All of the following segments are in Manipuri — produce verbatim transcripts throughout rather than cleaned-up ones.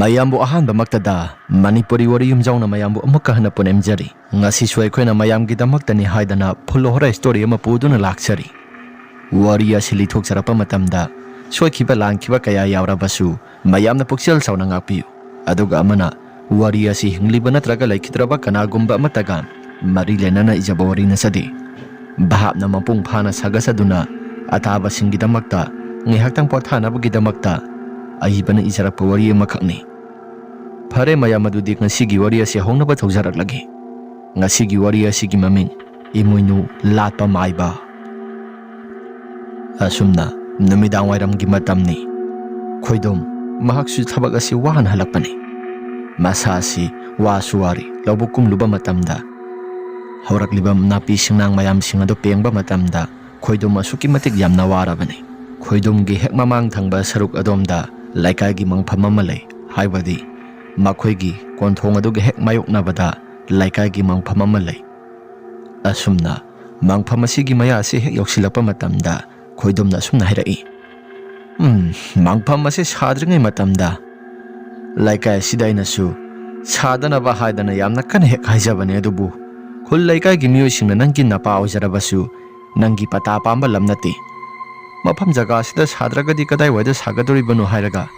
ꯑꯌꯥꯝꯕꯨ ꯑꯍꯥꯟꯕꯃꯛꯇꯗ ꯃꯅꯤꯄꯨꯔꯤ ꯋꯥꯔꯤ ꯌꯨꯝꯖꯥꯎꯅ ꯃꯌꯥꯝꯕꯨ ꯑꯃꯨꯛꯀ ꯍꯟꯅ ꯄꯨꯅꯦꯝꯖꯔꯤ꯫ ꯉꯁꯤꯁꯨ ꯑꯩꯈꯣꯏꯅ ꯃꯌꯥꯝꯒꯤꯗꯃꯛꯇꯅꯤ ꯍꯥꯏꯗꯅ ꯐꯨꯜ ꯍꯣꯔꯔ ꯁ꯭ꯇꯣꯔꯤ ꯑꯃ ꯄꯨꯗꯨꯅ ꯂꯥꯛꯆꯔꯤ꯫ ꯋꯥꯔꯤ ꯑꯁꯤ ꯂꯤꯊꯣꯛꯆꯔꯛꯄ ꯃꯇꯝꯗ ꯁꯣꯏꯈꯤꯕ ꯂꯥꯟꯈꯤꯕ ꯀꯌꯥ ꯌꯥꯎꯔꯕꯁꯨ ꯃꯌꯥꯝꯅ ꯄꯨꯛꯆꯦꯜ ꯆꯥꯎꯅ ꯉꯥꯛꯄꯤꯌꯨ꯫ ꯑꯗꯨꯒ ꯑꯃꯅ, ꯋꯥꯔꯤ ꯑꯁꯤ ꯍꯤꯡꯂꯤꯕ ꯅꯠꯇ꯭ꯔꯒ ꯂꯩꯈꯤꯗ꯭ꯔꯕ ꯀꯅꯥꯒꯨꯝꯕ ꯑꯃꯠꯇꯒ ꯃꯔꯤ ꯂꯩꯅꯅ ꯏꯖꯕ ꯋꯥꯔꯤ ꯅꯠꯆꯗꯦ꯫ ꯚꯥꯞꯅ ꯃꯄꯨꯡ ꯐꯥꯅ ꯁꯥꯒꯠꯆꯗꯨꯅ ꯑꯇꯥꯕꯁꯤꯡꯒꯤꯗꯃꯛꯇ ꯉꯥꯏꯍꯥꯛꯇꯪ ꯄꯣꯊꯥꯅꯕꯒꯤꯗꯃꯛꯇ ꯑꯏꯕꯅ ꯏꯖꯔꯛꯄ ꯋꯥꯔꯤ ꯑꯃꯈꯛꯅꯤ꯫ ꯐꯔꯦ ꯃꯌꯥꯝ, ꯑꯗꯨꯗꯤ ꯉꯁꯤꯒꯤ ꯋꯥꯔꯤ ꯑꯁꯤ ꯍꯧꯅꯕ ꯇꯧꯖꯔꯛꯂꯒꯦ꯫ ꯉꯁꯤꯒꯤ ꯋꯥꯔꯤ ꯑꯁꯤꯒꯤ ꯃꯃꯤꯡ ꯏꯃꯣꯏꯅꯨ ꯂꯥꯠꯄ ꯃꯥꯏꯕ꯫ ꯑꯁꯨꯝꯅ ꯅꯨꯃꯤꯗꯥꯡ ꯋꯥꯏꯔꯝꯒꯤ ꯃꯇꯝꯅꯤ꯫ ꯈꯣꯏꯗꯣꯝ, ꯃꯍꯥꯛꯁꯨ ꯊꯕꯛ ꯑꯁꯤ ꯋꯥꯅ ꯍꯜꯂꯛꯄꯅꯤ꯫ ꯃꯁꯥ ꯑꯁꯤ ꯋꯥꯁꯨ ꯋꯥꯔꯤ꯫ ꯂꯧꯕꯨꯛ ꯀꯨꯝꯂꯨꯕ ꯃꯇꯝꯗ ꯍꯧꯔꯛꯂꯤꯕ ꯅꯥꯄꯤ ꯁꯤꯡꯅꯥꯡ ꯃꯌꯥꯝꯁꯤꯡ ꯑꯗꯨ ꯄꯦꯡꯕ ꯃꯇꯝꯗ ꯈꯣꯏꯗꯣꯝ ꯑꯁꯨꯛꯀꯤ ꯃꯇꯤꯛ ꯌꯥꯝꯅ ꯋꯥꯔꯕꯅꯤ꯫ ꯈꯣꯏꯗꯣꯝꯒꯤ ꯍꯦꯛ ꯃꯃꯥꯡ ꯊꯪꯕ ꯁꯔꯨꯛ ꯑꯗꯣꯝꯗ ꯂꯩꯀꯥꯏꯒꯤ ꯃꯪꯐꯝ ꯑꯃ ꯂꯩ, ꯍꯥꯏꯕꯗꯤ ꯃꯈꯣꯏꯒꯤ ꯀꯣꯟꯊꯣꯡ ꯑꯗꯨꯒ ꯍꯦꯛ ꯃꯥꯌꯣꯛꯅꯕꯗ ꯂꯩꯀꯥꯏꯒꯤ ꯃꯪꯐꯝ ꯑꯃ ꯂꯩ꯫ ꯑꯁꯨꯝꯅ ꯃꯪꯐꯝ ꯑꯁꯤꯒꯤ ꯃꯌꯥ ꯑꯁꯤ ꯍꯦꯛ ꯌꯧꯁꯤꯜꯂꯛꯄ ꯃꯇꯝꯗ ꯈꯣꯏꯗꯣꯝꯅ ꯑꯁꯨꯝꯅ ꯍꯥꯏꯔꯛꯏ, "ꯎꯝ, ꯃꯪꯐꯝ ꯑꯁꯤ ꯁꯥꯗ꯭ꯔꯤꯉꯩ ꯃꯇꯝꯗ ꯂꯩꯀꯥꯏ ꯑꯁꯤꯗ ꯑꯩꯅꯁꯨ ꯁꯥꯗꯅꯕ ꯍꯥꯏꯗꯅ ꯌꯥꯝꯅ ꯀꯟꯅ ꯍꯦꯛ ꯍꯥꯏꯖꯕꯅꯤ, ꯑꯗꯨꯕꯨ ꯈꯨꯜ ꯂꯩꯀꯥꯏꯒꯤ ꯃꯤꯑꯣꯏꯁꯤꯡꯅ ꯅꯪꯒꯤ ꯅꯄꯥ ꯑꯣꯏꯖꯔꯕꯁꯨ ꯅꯪꯒꯤ ꯄꯇꯥ ꯄꯥꯝꯕ ꯂꯝ ꯅꯠꯇꯦ꯫ ꯃꯐꯝ ꯖꯒꯥ ꯑꯁꯤꯗ ꯁꯥꯗ꯭ꯔꯒꯗꯤ ꯀꯗꯥꯏꯋꯥꯏꯗ ꯁꯥꯒꯗꯧꯔꯤꯕꯅꯣ?" ꯍꯥꯏꯔꯒ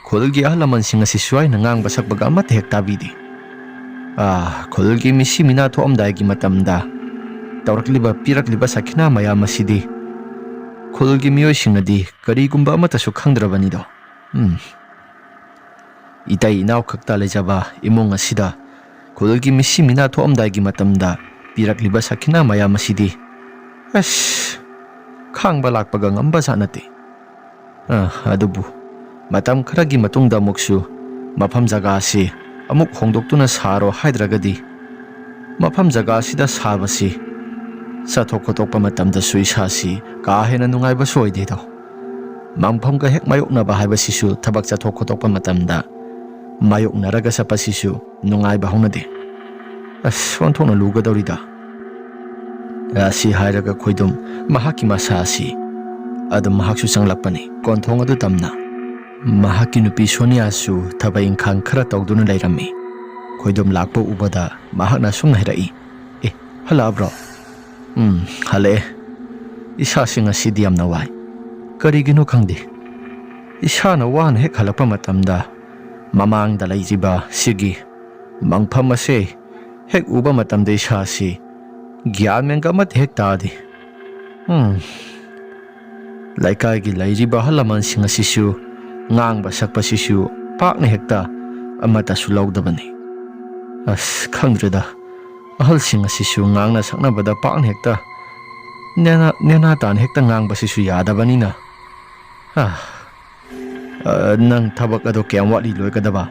ꯈꯨꯜꯒꯤ ꯑꯍꯜ ꯂꯃꯟꯁꯤꯡ ꯑꯁꯤꯁꯨ ꯑꯩꯅ ꯉꯥꯡꯕ ꯁꯛꯄꯒ ꯑꯃꯠꯇ ꯍꯦꯛ ꯇꯥꯕꯤꯗꯦ꯫ ꯑꯥ, ꯈꯨꯜꯒꯤ ꯃꯤꯁꯤ ꯃꯤꯅꯥ ꯊꯣꯛꯑꯝꯗꯥꯏꯒꯤ ꯃꯇꯝꯗ ꯇꯧꯔꯛꯂꯤꯕ, ꯄꯤꯔꯛꯂꯤꯕ ꯁꯈꯤꯅꯥ ꯃꯌꯥꯝ ꯑꯁꯤꯗꯤ ꯈꯨꯜꯒꯤ ꯃꯤꯑꯣꯏꯁꯤꯡꯅꯗꯤ ꯀꯔꯤꯒꯨꯝꯕ ꯑꯃꯠꯇꯁꯨ ꯈꯪꯗ꯭ꯔꯕꯅꯤꯗꯣ꯫ ꯎꯝ꯫ ꯏꯇꯩ ꯏꯅꯥꯎ ꯈꯛꯇ ꯂꯩꯖꯕ ꯏꯃꯨꯡ ꯑꯁꯤꯗ ꯈꯨꯜꯒꯤ ꯃꯤꯁꯤ ꯃꯤꯅꯥ ꯊꯣꯛꯑꯝꯗꯥꯏꯒꯤ ꯃꯇꯝꯗ ꯄꯤꯔꯛꯂꯤꯕ ꯁꯈꯤꯅꯥ ꯃꯌꯥꯝ ꯑꯁꯤꯗꯤ, ꯑꯁ, ꯈꯥꯡꯕ ꯂꯥꯛꯄꯒ ꯉꯝꯕ ꯖꯥꯠ ꯅꯠꯇꯦ꯫ ꯑ, ꯑꯗꯨꯕꯨ ꯃꯇꯝ ꯈꯔꯒꯤ ꯃꯇꯨꯡꯗ ꯑꯃꯨꯛꯁꯨ ꯃꯐꯝ ꯖꯒꯥ ꯑꯁꯤ ꯑꯃꯨꯛ ꯍꯣꯡꯗꯣꯛꯇꯨꯅ ꯁꯥꯔꯣ ꯍꯥꯏꯗ꯭ꯔꯒꯗꯤ ꯃꯐꯝ ꯖꯒꯥ ꯑꯁꯤꯗ ꯁꯥꯕꯁꯤ ꯆꯠꯊꯣꯛ ꯈꯣꯠꯇꯣꯛꯄ ꯃꯇꯝꯗꯁꯨ ꯏꯁꯥꯁꯤ ꯀꯥ ꯍꯦꯟꯅ ꯅꯨꯡꯉꯥꯏꯕꯁꯨ ꯑꯣꯏꯗꯦꯗꯣ꯫ ꯃꯪꯐꯝꯒ ꯍꯦꯛ ꯃꯥꯌꯣꯛꯅꯕ ꯍꯥꯏꯕꯁꯤꯁꯨ ꯊꯕꯛ ꯆꯠꯊꯣꯛ ꯈꯣꯠꯇꯣꯛꯄ ꯃꯇꯝꯗ ꯃꯥꯌꯣꯛꯅꯔꯒ ꯆꯠꯄꯁꯤꯁꯨ ꯅꯨꯡꯉꯥꯏꯕ ꯍꯧꯅꯗꯦ꯫ ꯑꯁ, ꯑꯣꯟꯊꯣꯛꯅ ꯂꯨꯒꯗꯧꯔꯤꯗ꯫ ꯑꯁꯤ ꯍꯥꯏꯔꯒ ꯈꯣꯏꯗꯨꯝ ꯃꯍꯥꯛꯀꯤ ꯃꯁꯥ ꯑꯁꯤ ꯑꯗꯨꯝ ꯃꯍꯥꯛꯁꯨ ꯆꯪꯂꯛꯄꯅꯤ, ꯀꯣꯟꯊꯣꯡ ꯑꯗꯨ ꯇꯝꯅ꯫ ꯃꯍꯥꯛꯀꯤ ꯅꯨꯄꯤ ꯁꯣꯅꯤꯌꯥꯁꯨ ꯊꯕꯛ ꯏꯪꯈꯥꯡ ꯈꯔ ꯇꯧꯗꯨꯅ ꯂꯩꯔꯝꯃꯤ꯫ ꯈꯣꯏꯗꯣꯝ ꯂꯥꯛꯄ ꯎꯕꯗ ꯃꯍꯥꯛꯅ ꯑꯁꯨꯝꯅ ꯍꯥꯏꯔꯛꯏ, "ꯑꯦ, ꯍꯜꯂꯛꯑꯕ꯭ꯔꯣ?" "ꯎꯝ, ꯍꯜꯂꯛꯑꯦ꯫ ꯏꯁꯥꯁꯤ ꯉꯁꯤꯗꯤ ꯌꯥꯝꯅ ꯋꯥꯏ꯫ ꯀꯔꯤꯒꯤꯅꯣ ꯈꯪꯗꯦ꯫ ꯏꯁꯥꯅ ꯋꯥꯅ ꯍꯦꯛ ꯍꯜꯂꯛꯄ ꯃꯇꯝꯗ ꯃꯃꯥꯡꯗ ꯂꯩꯔꯤꯕ ꯁꯤꯒꯤ ꯃꯪꯐꯝ ꯑꯁꯦ ꯍꯦꯛ ꯎꯕ ꯃꯇꯝꯗ ꯏꯁꯥꯁꯤ ꯒ꯭ꯌꯥꯟ ꯃꯦꯟꯒ ꯑꯃꯠꯇ ꯍꯦꯛ ꯇꯥꯗꯦ꯫ ꯎꯝ, ꯂꯩꯀꯥꯏꯒꯤ ꯂꯩꯔꯤꯕ ꯑꯍꯜ ꯂꯃꯟꯁꯤꯡ ꯑꯁꯤꯁꯨ ꯉꯥꯡꯕ ꯁꯛꯄꯁꯤꯁꯨ ꯄꯥꯛꯅ ꯍꯦꯛꯇ ꯑꯃꯠꯇꯁꯨ ꯂꯧꯗꯕꯅꯤ꯫ ꯑꯁ, ꯈꯪꯗ꯭ꯔꯦꯗ, ꯑꯍꯜꯁꯤꯡ ꯑꯁꯤꯁꯨ ꯉꯥꯡꯅ ꯁꯛꯅꯕꯗ ꯄꯥꯛꯅ ꯍꯦꯛꯇ ꯅꯦꯅꯥ, ꯅꯦꯅꯥ ꯇꯥꯅ ꯍꯦꯛꯇ ꯉꯥꯡꯕꯁꯤꯁꯨ ꯌꯥꯗꯕꯅꯤꯅ꯫ ꯑ, ꯑ, ꯅꯪ ꯊꯕꯛ ꯑꯗꯣ ꯀꯌꯥꯝ ꯋꯥꯠꯂꯤ ꯂꯣꯏꯒꯗꯕ?"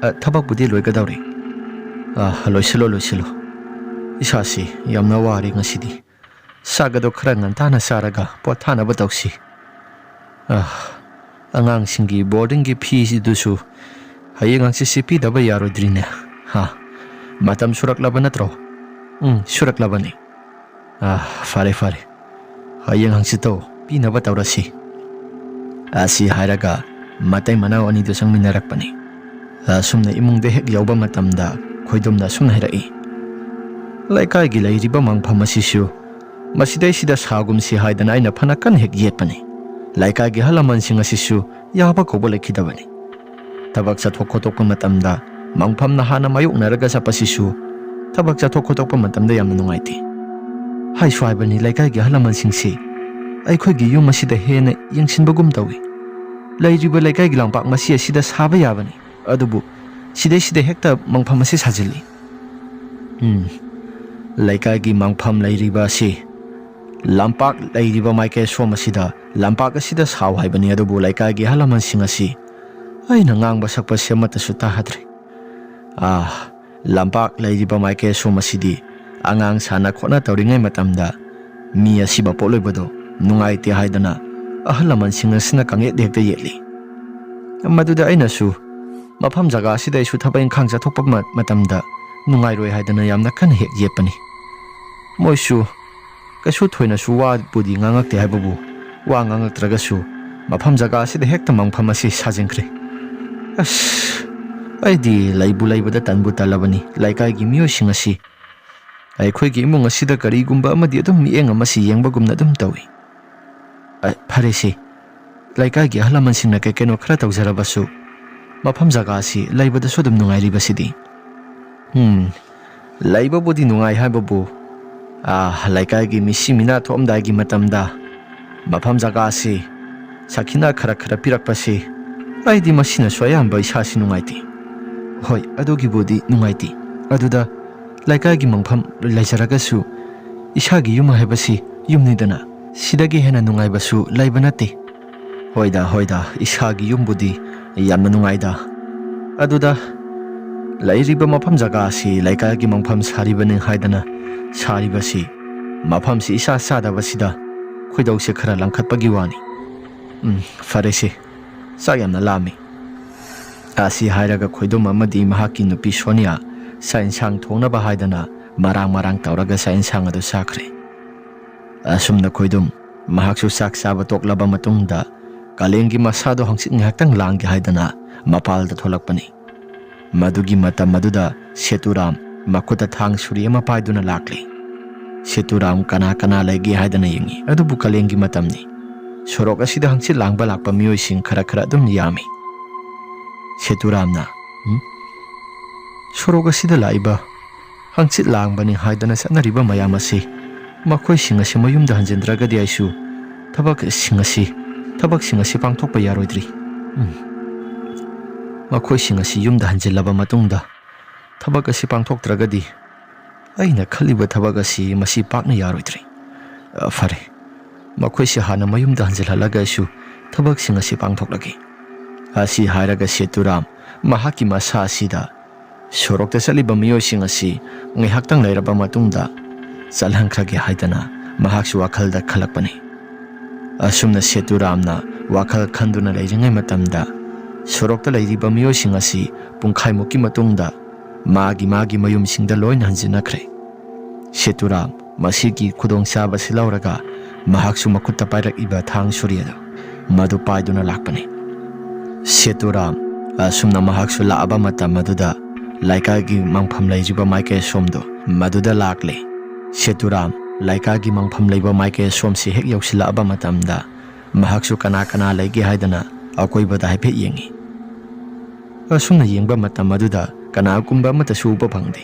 "ꯑ, ꯊꯕꯛꯄꯨꯗꯤ ꯂꯣꯏꯒꯗꯧꯔꯦ꯫ ꯑ, ꯂꯣꯏꯁꯤꯜꯂꯣ, ꯂꯣꯏꯁꯤꯜꯂꯣ꯫ ꯏꯁꯥꯁꯤ ꯌꯥꯝꯅ ꯋꯥꯔꯦ ꯉꯁꯤꯗꯤ꯫ ꯆꯥꯛ ꯑꯗꯣ ꯈꯔ ꯉꯟꯇꯥꯅ ꯆꯥꯔꯒ ꯄꯣꯊꯥꯅꯕ ꯇꯧꯁꯤ꯫ ꯑ, ꯑꯉꯥꯡꯁꯤꯡꯒꯤ ꯕꯣꯔꯗꯤꯡꯒꯤ ꯐꯤꯁꯤꯗꯨꯁꯨ ꯍꯌꯦꯡ ꯍꯪꯆꯤꯠꯁꯤ ꯄꯤꯗꯕ ꯌꯥꯔꯣꯏꯗ꯭ꯔꯤꯅꯦ꯫ ꯍꯥ? ꯃꯇꯝ ꯁꯨꯔꯛꯂꯕ ꯅꯠꯇ꯭ꯔꯣ?" "ꯎꯝ, ꯁꯨꯔꯛꯂꯕꯅꯤ꯫ ꯑ, ꯐꯔꯦ, ꯐꯔꯦ꯫ ꯍꯌꯦꯡ ꯍꯪꯆꯤꯠꯇꯣ ꯄꯤꯅꯕ ꯇꯧꯔꯁꯤ꯫" ꯑꯁꯤ ꯍꯥꯏꯔꯒ ꯃꯇꯩ ꯃꯅꯥꯎ ꯑꯅꯤꯗꯨ ꯆꯪꯃꯤꯟꯅꯔꯛꯄꯅꯤ꯫ ꯑꯁꯨꯝꯅ ꯏꯃꯨꯡꯗ ꯍꯦꯛ ꯌꯧꯕ ꯃꯇꯝꯗ ꯈꯣꯏꯗꯨꯝꯅ ꯑꯁꯨꯝꯅ ꯍꯥꯏꯔꯛꯏ, "ꯂꯩꯀꯥꯏꯒꯤ ꯂꯩꯔꯤꯕ ꯃꯪꯐꯝ ꯑꯁꯤꯁꯨ ꯃꯁꯤꯗꯩꯁꯤꯗ ꯁꯥꯒꯨꯝꯁꯤ ꯍꯥꯏꯗꯅ ꯑꯩꯅ ꯐꯅ ꯀꯟꯅ ꯍꯦꯛ ꯌꯦꯠꯄꯅꯤ꯫ ꯂꯩꯀꯥꯏꯒꯤ ꯑꯍꯜ ꯂꯃꯟꯁꯤꯡ ꯑꯁꯤꯁꯨ ꯌꯥꯕ ꯀꯧꯕ ꯂꯩꯈꯤꯗꯕꯅꯤ꯫ ꯊꯕꯛ ꯆꯠꯊꯣꯛ ꯈꯣꯠꯇꯣꯛꯄ ꯃꯇꯝꯗ ꯃꯪꯐꯝꯅ ꯍꯥꯟꯅ ꯃꯥꯌꯣꯛꯅꯔꯒ ꯆꯠꯄꯁꯤꯁꯨ ꯊꯕꯛ ꯆꯠꯊꯣꯛ ꯈꯣꯠꯇꯣꯛꯄ ꯃꯇꯝꯗ ꯌꯥꯝꯅ ꯅꯨꯡꯉꯥꯏꯇꯦ꯫ ꯍꯥꯏꯁꯨ ꯍꯥꯏꯕꯅꯤ, ꯂꯩꯀꯥꯏꯒꯤ ꯑꯍꯜ ꯂꯃꯟꯁꯤꯡꯁꯤ ꯑꯩꯈꯣꯏꯒꯤ ꯌꯨꯝ ꯑꯁꯤꯗ ꯍꯦꯟꯅ ꯌꯦꯡꯁꯤꯟꯕꯒꯨꯝ ꯇꯧꯏ꯫ ꯂꯩꯔꯤꯕ ꯂꯩꯀꯥꯏꯒꯤ ꯂꯝꯄꯥꯛ ꯃꯁꯤ ꯑꯁꯤꯗ ꯁꯥꯕ ꯌꯥꯕꯅꯤ, ꯑꯗꯨꯕꯨ ꯁꯤꯗꯩꯁꯤꯗ ꯍꯦꯛꯇ ꯃꯪꯐꯝ ꯑꯁꯤ ꯁꯥꯖꯤꯜꯂꯤ꯫ ꯎꯝ, ꯂꯩꯀꯥꯏꯒꯤ ꯃꯪꯐꯝ ꯂꯩꯔꯤꯕ ꯑꯁꯤ ꯂꯝꯄꯥꯛ ꯂꯩꯔꯤꯕ ꯃꯥꯏꯀꯩ ꯁꯣꯝ ꯑꯁꯤꯗ ꯂꯝꯄꯥꯛ ꯑꯁꯤꯗ ꯁꯥꯎ ꯍꯥꯏꯕꯅꯤ, ꯑꯗꯨꯕꯨ ꯂꯩꯀꯥꯏꯒꯤ ꯑꯍꯜ ꯂꯃꯟꯁꯤꯡ ꯑꯁꯤ ꯑꯩꯅ ꯉꯥꯡꯕ ꯁꯛꯄꯁꯤ ꯑꯃꯠꯇꯁꯨ ꯇꯥꯍꯗ꯭ꯔꯦ꯫ ꯑꯥ, ꯂꯝꯄꯥꯛ ꯂꯩꯔꯤꯕ ꯃꯥꯏꯀꯩ ꯑꯁꯣꯝ ꯑꯁꯤꯗꯤ ꯑꯉꯥꯡ ꯁꯥꯟꯅ ꯈꯣꯠꯅ ꯇꯧꯔꯤꯉꯩ ꯃꯇꯝꯗ ꯃꯤ ꯑꯁꯤꯕ ꯄꯣꯠꯂꯣꯏꯕꯗꯣ ꯅꯨꯡꯉꯥꯏꯇꯦ ꯍꯥꯏꯗꯅ ꯑꯍꯜ ꯂꯃꯟꯁꯤꯡ ꯑꯁꯤꯅ ꯀꯥꯡꯌꯦꯠ ꯍꯦꯛꯇ ꯌꯦꯠꯂꯤ꯫ ꯃꯗꯨꯗ ꯑꯩꯅꯁꯨ ꯃꯐꯝ ꯖꯒꯥ ꯑꯁꯤꯗ ꯑꯩꯁꯨ ꯊꯕꯛ ꯏꯪꯈꯥꯡ ꯆꯠꯊꯣꯛꯄ ꯃ-, ꯃꯇꯝꯗ ꯅꯨꯡꯉꯥꯏꯔꯣꯏ ꯍꯥꯏꯗꯅ ꯌꯥꯝꯅ ꯀꯟꯅ ꯍꯦꯛ ꯌꯦꯠꯄꯅꯤ꯫ ꯃꯣꯏꯁꯨ ꯀꯩꯁꯨ ꯊꯣꯏꯅꯁꯨ ꯋꯥꯕꯨꯗꯤ ꯉꯥꯡꯉꯛꯇꯦ ꯍꯥꯏꯕꯕꯨ, ꯋꯥ ꯉꯥꯡꯉꯛꯇ꯭ꯔꯒꯁꯨ ꯃꯐꯝ ꯖꯒꯥ ꯑꯁꯤꯗ ꯍꯦꯛꯇ ꯃꯪꯐꯝ ꯑꯁꯤ ꯁꯥꯖꯤꯟꯈ꯭ꯔꯦ꯫ ꯑꯁ, ꯑꯩꯗꯤ ꯂꯩꯕꯨ ꯂꯩꯕꯗ ꯇꯟꯕꯨ ꯇꯜꯂꯕꯅꯤ꯫ ꯂꯩꯀꯥꯏꯒꯤ ꯃꯤꯑꯣꯏꯁꯤꯡ ꯑꯁꯤ ꯑꯩꯈꯣꯏꯒꯤ ꯏꯃꯨꯡ ꯑꯁꯤꯗ ꯀꯔꯤꯒꯨꯝꯕ ꯑꯃꯗꯤ ꯑꯗꯨꯝ ꯃꯤꯠꯌꯦꯡ ꯑꯃꯁꯤ ꯌꯦꯡꯕꯒꯨꯝꯅ ꯑꯗꯨꯝ ꯇꯧꯏ꯫ ꯑ, ꯐꯔꯦꯁꯦ, ꯂꯩꯀꯥꯏꯒꯤ ꯑꯍꯜ ꯂꯃꯟꯁꯤꯡꯅ ꯀꯩ ꯀꯩꯅꯣ ꯈꯔ ꯇꯧꯖꯔꯕꯁꯨ, ꯃꯐꯝ ꯖꯒꯥ ꯑꯁꯤ ꯂꯩꯕꯗꯁꯨ ꯑꯗꯨꯝ ꯅꯨꯡꯉꯥꯏꯔꯤꯕꯁꯤꯗꯤ꯫ ꯎꯝ, ꯂꯩꯕꯕꯨꯗꯤ ꯅꯨꯡꯉꯥꯏ ꯍꯥꯏꯕꯕꯨ, ꯑ, ꯂꯩꯀꯥꯏꯒꯤ ꯃꯤꯁꯤ ꯃꯤꯅꯥ ꯊꯣꯛꯑꯝꯗꯥꯏꯒꯤ ꯃꯇꯝꯗ ꯃꯐꯝ ꯖꯒꯥ ꯑꯁꯤ ꯁꯥꯈꯤꯅ ꯈꯔ ꯈꯔ ꯄꯤꯔꯛꯄꯁꯤ, ꯑꯩꯗꯤ ꯃꯁꯤꯅꯁꯨ ꯑꯌꯥꯝꯕ ꯏꯁꯥꯁꯤ ꯅꯨꯡꯉꯥꯏꯇꯦ꯫ ꯍꯣꯏ, ꯑꯗꯨꯒꯤꯕꯨꯗꯤ ꯅꯨꯡꯉꯥꯏꯇꯦ꯫ ꯑꯗꯨꯗ ꯂꯩꯀꯥꯏꯒꯤ ꯃꯪꯐꯝ ꯂꯩꯖꯔꯒꯁꯨ ꯏꯁꯥꯒꯤ ꯌꯨꯝ ꯍꯥꯏꯕꯁꯤ ꯌꯨꯝꯅꯤꯗꯅ, ꯁꯤꯗꯒꯤ ꯍꯦꯟꯅ ꯅꯨꯡꯉꯥꯏꯕꯁꯨ ꯂꯩꯕ ꯅꯠꯇꯦ꯫ ꯍꯣꯏꯗ, ꯍꯣꯏꯗ, ꯏꯁꯥꯒꯤ ꯌꯨꯝꯕꯨꯗꯤ ꯌꯥꯝꯅ ꯅꯨꯡꯉꯥꯏꯗ꯫ ꯑꯗꯨꯗ ꯂꯩꯔꯤꯕ ꯃꯐꯝ ꯖꯒꯥ ꯑꯁꯤ ꯂꯩꯀꯥꯏꯒꯤ ꯃꯪꯐꯝ ꯁꯥꯔꯤꯕꯅꯤ ꯍꯥꯏꯗꯅ ꯁꯥꯔꯤꯕꯁꯤ, ꯃꯐꯝꯁꯤ ꯏꯆꯥ ꯆꯥꯗꯕꯁꯤꯗ ꯈꯣꯏꯗꯧꯁꯦ ꯈꯔ ꯂꯪꯈꯠꯄꯒꯤ ꯋꯥꯅꯤ꯫ ꯎꯝ, ꯐꯔꯦꯁꯦ, ꯆꯥꯛ ꯌꯥꯝꯅ ꯂꯥꯝꯃꯤ꯫ ꯑꯁꯤ ꯍꯥꯏꯔꯒ ꯈꯣꯏꯗꯨꯝ ꯑꯃꯗꯤ ꯃꯍꯥꯛꯀꯤ ꯅꯨꯄꯤ ꯁꯣꯅꯤꯌꯥ ꯆꯥꯛ ꯏꯟꯁꯥꯡ ꯊꯣꯡꯅꯕ ꯍꯥꯏꯗꯅ ꯃꯔꯥꯡ ꯃꯔꯥꯡ ꯇꯧꯔꯒ ꯆꯥꯛ ꯏꯟꯁꯥꯡ ꯑꯗꯨ ꯆꯥꯈ꯭ꯔꯦ꯫ ꯑꯁꯨꯝꯅ ꯈꯣꯏꯗꯨꯝ ꯃꯍꯥꯛꯁꯨ ꯆꯥꯛ ꯆꯥꯕ ꯇꯣꯛꯂꯕ ꯃꯇꯨꯡꯗ ꯀꯥꯂꯦꯟꯒꯤ ꯃꯁꯥꯗꯣ ꯍꯪꯆꯤꯠ ꯉꯥꯏꯍꯥꯛꯇꯪ ꯂꯥꯡꯒꯦ ꯍꯥꯏꯗꯅ ꯃꯄꯥꯜꯗ ꯊꯣꯛꯂꯛꯄꯅꯤ꯫ ꯃꯗꯨꯒꯤ ꯃꯇꯝ ꯑꯗꯨꯗ ꯁꯦꯇꯨꯔꯥꯝ ꯃꯈꯨꯠꯇ ꯊꯥꯡ ꯁꯨꯔꯤ ꯑꯃ ꯄꯥꯏꯗꯨꯅ ꯂꯥꯛꯂꯤ꯫ ꯁꯦꯇꯨꯔꯥꯝ ꯀꯅꯥ ꯀꯅꯥ ꯂꯩꯒꯦ ꯍꯥꯏꯗꯅ ꯌꯦꯡꯉꯤ꯫ ꯑꯗꯨꯕꯨ ꯀꯥꯂꯦꯟꯒꯤ ꯃꯇꯝꯅꯤ꯫ ꯁꯣꯔꯣꯛ ꯑꯁꯤꯗ ꯍꯪꯆꯤꯠ ꯂꯥꯡꯕ ꯂꯥꯛꯄ ꯃꯤꯑꯣꯏꯁꯤꯡ ꯈꯔ ꯈꯔ ꯑꯗꯨꯝ ꯌꯥꯝꯃꯤ꯫ ꯁꯦꯇꯨꯔꯥꯝꯅ, "ꯎꯝ? ꯁꯣꯔꯣꯛ ꯑꯁꯤꯗ ꯂꯥꯛꯏꯕ ꯍꯪꯆꯤꯠ ꯂꯥꯡꯕꯅꯤ ꯍꯥꯏꯗꯅ ꯆꯠꯅꯔꯤꯕ ꯃꯌꯥꯝ ꯑꯁꯤ, ꯃꯈꯣꯏꯁꯤꯡ ꯑꯁꯤ ꯃꯌꯨꯝꯗ ꯍꯟꯖꯤꯟꯗ꯭ꯔꯒꯗꯤ ꯑꯩꯁꯨ ꯊꯕꯛꯁꯤꯡ ꯑꯁꯤ, ꯊꯕꯛꯁꯤꯡ ꯑꯁꯤ ꯄꯥꯡꯊꯣꯛꯄ ꯌꯥꯔꯣꯏꯗ꯭ꯔꯤ꯫ ꯎꯝ꯫ ꯃꯈꯣꯏꯁꯤꯡ ꯑꯁꯤ ꯌꯨꯝꯗ ꯍꯟꯖꯤꯜꯂꯕ ꯃꯇꯨꯡꯗ ꯊꯕꯛ ꯑꯁꯤ ꯄꯥꯡꯊꯣꯛꯇ꯭ꯔꯒꯗꯤ ꯑꯩꯅ ꯈꯜꯂꯤꯕ ꯊꯕꯛ ꯑꯁꯤ ꯃꯁꯤ ꯄꯥꯛꯅ ꯌꯥꯔꯣꯏꯗ꯭ꯔꯤ꯫ ꯑ, ꯐꯔꯦ, ꯃꯈꯣꯏꯁꯤ ꯍꯥꯟꯅ ꯃꯌꯨꯝꯗ ꯍꯟꯖꯤꯜꯍꯜꯂꯒ ꯑꯩꯁꯨ ꯊꯕꯛꯁꯤꯡ ꯑꯁꯤ ꯄꯥꯡꯊꯣꯛꯂꯒꯦ"꯫ ꯑꯁꯤ ꯍꯥꯏꯔꯒ ꯁꯦꯇꯨꯔꯥꯝ ꯃꯍꯥꯛꯀꯤ ꯃꯁꯥ ꯑꯁꯤꯗ ꯁꯣꯔꯣꯛꯇ ꯆꯠꯂꯤꯕ ꯃꯤꯑꯣꯏꯁꯤꯡ ꯑꯁꯤ ꯉꯥꯏꯍꯥꯛꯇꯪ ꯂꯩꯔꯕ ꯃꯇꯨꯡꯗ ꯆꯠꯍꯟꯈ꯭ꯔꯒꯦ ꯍꯥꯏꯗꯅ ꯃꯍꯥꯛꯁꯨ ꯋꯥꯈꯜꯗ ꯈꯜꯂꯛꯄꯅꯤ꯫ ꯑꯁꯨꯝꯅ ꯁꯦꯇꯨꯔꯥꯝꯅ ꯋꯥꯈꯜ ꯈꯟꯗꯨꯅ ꯂꯩꯔꯤꯉꯩ ꯃꯇꯝꯗ ꯁꯣꯔꯣꯛꯇ ꯂꯩꯔꯤꯕ ꯃꯤꯑꯣꯏꯁꯤꯡ ꯑꯁꯤ ꯄꯨꯡꯈꯥꯏꯃꯨꯛꯀꯤ ꯃꯇꯨꯡꯗ ꯃꯥꯒꯤ ꯃꯥꯒꯤ ꯃꯌꯨꯝꯁꯤꯡꯗ ꯂꯣꯏꯅ ꯍꯟꯖꯤꯟꯅꯈ꯭ꯔꯦ꯫ ꯁꯦꯇꯨꯔꯥꯝ ꯃꯁꯤꯒꯤ ꯈꯨꯗꯣꯡꯆꯥꯕꯁꯤ ꯂꯧꯔꯒ ꯃꯍꯥꯛꯁꯨ ꯃꯈꯨꯠꯇ ꯄꯥꯏꯔꯛꯏꯕ ꯊꯥꯡ ꯁꯨꯔꯤ ꯑꯗꯨ ꯃꯗꯨ ꯄꯥꯏꯗꯨꯅ ꯂꯥꯛꯄꯅꯤ꯫ ꯁꯦꯇꯨꯔꯥꯝ ꯑꯁꯨꯝꯅ ꯃꯍꯥꯛꯁꯨ ꯂꯥꯛꯑꯕ ꯃꯇꯝ ꯑꯗꯨꯗ ꯂꯩꯀꯥꯏꯒꯤ ꯃꯪꯐꯝ ꯂꯩꯔꯤꯕ ꯃꯥꯏꯀꯩ ꯑꯁꯣꯝꯗꯣ ꯃꯗꯨꯗ ꯂꯥꯛꯂꯦ꯫ ꯁꯦꯇꯨꯔꯥꯝ ꯂꯩꯀꯥꯏꯒꯤ ꯃꯪꯐꯝ ꯂꯩꯕ ꯃꯥꯏꯀꯩ ꯑꯁꯣꯝꯁꯤ ꯍꯦꯛ ꯌꯧꯁꯤꯜꯂꯛꯑꯕ ꯃꯇꯝꯗ ꯃꯍꯥꯛꯁꯨ ꯀꯅꯥ ꯀꯅꯥ ꯂꯩꯒꯦ ꯍꯥꯏꯗꯅ ꯑꯀꯣꯏꯕꯗ ꯍꯥꯏꯐꯦꯠ ꯌꯦꯡꯉꯤ꯫ ꯑꯁꯨꯝꯅ ꯌꯦꯡꯕ ꯃꯇꯝ ꯑꯗꯨꯗ ꯀꯅꯥꯒꯨꯝꯕ ꯑꯃꯠꯇꯁꯨ ꯎꯕ ꯐꯪꯗꯦ꯫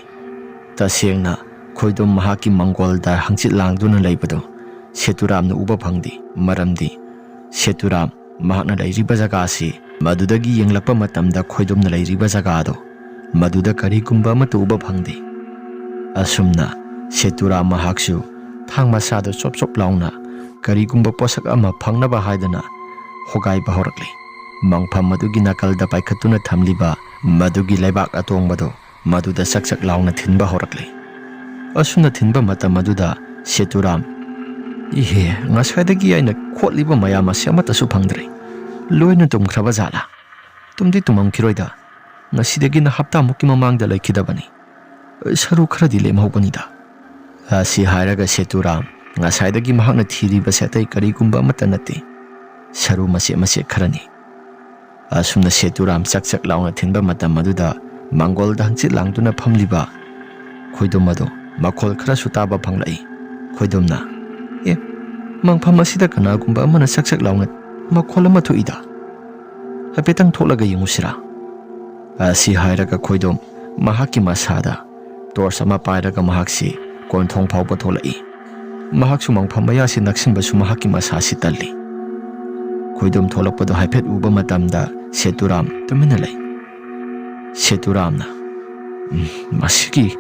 ꯇꯁꯦꯡꯅ ꯈꯣꯏꯗꯣꯝ ꯃꯍꯥꯛꯀꯤ ꯃꯪꯒꯣꯜꯗ ꯍꯪꯆꯤꯠ ꯂꯥꯡꯗꯨꯅ ꯂꯩꯕꯗꯨ ꯁꯦꯇꯨꯔꯥꯝꯅ ꯎꯕ ꯐꯪꯗꯦ꯫ ꯃꯔꯝꯗꯤ ꯁꯦꯇꯨꯔꯥꯝ ꯃꯍꯥꯛꯅ ꯂꯩꯔꯤꯕ ꯖꯒꯥꯁꯤ ꯃꯗꯨꯗꯒꯤ ꯌꯦꯡꯂꯛꯄ ꯃꯇꯝꯗ ꯈꯣꯏꯗꯣꯝꯅ ꯂꯩꯔꯤꯕ ꯖꯒꯥꯗꯣ ꯃꯗꯨꯗ ꯀꯔꯤꯒꯨꯝꯕ ꯑꯃꯠꯇ ꯎꯕ ꯐꯪꯗꯦ꯫ ꯑꯁꯨꯝꯅ ꯁꯦꯇꯨꯔꯥꯝ ꯃꯍꯥꯛꯁꯨ ꯊꯥꯡ ꯃꯆꯥꯗꯨ ꯆꯣꯞ ꯆꯣꯞ ꯂꯥꯎꯅ ꯀꯔꯤꯒꯨꯝꯕ ꯄꯣꯠꯁꯛ ꯑꯃ ꯐꯪꯅꯕ ꯍꯥꯏꯗꯅ ꯍꯣꯒꯥꯏꯕ ꯍꯧꯔꯛꯂꯤ꯫ ꯃꯪꯐꯝ ꯑꯗꯨꯒꯤ ꯅꯥꯀꯜꯗ ꯄꯥꯏꯈꯠꯇꯨꯅ ꯊꯝꯂꯤꯕ ꯃꯗꯨꯒꯤ ꯂꯩꯕꯥꯛ ꯑꯇꯣꯡꯕꯗꯨ ꯃꯗꯨꯗ ꯆꯛ ꯆꯛ ꯂꯥꯎꯅ ꯊꯤꯟꯕ ꯍꯧꯔꯛꯂꯤ꯫ ꯑꯁꯨꯝꯅ ꯊꯤꯟꯕ ꯃꯇꯝ ꯑꯗꯨꯗ ꯁꯦꯇꯨꯔꯥꯝ, "ꯏꯍꯦ, ꯉꯁꯥꯏꯗꯒꯤ ꯑꯩꯅ ꯈꯣꯠꯂꯤꯕ ꯃꯌꯥꯝ ꯑꯁꯤ ꯑꯃꯠꯇꯁꯨ ꯐꯪꯗ꯭ꯔꯦ꯫ ꯂꯣꯏꯅ ꯇꯨꯝꯈ꯭ꯔꯕ ꯖꯥꯠꯂꯥ? ꯇꯨꯝꯗꯤ ꯇꯨꯝꯃꯝꯈꯤꯔꯣꯏꯗ꯫ ꯉꯁꯤꯗꯒꯤꯅ ꯍꯞꯇꯥꯃꯨꯛꯀꯤ ꯃꯃꯥꯡꯗ ꯂꯩꯈꯤꯗꯕꯅꯤ꯫ ꯁꯔꯨ ꯈꯔꯗꯤ ꯂꯦꯝꯍꯧꯕꯅꯤꯗ"꯫ ꯑꯁꯤ ꯍꯥꯏꯔꯒ ꯁꯦꯇꯨꯔꯥꯝ ꯉꯁꯥꯏꯗꯒꯤ ꯃꯍꯥꯛꯅ ꯊꯤꯔꯤꯕꯁꯦ ꯑꯇꯩ ꯀꯔꯤꯒꯨꯝꯕ ꯑꯃꯠꯇ ꯅꯠꯇꯦ, ꯁꯔꯨ ꯃꯆꯦꯠ ꯃꯆꯦꯠ ꯈꯔꯅꯤ꯫ ꯑꯁꯨꯝꯅ ꯁꯦꯇꯨꯔꯥꯝ ꯆꯛ ꯆꯛ ꯂꯥꯎꯅ ꯊꯤꯟꯕ ꯃꯇꯝ ꯑꯗꯨꯗ ꯃꯪꯒꯣꯜꯗ ꯍꯪꯆꯤꯠ ꯂꯥꯡꯗꯨꯅ ꯐꯝꯂꯤꯕ ꯈꯣꯏꯗꯣꯝ ꯑꯗꯨ ꯃꯈꯣꯜ ꯈꯔꯁꯨ ꯇꯥꯕ ꯐꯪꯂꯛꯏ꯫ ꯈꯣꯏꯗꯣꯝꯅ, "ꯑꯦ, ꯃꯪꯐꯝ ꯑꯁꯤꯗ ꯀꯅꯥꯒꯨꯝꯕ ꯑꯃꯅ ꯆꯛ ꯆꯛ ꯂꯥꯎꯅ ꯃꯈꯣꯜ ꯑꯃ ꯊꯣꯛꯏꯗ꯫ ꯍꯥꯏꯐꯦꯠꯇꯪ ꯊꯣꯛꯂꯒ ꯌꯦꯡꯉꯨꯁꯤꯔꯥ?" ꯑꯁꯤ ꯍꯥꯏꯔꯒ ꯈꯣꯏꯗꯣꯝ ꯃꯍꯥꯛꯀꯤ ꯃꯁꯥꯗ ꯇꯣꯔꯆ ꯑꯃ ꯄꯥꯏꯔꯒ ꯃꯍꯥꯛꯁꯤ ꯀꯣꯟꯊꯣꯡ ꯐꯥꯎꯕ ꯊꯣꯛꯂꯛꯏ꯫ ꯃꯍꯥꯛꯁꯨ ꯃꯪꯐꯝ ꯃꯌꯥꯁꯤ ꯅꯛꯁꯤꯟꯕꯁꯨ ꯃꯍꯥꯛꯀꯤ ꯃꯁꯥꯁꯤ ꯇꯜꯂꯤ꯫ ꯈꯣꯏꯗꯣꯝ ꯊꯣꯛꯂꯛꯄꯗꯨ ꯍꯥꯏꯐꯦꯠ ꯎꯕ ꯃꯇꯝꯗ ꯁꯦꯇꯨꯔꯥꯝ ꯇꯨꯃꯤꯟꯅ ꯂꯩ꯫ ꯁꯦꯇꯨꯔꯥꯝꯅ, "ꯎꯝ, ꯃꯁꯤꯒꯤ,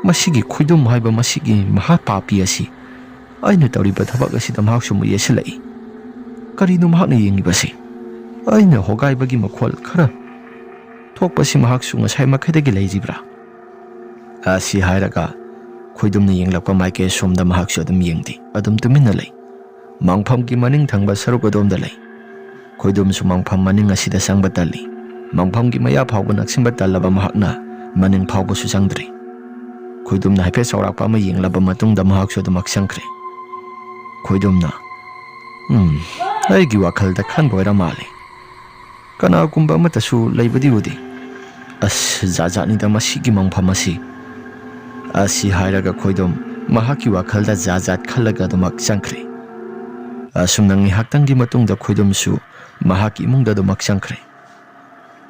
ꯃꯁꯤꯒꯤ ꯈꯣꯏꯗꯣꯝ ꯍꯥꯏꯕ ꯃꯁꯤꯒꯤ ꯃꯍꯥ ꯄꯥꯄꯤ ꯑꯁꯤ ꯑꯩꯅ ꯇꯧꯔꯤꯕ ꯊꯕꯛ ꯑꯁꯤꯗ ꯃꯍꯥꯛꯁꯨ ꯑꯃꯨꯛ ꯌꯦꯠꯁꯤꯜꯂꯛꯏ꯫ ꯀꯔꯤꯅꯣ ꯃꯍꯥꯛꯅ ꯌꯦꯡꯂꯤꯕꯁꯤ? ꯑꯩꯅ ꯍꯣꯒꯥꯏꯕꯒꯤ ꯃꯈꯣꯜ ꯈꯔ ꯊꯣꯛꯄꯁꯤ ꯃꯍꯥꯛꯁꯨ ꯉꯁꯥꯏ ꯃꯈꯩꯗꯒꯤ ꯂꯩꯔꯤꯕ꯭ꯔꯥ?" ꯑꯁꯤ ꯍꯥꯏꯔꯒ ꯈꯣꯏꯗꯣꯝꯅ ꯌꯦꯡꯂꯛꯄ ꯃꯥꯏꯀꯩ ꯑꯁꯣꯝꯗ ꯃꯍꯥꯛꯁꯨ ꯑꯗꯨꯝ ꯌꯦꯡꯗꯦ, ꯑꯗꯨꯝ ꯇꯨꯃꯤꯟꯅ ꯂꯩ꯫ ꯃꯪꯐꯝꯒꯤ ꯃꯅꯤꯡ ꯊꯪꯕ ꯁꯔꯨꯛ ꯑꯗꯣꯝꯗ ꯂꯩ꯫ ꯈꯣꯏꯗꯣꯝꯁꯨ ꯃꯪꯐꯝ ꯃꯅꯤꯡ ꯑꯁꯤꯗ ꯆꯪꯕ ꯇꯜꯂꯤ꯫ ꯃꯪꯐꯝꯒꯤ ꯃꯌꯥ ꯐꯥꯎꯕ ꯅꯛꯁꯤꯟꯕ ꯇꯜꯂꯕ ꯃꯍꯥꯛꯅ ꯃꯅꯤꯡ ꯐꯥꯎꯕꯁꯨ ꯆꯪꯗ꯭ꯔꯤ꯫ ꯈꯣꯏꯗꯣꯝꯅ ꯍꯥꯏꯐꯦꯠ ꯆꯥꯎꯔꯥꯛꯄ ꯑꯃ ꯌꯦꯡꯂꯕ ꯃꯇꯨꯡꯗ ꯃꯍꯥꯛꯁꯨ ꯑꯗꯨꯃꯛ ꯆꯪꯈ꯭ꯔꯦ꯫ ꯈꯣꯏꯗꯣꯝꯅ, "ꯎꯝ, ꯑꯩꯒꯤ ꯋꯥꯈꯜꯗ ꯈꯟꯕ ꯑꯣꯏꯔ ꯃꯥꯜꯂꯦ꯫ "ꯀꯅꯥꯒꯨꯝꯕ ꯑꯃꯠꯇꯁꯨ ꯂꯩꯕꯗꯤ ꯎꯗꯦ꯫ ꯑꯁ, ꯖꯥꯠ ꯖꯥꯠꯅꯤꯗ ꯃꯁꯤꯒꯤ ꯃꯪꯐꯝ ꯑꯁꯤ"꯫ ꯑꯁꯤ ꯍꯥꯏꯔꯒ ꯈꯣꯏꯗꯣꯝ ꯃꯍꯥꯛꯀꯤ ꯋꯥꯈꯜꯗ ꯖꯥꯠ ꯖꯥꯠ ꯈꯜꯂꯒ ꯑꯗꯨꯃꯛ ꯆꯪꯈ꯭ꯔꯦ꯫ ꯑꯁꯨꯝꯅ ꯉꯥꯏꯍꯥꯛꯇꯪꯒꯤ ꯃꯇꯨꯡꯗ ꯈꯣꯏꯗꯣꯝꯁꯨ ꯃꯍꯥꯛꯀꯤ ꯏꯃꯨꯡꯗ ꯑꯗꯨꯃꯛ ꯆꯪꯈ꯭ꯔꯦ꯫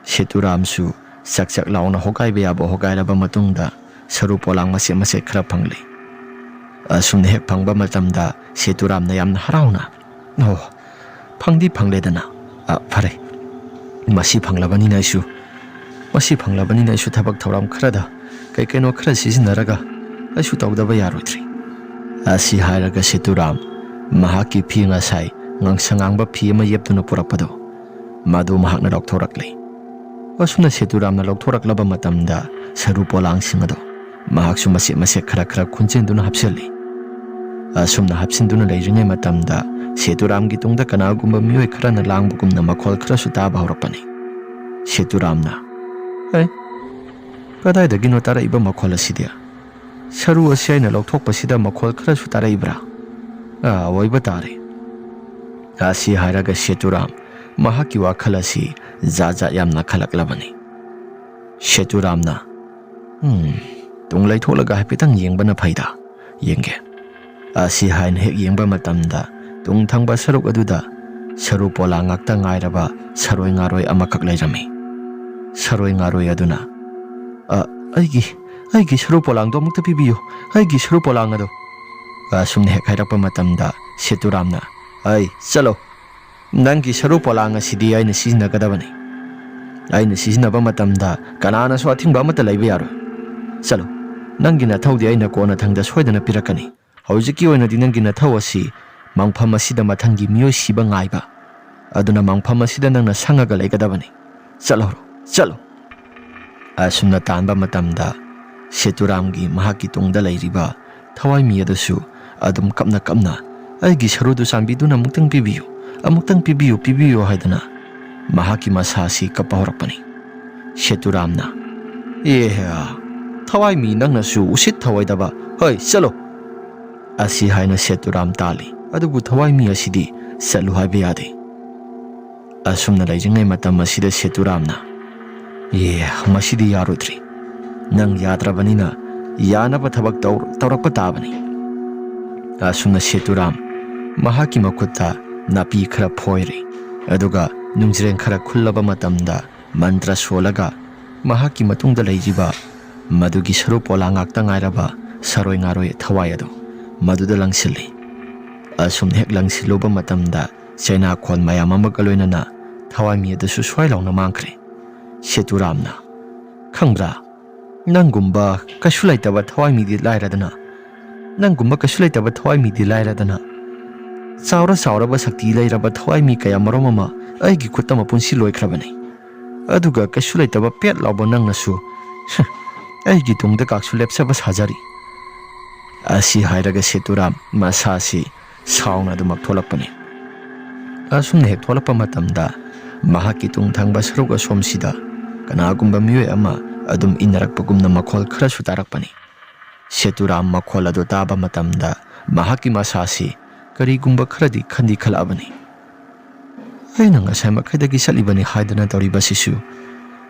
ꯁꯦꯇꯨꯔꯥꯝꯁꯨ ꯆꯛ ꯆꯛ ꯂꯥꯎꯅ ꯍꯣꯒꯥꯏꯕ ꯌꯥꯕ ꯍꯣꯒꯥꯏꯔꯕ ꯃꯇꯨꯡꯗ ꯁꯔꯨ ꯄꯣꯂꯥꯡ ꯃꯆꯦꯠ ꯃꯆꯦꯠ ꯈꯔ ꯐꯪꯂꯦ꯫ ꯑꯁꯨꯝꯅ ꯍꯦꯛ ꯐꯪꯕ ꯃꯇꯝꯗ ꯁꯦꯇꯨꯔꯥꯝꯅ ꯌꯥꯝꯅ ꯍꯔꯥꯎꯅ, "ꯑꯣ, ꯐꯪꯗꯤ ꯐꯪꯂꯦꯗꯅ꯫ ꯑ, ꯐꯔꯦ꯫ ꯃꯁꯤ ꯐꯪꯂꯕꯅꯤꯅ ꯑꯩꯁꯨ, ꯃꯁꯤ ꯐꯪꯂꯕꯅꯤꯅ ꯑꯩꯁꯨ ꯊꯕꯛ ꯊꯧꯔꯝ ꯈꯔꯗ ꯀꯩ ꯀꯩꯅꯣ ꯈꯔ ꯁꯤꯖꯤꯟꯅꯔꯒ ꯑꯩꯁꯨ ꯇꯧꯗꯕ ꯌꯥꯔꯣꯏꯗ꯭ꯔꯤ"꯫ ꯑꯁꯤ ꯍꯥꯏꯔꯒ ꯁꯦꯇꯨꯔꯥꯝ ꯃꯍꯥꯛꯀꯤ ꯐꯤ, ꯉꯁꯥꯏ ꯉꯥꯡꯁꯪ ꯉꯥꯡꯕ ꯐꯤ ꯑꯃ ꯌꯦꯞꯇꯨꯅ ꯄꯨꯔꯛꯄꯗꯣ, ꯃꯗꯨ ꯃꯍꯥꯛꯅ ꯂꯧꯊꯣꯔꯛꯂꯦ꯫ ꯑꯁꯨꯝꯅ ꯁꯦꯇꯨꯔꯥꯝꯅ ꯂꯧꯊꯣꯔꯛꯂꯕ ꯃꯇꯝꯗ ꯁꯔꯨ ꯄꯣꯂꯥꯡꯁꯤꯡ ꯑꯗꯣ ꯃꯍꯥꯛꯁꯨ ꯃꯆꯦꯠ ꯃꯆꯦꯠ ꯈꯔ ꯈꯔ ꯈꯨꯟꯖꯤꯟꯗꯨꯅ ꯍꯥꯞꯆꯤꯜꯂꯤ꯫ ꯑꯁꯨꯝꯅ ꯍꯥꯞꯆꯤꯟꯗꯨꯅ ꯂꯩꯔꯤꯉꯩ ꯃꯇꯝꯗ ꯁꯦꯇꯨꯔꯥꯝꯒꯤ ꯇꯨꯡꯗ ꯀꯅꯥꯒꯨꯝꯕ ꯃꯤꯑꯣꯏ ꯈꯔꯅ ꯂꯥꯡꯕꯒꯨꯝꯅ ꯃꯈꯣꯜ ꯈꯔꯁꯨ ꯇꯥꯕ ꯍꯧꯔꯛꯄꯅꯤ꯫ ꯁꯦꯇꯨꯔꯥꯝꯅ, "ꯑꯦ, ꯀꯗꯥꯏꯗꯒꯤꯅꯣ ꯇꯥꯔꯛꯏꯕ ꯃꯈꯣꯜ ꯑꯁꯤꯗꯤ? ꯁꯔꯨ ꯑꯁꯤ ꯑꯩꯅ ꯂꯧꯊꯣꯛꯄꯁꯤꯗ ꯃꯈꯣꯜ ꯈꯔꯁꯨ ꯇꯥꯔꯛꯏꯕ꯭ꯔꯥ? ꯑꯥ, ꯑꯣꯏꯕ ꯇꯥꯔꯦ"꯫ ꯑꯁꯤ ꯍꯥꯏꯔꯒ ꯁꯦꯇꯨꯔꯥꯝ ꯃꯍꯥꯛꯀꯤ ꯋꯥꯈꯜ ꯑꯁꯤ ꯖꯥꯠ ꯖꯥꯠ ꯌꯥꯝꯅ ꯈꯜꯂꯛꯂꯕꯅꯤ꯫ ꯁꯦꯇꯨꯔꯥꯝꯅ, "ꯎꯝ, ꯇꯨꯡ ꯂꯩꯊꯣꯛꯂꯒ ꯍꯥꯏꯐꯦꯠꯇꯪ ꯌꯦꯡꯕꯅ ꯐꯩꯗ, ꯌꯦꯡꯒꯦ"꯫ ꯑꯁꯤ ꯍꯥꯏꯅ ꯍꯦꯛ ꯌꯦꯡꯕ ꯃꯇꯝꯗ ꯇꯨꯡ ꯊꯪꯕ ꯁꯔꯨꯛ ꯑꯗꯨꯗ ꯁꯔꯨ ꯄꯣꯂꯥꯡ ꯉꯥꯛꯇ ꯉꯥꯏꯔꯕ ꯁꯔꯣꯏ ꯉꯥꯔꯣꯏ ꯑꯃꯈꯛ ꯂꯩꯔꯝꯃꯤ꯫ ꯁꯔꯣꯏ ꯉꯥꯔꯣꯏ ꯑꯗꯨꯅ, "ꯑ, ꯑꯩꯒꯤ, ꯑꯩꯒꯤ ꯁꯔꯨ ꯄꯣꯂꯥꯡꯗꯣ ꯑꯃꯨꯛꯇ ꯄꯤꯕꯤꯌꯨ, ꯑꯩꯒꯤ ꯁꯔꯨ ꯄꯣꯂꯥꯡ ꯑꯗꯣ"꯫ ꯑꯁꯨꯝꯅ ꯍꯦꯛ ꯍꯥꯏꯔꯛꯄ ꯃꯇꯝꯗ ꯁꯦꯇꯨꯔꯥꯝꯅ, "ꯑꯩ, ꯆꯠꯂꯣ, ꯅꯪꯒꯤ ꯁꯔꯨ ꯄꯣꯂꯥꯡ ꯑꯁꯤꯗꯤ ꯑꯩꯅ ꯁꯤꯖꯤꯟꯅꯒꯗꯕꯅꯤ꯫ ꯑꯩꯅ ꯁꯤꯖꯤꯟꯅꯕ ꯃꯇꯝꯗ ꯀꯅꯥꯅꯁꯨ ꯑꯊꯤꯡꯕ ꯑꯃꯠꯇ ꯂꯩꯕ ꯌꯥꯔꯣꯏ꯫ ꯆꯠꯂꯣ, ꯅꯪꯒꯤ ꯅꯊꯧꯗꯤ ꯑꯩꯅ ꯀꯣꯟꯅꯊꯪꯗ ꯁꯣꯏꯗꯅ ꯄꯤꯔꯛꯀꯅꯤ꯫ ꯍꯧꯖꯤꯛꯀꯤ ꯑꯣꯏꯅꯗꯤ ꯅꯪꯒꯤ ꯅꯊꯧ ꯑꯁꯤ ꯃꯪꯐꯝ ꯑꯁꯤꯗ ꯃꯊꯪꯒꯤ ꯃꯤꯑꯣꯏ ꯁꯤꯕ ꯉꯥꯏꯕ꯫ ꯑꯗꯨꯅ ꯃꯪꯐꯝ ꯑꯁꯤꯗ ꯅꯪꯅ ꯁꯪꯉꯒ ꯂꯩꯒꯗꯕꯅꯤ꯫ ꯆꯠꯂꯣ, ꯆꯠꯂꯣ"꯫ ꯑꯁꯨꯝꯅ ꯇꯥꯟꯕ ꯃꯇꯝꯗ ꯁꯦꯇꯨꯔꯥꯝꯒꯤ ꯃꯍꯥꯛꯀꯤ ꯇꯨꯡꯗ ꯂꯩꯔꯤꯕ ꯊꯋꯥꯏ ꯃꯤ ꯑꯗꯨꯁꯨ ꯑꯗꯨꯝ ꯀꯞꯅ ꯀꯞꯅ, "ꯑꯩꯒꯤ ꯁꯔꯨꯗꯨ ꯆꯥꯟꯕꯤꯗꯨꯅ ꯑꯃꯨꯛꯇꯪ ꯄꯤꯕꯤꯌꯨ, ꯑꯃꯨꯛꯇꯪ ꯄꯤꯕꯤꯌꯨ, ꯄꯤꯕꯤꯌꯨ" ꯍꯥꯏꯗꯨꯅ ꯃꯍꯥꯛꯀꯤ ꯃꯁꯥ ꯑꯁꯤ ꯀꯞꯄ ꯍꯧꯔꯛꯄꯅꯤ꯫ ꯁꯦꯇꯨꯔꯥꯝꯅ, "ꯑꯦ, ꯊꯋꯥꯏ ꯃꯤ ꯅꯪꯅꯁꯨ ꯎꯁꯤꯠ ꯊꯑꯣꯏꯗꯕ, ꯍꯣꯏ, ꯆꯠꯂꯣ"꯫ ꯑꯁꯤ ꯍꯥꯏꯅ ꯁꯦꯇꯨꯔꯥꯝ ꯇꯥꯜꯂꯤ꯫ ꯑꯗꯨꯕꯨ ꯊꯋꯥꯏ ꯃꯤ ꯑꯁꯤꯗꯤ ꯆꯠꯂꯨ ꯍꯥꯏꯕ ꯌꯥꯗꯦ꯫ ꯑꯁꯨꯝꯅ ꯂꯩꯔꯤꯉꯩ ꯃꯇꯝ ꯑꯁꯤꯗ ꯁꯦꯇꯨꯔꯥꯝꯅ, "ꯑꯦ, ꯃꯁꯤꯗꯤ ꯌꯥꯔꯣꯏꯗ꯭ꯔꯤ꯫ ꯅꯪ ꯌꯥꯗ꯭ꯔꯕꯅꯤꯅ ꯌꯥꯅꯕ ꯊꯕꯛ ꯇꯧ-, ꯇꯧꯔꯛꯄ ꯇꯥꯕꯅꯤ"꯫ ꯑꯁꯨꯝꯅ ꯁꯦꯇꯨꯔꯥꯝ ꯃꯍꯥꯛꯀꯤ ꯃꯈꯨꯠꯇ ꯅꯥꯄꯤ ꯈꯔ ꯐꯣꯏꯔꯤ, ꯑꯗꯨꯒ ꯅꯨꯡꯖ꯭ꯔꯦꯡ ꯈꯔ ꯈꯨꯜꯂꯕ ꯃꯇꯝꯗ ꯃꯟꯇ꯭ꯔ ꯁꯣꯜꯂꯒ ꯃꯍꯥꯛꯀꯤ ꯃꯇꯨꯡꯗ ꯂꯩꯔꯤꯕ ꯃꯗꯨꯒꯤ ꯁꯔꯨ ꯄꯣꯂꯥ ꯉꯥꯛꯇ ꯉꯥꯏꯔꯕ ꯁꯥꯔꯣꯏ ꯉꯥꯔꯣꯏ ꯊꯋꯥꯏ ꯑꯗꯨ ꯃꯗꯨꯗ ꯂꯪꯁꯤꯜꯂꯤ꯫ ꯑꯁꯨꯝꯅ ꯍꯦꯛ ꯂꯪꯁꯤꯜꯂꯨꯕ ꯃꯇꯝꯗ ꯆꯩꯅꯥꯈꯣꯟ ꯃꯌꯥꯝ ꯑꯃꯒ ꯂꯣꯏꯅꯅ ꯊꯋꯥꯏꯃꯤ ꯑꯗꯨꯁꯨ ꯁ꯭ꯋꯥꯏ ꯂꯥꯎꯅ ꯃꯥꯡꯈ꯭ꯔꯦ꯫ ꯁꯦꯇꯨꯔꯥꯝꯅ, "ꯈꯪꯕ꯭ꯔꯥ, ꯅꯪꯒꯨꯝꯕ ꯀꯩꯁꯨ ꯂꯩꯇꯕ ꯊꯋꯥꯏꯃꯤꯗꯤ ꯂꯥꯏꯔꯗꯅ, ꯅꯪꯒꯨꯝꯕ ꯀꯩꯁꯨ ꯂꯩꯇꯕ ꯊꯋꯥꯏꯃꯤꯗꯤ ꯂꯥꯏꯔꯗꯅ, ꯆꯥꯎꯔ ꯆꯥꯎꯔꯕ ꯁꯛꯇꯤ ꯂꯩꯔꯕ ꯊꯋꯥꯏꯃꯤ ꯀꯌꯥ ꯃꯔꯨꯝ ꯑꯃ ꯑꯩꯒꯤ ꯈꯨꯠꯇ ꯃꯄꯨꯟꯁꯤ ꯂꯣꯏꯈ꯭ꯔꯕꯅꯤ꯫ ꯑꯗꯨꯒ ꯀꯩꯁꯨ ꯂꯩꯇꯕ ꯄꯦꯠ ꯂꯥꯎꯕ ꯅꯪꯅꯁꯨ ꯑꯩꯒꯤ ꯇꯨꯡꯗ ꯀꯥꯛꯁꯨ ꯂꯦꯞꯆꯕ ꯁꯥꯖꯔꯤ"꯫ ꯑꯁꯤ ꯍꯥꯏꯔꯒ ꯁꯦꯇꯨꯔꯥꯝ ꯃꯁꯥꯁꯤ ꯁꯥꯎꯅ ꯑꯗꯨꯃꯛ ꯊꯣꯛꯂꯛꯄꯅꯤ꯫ ꯑꯁꯨꯝꯅ ꯍꯦꯛ ꯊꯣꯛꯂꯛꯄ ꯃꯇꯝꯗ ꯃꯍꯥꯛꯀꯤ ꯇꯨꯡ ꯊꯪꯕ ꯁꯔꯨꯛ ꯑꯁꯣꯝꯁꯤꯗ ꯀꯅꯥꯒꯨꯝꯕ ꯃꯤꯑꯣꯏ ꯑꯃ ꯑꯗꯨꯝ ꯏꯟꯅꯔꯛꯄꯒꯨꯝꯅ ꯃꯈꯣꯜ ꯈꯔꯁꯨ ꯇꯥꯔꯛꯄꯅꯤ꯫ ꯁꯦꯇꯨꯔꯥꯝ ꯃꯈꯣꯜ ꯑꯗꯨ ꯇꯥꯕ ꯃꯇꯝꯗ ꯃꯍꯥꯛꯀꯤ ꯃꯁꯥꯁꯤ ꯀꯔꯤꯒꯨꯝꯕ ꯈꯔꯗꯤ ꯈꯟꯗꯤ ꯈꯜꯂꯛꯑꯕꯅꯤ꯫ "ꯑꯩꯅ ꯉꯁꯥꯏ ꯃꯈꯩꯗꯒꯤ ꯆꯠꯂꯤꯕꯅꯤ ꯍꯥꯏꯗꯅ ꯇꯧꯔꯤꯕꯁꯤꯁꯨ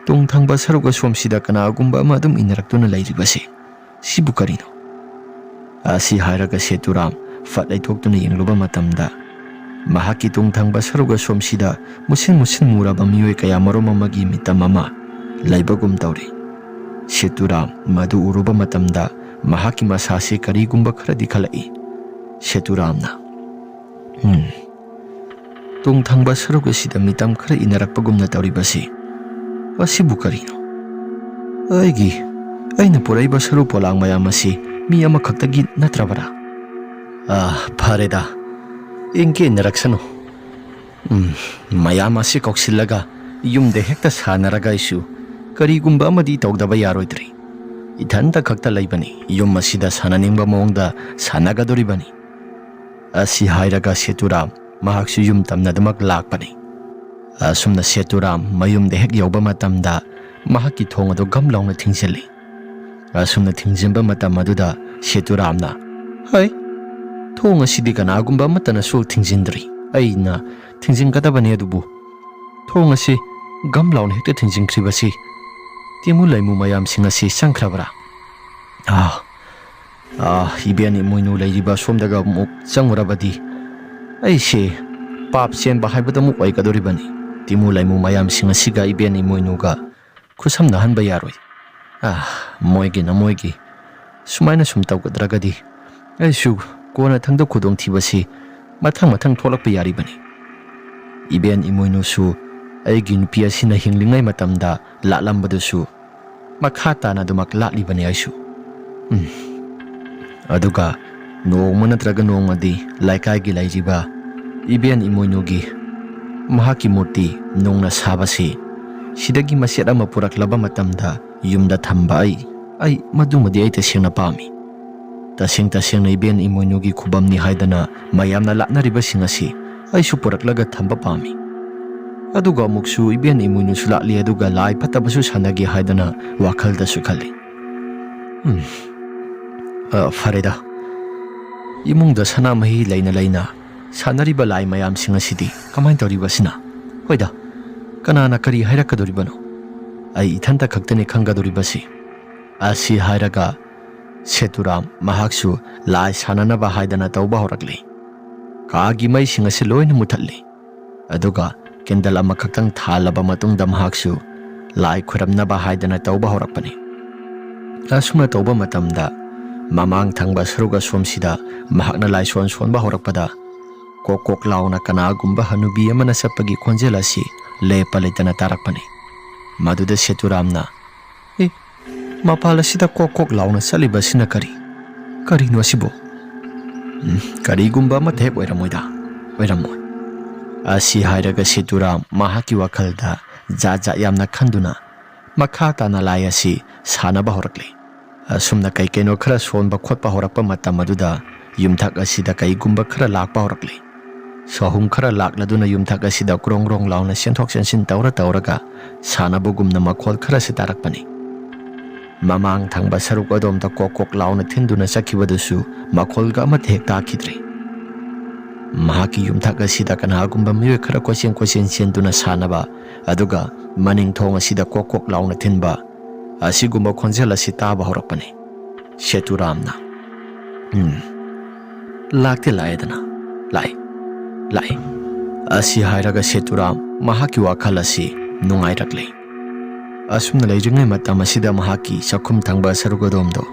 ꯇꯨꯡ ꯊꯪꯕ ꯁꯔꯨꯛ ꯑꯁꯣꯝꯁꯤꯗ ꯀꯅꯥꯒꯨꯝꯕ ꯑꯃ ꯑꯗꯨꯝ ꯏꯟꯅꯔꯛꯇꯨꯅ ꯂꯩꯔꯤꯕꯁꯤ, ꯁꯤꯕꯨ ꯀꯔꯤꯅꯣ?" ꯑꯁꯤ ꯍꯥꯏꯔꯒ ꯁꯦꯇꯨꯔꯥꯝ ꯐꯠ ꯂꯩꯊꯣꯛꯇꯨꯅ ꯌꯦꯡꯂꯨꯕ ꯃꯇꯝꯗ ꯃꯍꯥꯛꯀꯤ ꯇꯨꯡ ꯊꯪꯕ ꯁꯔꯨꯛ ꯑꯁꯣꯝꯁꯤꯗ ꯃꯨꯁꯤꯟ ꯃꯨꯁꯤꯟ ꯃꯨꯔꯕ ꯃꯤꯑꯣꯏ ꯀꯌꯥ ꯃꯔꯨꯝ ꯑꯃꯒꯤ ꯃꯤꯇꯝ ꯑꯃ ꯂꯩꯕꯒꯨꯝ ꯇꯧꯔꯤ꯫ ꯁꯦꯇꯨꯔꯥꯝ ꯃꯗꯨ ꯎꯔꯨꯕ ꯃꯇꯝꯗ ꯃꯍꯥꯛꯀꯤ ꯃꯁꯥꯁꯤ ꯀꯔꯤꯒꯨꯝꯕ ꯈꯔꯗꯤ ꯈꯜꯂꯛꯏ꯫ ꯁꯦꯇꯨꯔꯥꯝꯅ, "ꯎꯝ, ꯇꯨꯡ ꯊꯪꯕ ꯁꯔꯨꯛ ꯑꯁꯤꯗ ꯃꯤꯇꯝ ꯈꯔ ꯏꯟꯅꯔꯛꯄꯒꯨꯝꯅ ꯇꯧꯔꯤꯕꯁꯤ, ꯃꯁꯤꯕꯨ ꯀꯔꯤꯅꯣ? ꯑꯩꯒꯤ, ꯑꯩꯅ ꯄꯨꯔꯛꯏꯕ ꯁꯔꯨ ꯄꯣꯂꯥꯡ ꯃꯌꯥꯝ ꯑꯁꯤ ꯃꯤ ꯑꯃꯈꯛꯇꯒꯤ ꯅꯠꯇ꯭ꯔꯕꯔꯥ? ꯑꯥ, ꯐꯔꯦꯗ, ꯏꯟꯒꯦ ꯏꯟꯅꯔꯛꯁꯅꯨ꯫ ꯎꯝ, ꯃꯌꯥꯝ ꯑꯁꯤ ꯀꯧꯁꯤꯜꯂꯒ ꯌꯨꯝꯗ ꯍꯦꯛꯇ ꯁꯥꯟꯅꯔꯒ ꯑꯩꯁꯨ ꯀꯔꯤꯒꯨꯝꯕ ꯑꯃꯗꯤ ꯇꯧꯗꯕ ꯌꯥꯔꯣꯏꯗ꯭ꯔꯤ꯫ ꯏꯊꯟꯇ ꯈꯛꯇ ꯂꯩꯕꯅꯤ, ꯌꯨꯝ ꯑꯁꯤꯗ ꯁꯥꯟꯅꯅꯤꯡꯕ ꯃꯑꯣꯡꯗ ꯁꯥꯟꯅꯒꯗꯣꯔꯤꯕꯅꯤ"꯫ ꯑꯁꯤ ꯍꯥꯏꯔꯒ ꯁꯦꯇꯨꯔꯥꯝ ꯃꯍꯥꯛꯁꯨ ꯌꯨꯝ ꯇꯝꯅꯗꯨꯃꯛ ꯂꯥꯛꯄꯅꯤ꯫ ꯑꯁꯨꯝꯅ ꯁꯦꯇꯨꯔꯥꯝ ꯃꯌꯨꯝꯗ ꯍꯦꯛ ꯌꯧꯕ ꯃꯇꯝꯗ ꯃꯍꯥꯛꯀꯤ ꯊꯣꯡ ꯑꯗꯨ ꯒꯝ ꯂꯥꯎꯅ ꯊꯤꯡꯖꯤꯜꯂꯤ꯫ ꯑꯁꯨꯝꯅ ꯊꯤꯡꯖꯤꯟꯕ ꯃꯇꯝ ꯑꯗꯨꯗ ꯁꯦꯇꯨꯔꯥꯝꯅ, "ꯍꯩ, ꯊꯣꯡ ꯑꯁꯤꯗꯤ ꯀꯅꯥꯒꯨꯝꯕ ꯑꯃꯠꯇꯅꯁꯨ ꯊꯤꯡꯖꯤꯟꯗ꯭ꯔꯤ꯫ ꯑꯩꯅ ꯊꯤꯡꯖꯤꯟꯒꯗꯕꯅꯤ, ꯑꯗꯨꯕꯨ ꯊꯣꯡ ꯑꯁꯤ ꯒꯝ ꯂꯥꯎꯅ ꯍꯦꯛꯇ ꯊꯤꯡꯖꯤꯟꯈ꯭ꯔꯤꯕꯁꯤ ꯇꯤꯃꯨ ꯂꯩꯃꯨ ꯃꯌꯥꯝꯁꯤꯡ ꯑꯁꯤ ꯆꯪꯈ꯭ꯔꯕ꯭ꯔꯥ? ꯑꯥ, ꯑꯥ, ꯏꯕꯦꯟ ꯏꯃꯣꯏꯅꯨ ꯂꯩꯔꯤꯕ ꯑꯁꯣꯝꯗꯒ ꯑꯃꯨꯛ ꯆꯪꯉꯨꯔꯕꯗꯤ ꯑꯩꯁꯦ ꯄꯥꯞ ꯆꯦꯟꯕ ꯍꯥꯏꯕꯗꯨ ꯑꯃꯨꯛ ꯑꯣꯏꯒꯗꯧꯔꯤꯕꯅꯤ꯫ ꯇꯤꯃꯨ ꯂꯩꯃꯨ ꯃꯌꯥꯝꯁꯤꯡ ꯑꯁꯤꯒ ꯏꯕꯦꯟ ꯏꯃꯣꯏꯅꯨꯒ ꯈꯨꯠꯁꯝꯅꯍꯟꯕ ꯌꯥꯔꯣꯏ꯫ ꯑꯥ, ꯃꯣꯏꯒꯤꯅ ꯃꯣꯏꯒꯤ꯫ ꯁꯨꯃꯥꯏꯅ ꯁꯨꯝ ꯇꯧꯒꯗ꯭ꯔꯒꯗꯤ ꯑꯩꯁꯨ ꯀꯣꯟꯅꯊꯪꯗ ꯈꯨꯗꯣꯡꯊꯤꯕꯁꯤ ꯃꯊꯪ ꯃꯊꯪ ꯊꯣꯛꯂꯛꯄ ꯌꯥꯔꯤꯕꯅꯤ꯫ ꯏꯕꯦꯟ ꯏꯃꯣꯏꯅꯨꯁꯨ ꯑꯩꯒꯤ ꯅꯨꯄꯤ ꯑꯁꯤꯅ ꯍꯤꯡꯂꯤꯉꯩ ꯃꯇꯝꯗ ꯂꯥꯠꯂꯝꯕꯗꯨꯁꯨ ꯃꯈꯥ ꯇꯥꯅ ꯑꯗꯨꯃꯛ ꯂꯥꯠꯂꯤꯕꯅꯤ ꯑꯩꯁꯨ꯫ ꯎꯝ꯫ ꯑꯗꯨꯒ ꯅꯣꯡꯃ ꯅꯠꯇ꯭ꯔꯒ ꯅꯣꯡꯃꯗꯤ ꯂꯩꯀꯥꯏꯒꯤ ꯂꯩꯔꯤꯕ ꯏꯕꯦꯟ ꯏꯃꯣꯏꯅꯨꯒꯤ ꯃꯍꯥꯛꯀꯤ ꯃꯨꯔꯇꯤ ꯅꯨꯡꯅ ꯁꯥꯕꯁꯤ ꯁꯤꯗꯒꯤ ꯃꯆꯦꯠ ꯑꯃ ꯄꯨꯔꯛꯂꯕ ꯃꯇꯝꯗ ꯌꯨꯝꯗ ꯊꯝꯕ ꯑꯩ, ꯑꯩ ꯃꯗꯨꯃꯗꯤ ꯑꯩ ꯇꯁꯦꯡꯅ ꯄꯥꯝꯃꯤ꯫ ꯇꯁꯦꯡ ꯇꯁꯦꯡꯅ ꯏꯕꯦꯟ ꯏꯃꯣꯏꯅꯨꯒꯤ ꯈꯨꯕꯝꯅꯤ ꯍꯥꯏꯗꯅ ꯃꯌꯥꯝꯅ ꯂꯥꯠꯅꯔꯤꯕꯁꯤꯡ ꯑꯁꯤ ꯑꯩꯁꯨ ꯄꯨꯔꯛꯂꯒ ꯊꯝꯕ ꯄꯥꯝꯃꯤ꯫ ꯑꯗꯨꯒ ꯑꯃꯨꯛꯁꯨ ꯏꯕꯦꯟ ꯏꯃꯣꯏꯅꯨꯁꯨ ꯂꯥꯠꯂꯤ, ꯑꯗꯨꯒ ꯂꯥꯏ ꯐꯠꯇꯕꯁꯨ ꯁꯥꯟꯅꯒꯦ ꯍꯥꯏꯗꯅ ꯋꯥꯈꯜꯗꯁꯨ ꯈꯜꯂꯤ꯫ ꯎꯝ꯫ ꯑ, ꯐꯔꯦꯗ꯫ ꯏꯃꯨꯡꯗ ꯁꯅꯥꯃꯍꯤ ꯂꯩꯅ ꯂꯩꯅ ꯁꯥꯟꯅꯔꯤꯕ ꯂꯥꯏ ꯃꯌꯥꯝꯁꯤꯡ ꯑꯁꯤꯗꯤ ꯀꯃꯥꯏꯅ ꯇꯧꯔꯤꯕ ꯑꯁꯤꯅ? ꯍꯣꯏꯗ, ꯀꯅꯥꯅ ꯀꯔꯤ ꯍꯥꯏꯔꯛꯀꯗꯧꯔꯤꯕꯅꯣ? ꯑꯩ ꯏꯊꯟꯇ ꯈꯛꯇꯅꯤ ꯈꯪꯒꯗꯧꯔꯤꯕꯁꯤ꯫ ꯑꯁꯤ ꯍꯥꯏꯔꯒ ꯁꯦꯇꯨꯔꯥꯝ ꯃꯍꯥꯛꯁꯨ ꯂꯥꯏ ꯁꯥꯟꯅꯅꯕ ꯍꯥꯏꯗꯅ ꯇꯧꯕ ꯍꯧꯔꯛꯂꯤ꯫ ꯀꯥꯒꯤ ꯃꯩꯁꯤꯡ ꯑꯁꯤ ꯂꯣꯏꯅ ꯃꯨꯊꯠꯂꯤ꯫ ꯑꯗꯨꯒ ꯀꯦꯟꯗꯜ ꯑꯃꯈꯛꯇꯪ ꯊꯥꯜꯂꯕ ꯃꯇꯨꯡꯗ ꯃꯍꯥꯛꯁꯨ ꯂꯥꯏ ꯈꯨꯔꯝꯅꯕ ꯍꯥꯏꯗꯅ ꯇꯧꯕ ꯍꯧꯔꯛꯄꯅꯤ꯫ ꯑꯁꯨꯝꯅ ꯇꯧꯕ ꯃꯇꯝꯗ ꯃꯃꯥꯡ ꯊꯪꯕ ꯁꯔꯨꯛ ꯑꯁꯣꯝꯁꯤꯗ ꯃꯍꯥꯛꯅ ꯂꯥꯏꯁꯣꯟ ꯁꯣꯟꯕ ꯍꯧꯔꯛꯄꯗ ꯀꯣꯛ ꯀꯣꯛ ꯂꯥꯎꯅ ꯀꯅꯥꯒꯨꯝꯕ ꯍꯅꯨꯕꯤ ꯑꯃꯅ ꯆꯠꯄꯒꯤ ꯈꯣꯟꯖꯦꯜ ꯑꯁꯤ ꯂꯦꯞꯄ ꯂꯩꯇꯅ ꯇꯥꯔꯛꯄꯅꯤ꯫ ꯃꯗꯨꯗ ꯁꯦꯇꯨꯔꯥꯝꯅ, "ꯑꯦ, ꯃꯄꯥꯜ ꯑꯁꯤꯗ ꯀꯣꯛ ꯀꯣꯛ ꯂꯥꯎꯅ ꯆꯠꯂꯤꯕ ꯑꯁꯤꯅ ꯀꯔꯤ? ꯀꯔꯤꯅꯣ ꯑꯁꯤꯕꯨ? ꯎꯝ, ꯀꯔꯤꯒꯨꯝꯕ ꯑꯃꯠꯇ ꯍꯦꯛ ꯑꯣꯏꯔꯝꯃꯣꯏꯗ, ꯑꯣꯏꯔꯝꯃꯣꯏ" ꯑꯁꯤ ꯍꯥꯏꯔꯒ ꯁꯦꯇꯨꯔꯥꯝ ꯃꯍꯥꯛꯀꯤ ꯋꯥꯈꯜꯗ ꯖꯥꯠ ꯖꯥꯠ ꯌꯥꯝꯅ ꯈꯟꯗꯨꯅ ꯃꯈꯥ ꯇꯥꯅ ꯂꯥꯏ ꯑꯁꯤ ꯁꯥꯟꯅꯕ ꯍꯧꯔꯛꯂꯤ꯫ ꯑꯁꯨꯝꯅ ꯀꯩ ꯀꯩꯅꯣ ꯈꯔ ꯁꯣꯟꯕ ꯈꯣꯠꯄ ꯍꯧꯔꯛꯄ ꯃꯇꯝ ꯑꯗꯨꯗ ꯌꯨꯝꯊꯛ ꯑꯁꯤꯗ ꯀꯩꯒꯨꯝꯕ ꯈꯔ ꯂꯥꯛꯄ ꯍꯧꯔꯛꯂꯤ꯫ ꯁꯍꯨꯝ ꯈꯔ ꯂꯥꯛꯂꯗꯨꯅ ꯌꯨꯝꯊꯛ ꯑꯁꯤꯗ ꯒ꯭ꯔꯣꯡ ꯒ꯭ꯔꯣꯡ ꯂꯥꯎꯅ ꯆꯦꯟꯊꯣꯛ ꯆꯦꯟꯁꯤꯟ ꯇꯧꯔ ꯇꯧꯔꯒ ꯁꯥꯟꯅꯕꯒꯨꯝꯅ ꯃꯈꯣꯜ ꯈꯔꯁꯤ ꯇꯥꯔꯛꯄꯅꯤ꯫ ꯃꯃꯥꯡ ꯊꯪꯕ ꯁꯔꯨꯛ ꯑꯗꯣꯝꯗ ꯀꯣꯛ ꯀꯣꯛ ꯂꯥꯎꯅ ꯊꯤꯟꯗꯨꯅ ꯆꯠꯈꯤꯕꯗꯨꯁꯨ ꯃꯈꯣꯜꯒ ꯑꯃꯠꯇ ꯍꯦꯛ ꯇꯥꯈꯤꯗ꯭ꯔꯦ꯫ ꯃꯍꯥꯛꯀꯤ ꯌꯨꯝꯊꯛ ꯑꯁꯤꯗ ꯀꯅꯥꯒꯨꯝꯕ ꯃꯤꯑꯣꯏ ꯈꯔ ꯀꯣꯏꯆꯦꯟ ꯀꯣꯏꯆꯦꯟ ꯆꯦꯟꯗꯨꯅ ꯁꯥꯟꯅꯕ, ꯑꯗꯨꯒ ꯃꯅꯤꯡ ꯊꯣꯡ ꯑꯁꯤꯗ ꯀꯣꯛ ꯀꯣꯛ ꯂꯥꯎꯅ ꯊꯤꯟꯕ, ꯑꯁꯤꯒꯨꯝꯕ ꯈꯣꯟꯖꯦꯜ ꯑꯁꯤ ꯇꯥꯕ ꯍꯧꯔꯛꯄꯅꯤ꯫ ꯁꯦꯇꯨꯔꯥꯝꯅ, "ꯎꯝ, ꯂꯥꯛꯇꯤ ꯂꯥꯛꯑꯦꯗꯅ, ꯂꯥꯛꯑꯦ, ꯂꯥꯛꯑꯦ," ꯑꯁꯤ ꯍꯥꯏꯔꯒ ꯁꯦꯇꯨꯔꯥꯝ ꯃꯍꯥꯛꯀꯤ ꯋꯥꯈꯜ ꯑꯁꯤ ꯅꯨꯡꯉꯥꯏꯔꯛꯂꯦ꯫ ꯑꯁꯨꯝꯅ ꯂꯩꯔꯤꯉꯩ ꯃꯇꯝ ꯑꯁꯤꯗ ꯃꯍꯥꯛꯀꯤ ꯆꯥꯛꯈꯨꯝ ꯊꯪꯕ ꯁꯔꯨꯛ ꯑꯗꯣꯝꯗꯣ,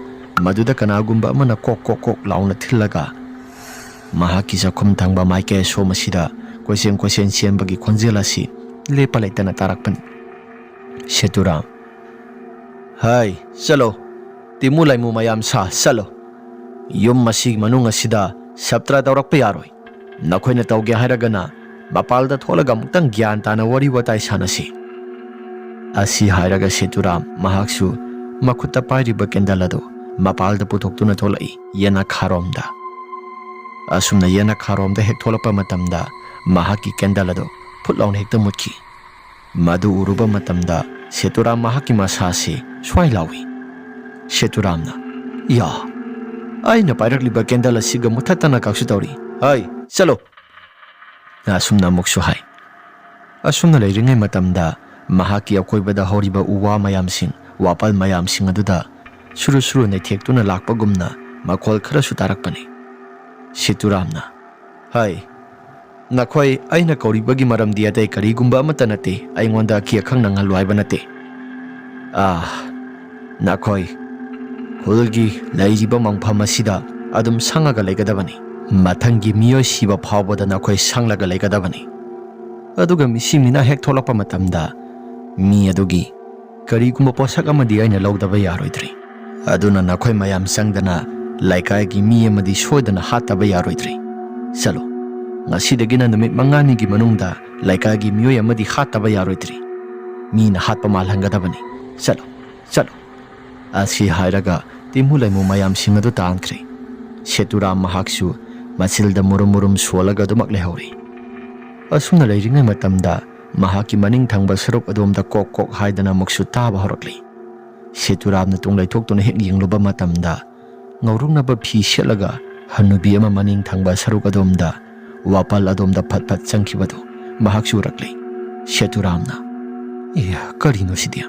ꯃꯗꯨꯗ ꯀꯅꯥꯒꯨꯝꯕ ꯑꯃꯅ ꯀꯣꯛ ꯀꯣꯛ ꯀꯣꯛ ꯂꯥꯎꯅ ꯊꯤꯜꯂꯒ ꯃꯍꯥꯛꯀꯤ ꯆꯥꯛꯈꯨꯝ ꯊꯪꯕ ꯃꯥꯏꯀꯩ ꯑꯁꯣꯝ ꯑꯁꯤꯗ ꯀꯣꯏꯆꯦꯟ ꯀꯣꯏꯆꯦꯟ ꯆꯦꯟꯕꯒꯤ ꯈꯣꯟꯖꯦꯜ ꯑꯁꯤ ꯂꯦꯞꯄ ꯂꯩꯇꯅ ꯇꯥꯔꯛꯄꯅꯤ꯫ ꯁꯦꯇꯨꯔꯥꯝ, "ꯍꯥꯏ, ꯆꯠꯂꯣ, ꯇꯤꯃꯨ ꯂꯩꯃꯨ ꯃꯌꯥꯝ ꯁꯥ, ꯆꯠꯂꯣ꯫ ꯌꯨꯝ ꯑꯁꯤꯒꯤ ꯃꯅꯨꯡ ꯑꯁꯤꯗ ꯁꯞꯇ꯭ꯔ ꯇꯧꯔꯛꯄ ꯌꯥꯔꯣꯏ꯫ ꯅꯈꯣꯏꯅ ꯇꯧꯒꯦ ꯍꯥꯏꯔꯒꯅ ꯃꯄꯥꯜꯗ ꯊꯣꯛꯂꯒ ꯑꯃꯨꯛꯇꯪ ꯒ꯭ꯌꯥꯟ ꯇꯥꯅ ꯋꯥꯔꯤ ꯋꯥꯇꯥꯏ ꯁꯥꯟꯅꯁꯤ," ꯑꯁꯤ ꯍꯥꯏꯔꯒ ꯁꯦꯇꯨꯔꯥꯝ ꯃꯍꯥꯛꯁꯨ ꯃꯈꯨꯠꯇ ꯄꯥꯏꯔꯤꯕ ꯀꯦꯟꯗꯜ ꯑꯗꯨ ꯃꯄꯥꯜꯗ ꯄꯨꯊꯣꯛꯇꯨꯅ ꯊꯣꯛꯂꯛꯏ, ꯌꯦꯅꯈꯥꯔꯣꯝꯗ꯫ ꯑꯁꯨꯝꯅ ꯌꯦꯅꯈꯥꯔꯣꯝꯗ ꯍꯦꯛ ꯊꯣꯛꯂꯛꯄ ꯃꯇꯝꯗ ꯃꯍꯥꯛꯀꯤ ꯀꯦꯟꯗꯜ ꯑꯗꯨ ꯐꯨꯠ ꯂꯥꯎꯅ ꯍꯦꯛꯇ ꯃꯨꯠꯈꯤ꯫ ꯃꯗꯨ ꯎꯔꯨꯕ ꯃꯇꯝꯗ ꯁꯦꯇꯨꯔꯥꯝ ꯃꯍꯥꯛꯀꯤ ꯃꯁꯥꯁꯤ ꯁ꯭ꯋꯥꯏ ꯂꯥꯎꯏ꯫ ꯁꯦꯇꯨꯔꯥꯝꯅ, "ꯌꯥ, ꯑꯩꯅ ꯄꯥꯏꯔꯛꯂꯤꯕ ꯀꯦꯟꯗꯜ ꯑꯁꯤꯒ ꯃꯨꯊꯠꯇꯅ ꯀꯛꯁꯨ ꯇꯧꯔꯤ꯫ ꯍꯥꯏ, ꯆꯠꯂꯣ!" ꯑꯁꯨꯝꯅ ꯑꯃꯨꯛꯁꯨ ꯍꯥꯏ꯫ ꯑꯁꯨꯝꯅ ꯂꯩꯔꯤꯉꯩ ꯃꯇꯝꯗ ꯃꯍꯥꯛꯀꯤ ꯑꯀꯣꯏꯕꯗ ꯍꯧꯔꯤꯕ ꯎ ꯋꯥ ꯃꯌꯥꯝꯁꯤꯡ, ꯋꯥꯄꯜ ꯃꯌꯥꯝꯁꯤꯡ ꯑꯗꯨꯗ ꯁꯨꯔꯨ ꯁꯨꯔꯨ ꯅꯩꯊꯦꯛꯇꯨꯅ ꯂꯥꯛꯄꯒꯨꯝꯅ ꯃꯈꯣꯜ ꯈꯔꯁꯨ ꯇꯥꯔꯛꯄꯅꯤ꯫ ꯁꯤꯇꯨꯔꯥꯝꯅ, "ꯍꯩ, ꯅꯈꯣꯏ ꯑꯩꯅ ꯀꯧꯔꯤꯕꯒꯤ ꯃꯔꯝꯗꯤ ꯑꯇꯩ ꯀꯔꯤꯒꯨꯝꯕ ꯑꯃꯠꯇ ꯅꯠꯇꯦ, ꯑꯩꯉꯣꯟꯗ ꯑꯀꯤ ꯑꯈꯪ ꯅꯪꯍꯜꯂꯨ ꯍꯥꯏꯕ ꯅꯠꯇꯦ꯫ ꯑꯥ, ꯅꯈꯣꯏ ꯈꯨꯜꯒꯤ ꯂꯩꯔꯤꯕ ꯃꯐꯝ ꯑꯁꯤꯗ ꯑꯗꯨꯝ ꯁꯪꯉꯒ ꯂꯩꯒꯗꯕꯅꯤ꯫ ꯃꯊꯪꯒꯤ ꯃꯤꯑꯣꯏ ꯁꯤꯕ ꯐꯥꯎꯕꯗ ꯅꯈꯣꯏ ꯁꯪꯂꯒ ꯂꯩꯒꯗꯕꯅꯤ꯫ ꯑꯗꯨꯒ ꯃꯤꯁꯤ ꯃꯤꯅꯥ ꯍꯦꯛ ꯊꯣꯛꯂꯛꯄ ꯃꯇꯝꯗ ꯃꯤ ꯑꯗꯨꯒꯤ ꯀꯔꯤꯒꯨꯝꯕ ꯄꯣꯠꯁꯛ ꯑꯃꯗꯤ ꯑꯩꯅ ꯂꯧꯗꯕ ꯌꯥꯔꯣꯏꯗ꯭ꯔꯤ꯫ ꯑꯗꯨꯅ ꯅꯈꯣꯏ ꯃꯌꯥꯝ ꯆꯪꯗꯅ ꯂꯩꯀꯥꯏꯒꯤ ꯃꯤ ꯑꯃꯗꯤ ꯁꯣꯏꯗꯅ ꯍꯥꯠꯇꯕ ꯌꯥꯔꯣꯏꯗ꯭ꯔꯤ꯫ ꯆꯠꯂꯣ, ꯉꯁꯤꯗꯒꯤꯅ ꯅꯨꯃꯤꯠ ꯃꯉꯥꯅꯤꯒꯤ ꯃꯅꯨꯡꯗ ꯂꯩꯀꯥꯏꯒꯤ ꯃꯤꯑꯣꯏ ꯑꯃꯗꯤ ꯍꯥꯠꯇꯕ ꯌꯥꯔꯣꯏꯗ꯭ꯔꯤ꯫ ꯃꯤꯅ ꯍꯥꯠꯄ ꯃꯥꯜꯍꯟꯒꯗꯕꯅꯤ꯫ ꯆꯠꯂꯣ, ꯆꯠꯂꯣ," ꯑꯁꯤ ꯍꯥꯏꯔꯒ ꯇꯤꯃꯨ ꯂꯩꯃꯨ ꯃꯌꯥꯝꯁꯤꯡ ꯑꯗꯨ ꯇꯥꯟꯈ꯭ꯔꯦ꯫ ꯁꯦꯇꯨꯔꯥꯝ ꯃꯍꯥꯛꯁꯨ ꯃꯆꯤꯜꯗ ꯃꯨꯔꯨꯝ ꯃꯨꯔꯨꯝ ꯁꯣꯜꯂꯒ ꯑꯗꯨꯃꯛ ꯂꯩꯍꯧꯔꯤ꯫ ꯑꯁꯨꯝꯅ ꯂꯩꯔꯤꯉꯩ ꯃꯇꯝꯗ ꯃꯍꯥꯛꯀꯤ ꯃꯅꯤꯡ ꯊꯪꯕ ꯁꯔꯨꯛ ꯑꯗꯣꯝꯗ ꯀꯣꯛ ꯀꯣꯛ ꯍꯥꯏꯗꯅ ꯑꯃꯨꯛꯁꯨ ꯇꯥꯕ ꯍꯧꯔꯛꯂꯤ꯫ ꯁꯦꯇꯨꯔꯥꯝꯅ ꯇꯨꯡ ꯂꯩꯊꯣꯛꯇꯨꯅ ꯍꯦꯛ ꯌꯦꯡꯂꯨꯕ ꯃꯇꯝꯗ, ꯉꯧꯔꯣꯛꯅꯕ ꯐꯤ ꯁꯦꯠꯂꯒ ꯍꯅꯨꯕꯤ ꯑꯃ ꯃꯅꯤꯡ ꯊꯪꯕ ꯁꯔꯨꯛ ꯑꯗꯣꯝꯗ ꯋꯥꯄꯜ ꯑꯗꯣꯝꯗ ꯐꯠ ꯐꯠ ꯆꯪꯈꯤꯕꯗꯨ ꯃꯍꯥꯛꯁꯨ ꯎꯔꯛꯂꯦ꯫ ꯁꯦꯇꯨꯔꯥꯝꯅ, "ꯑꯦ, ꯀꯔꯤꯅꯣ ꯁꯤꯗꯤ?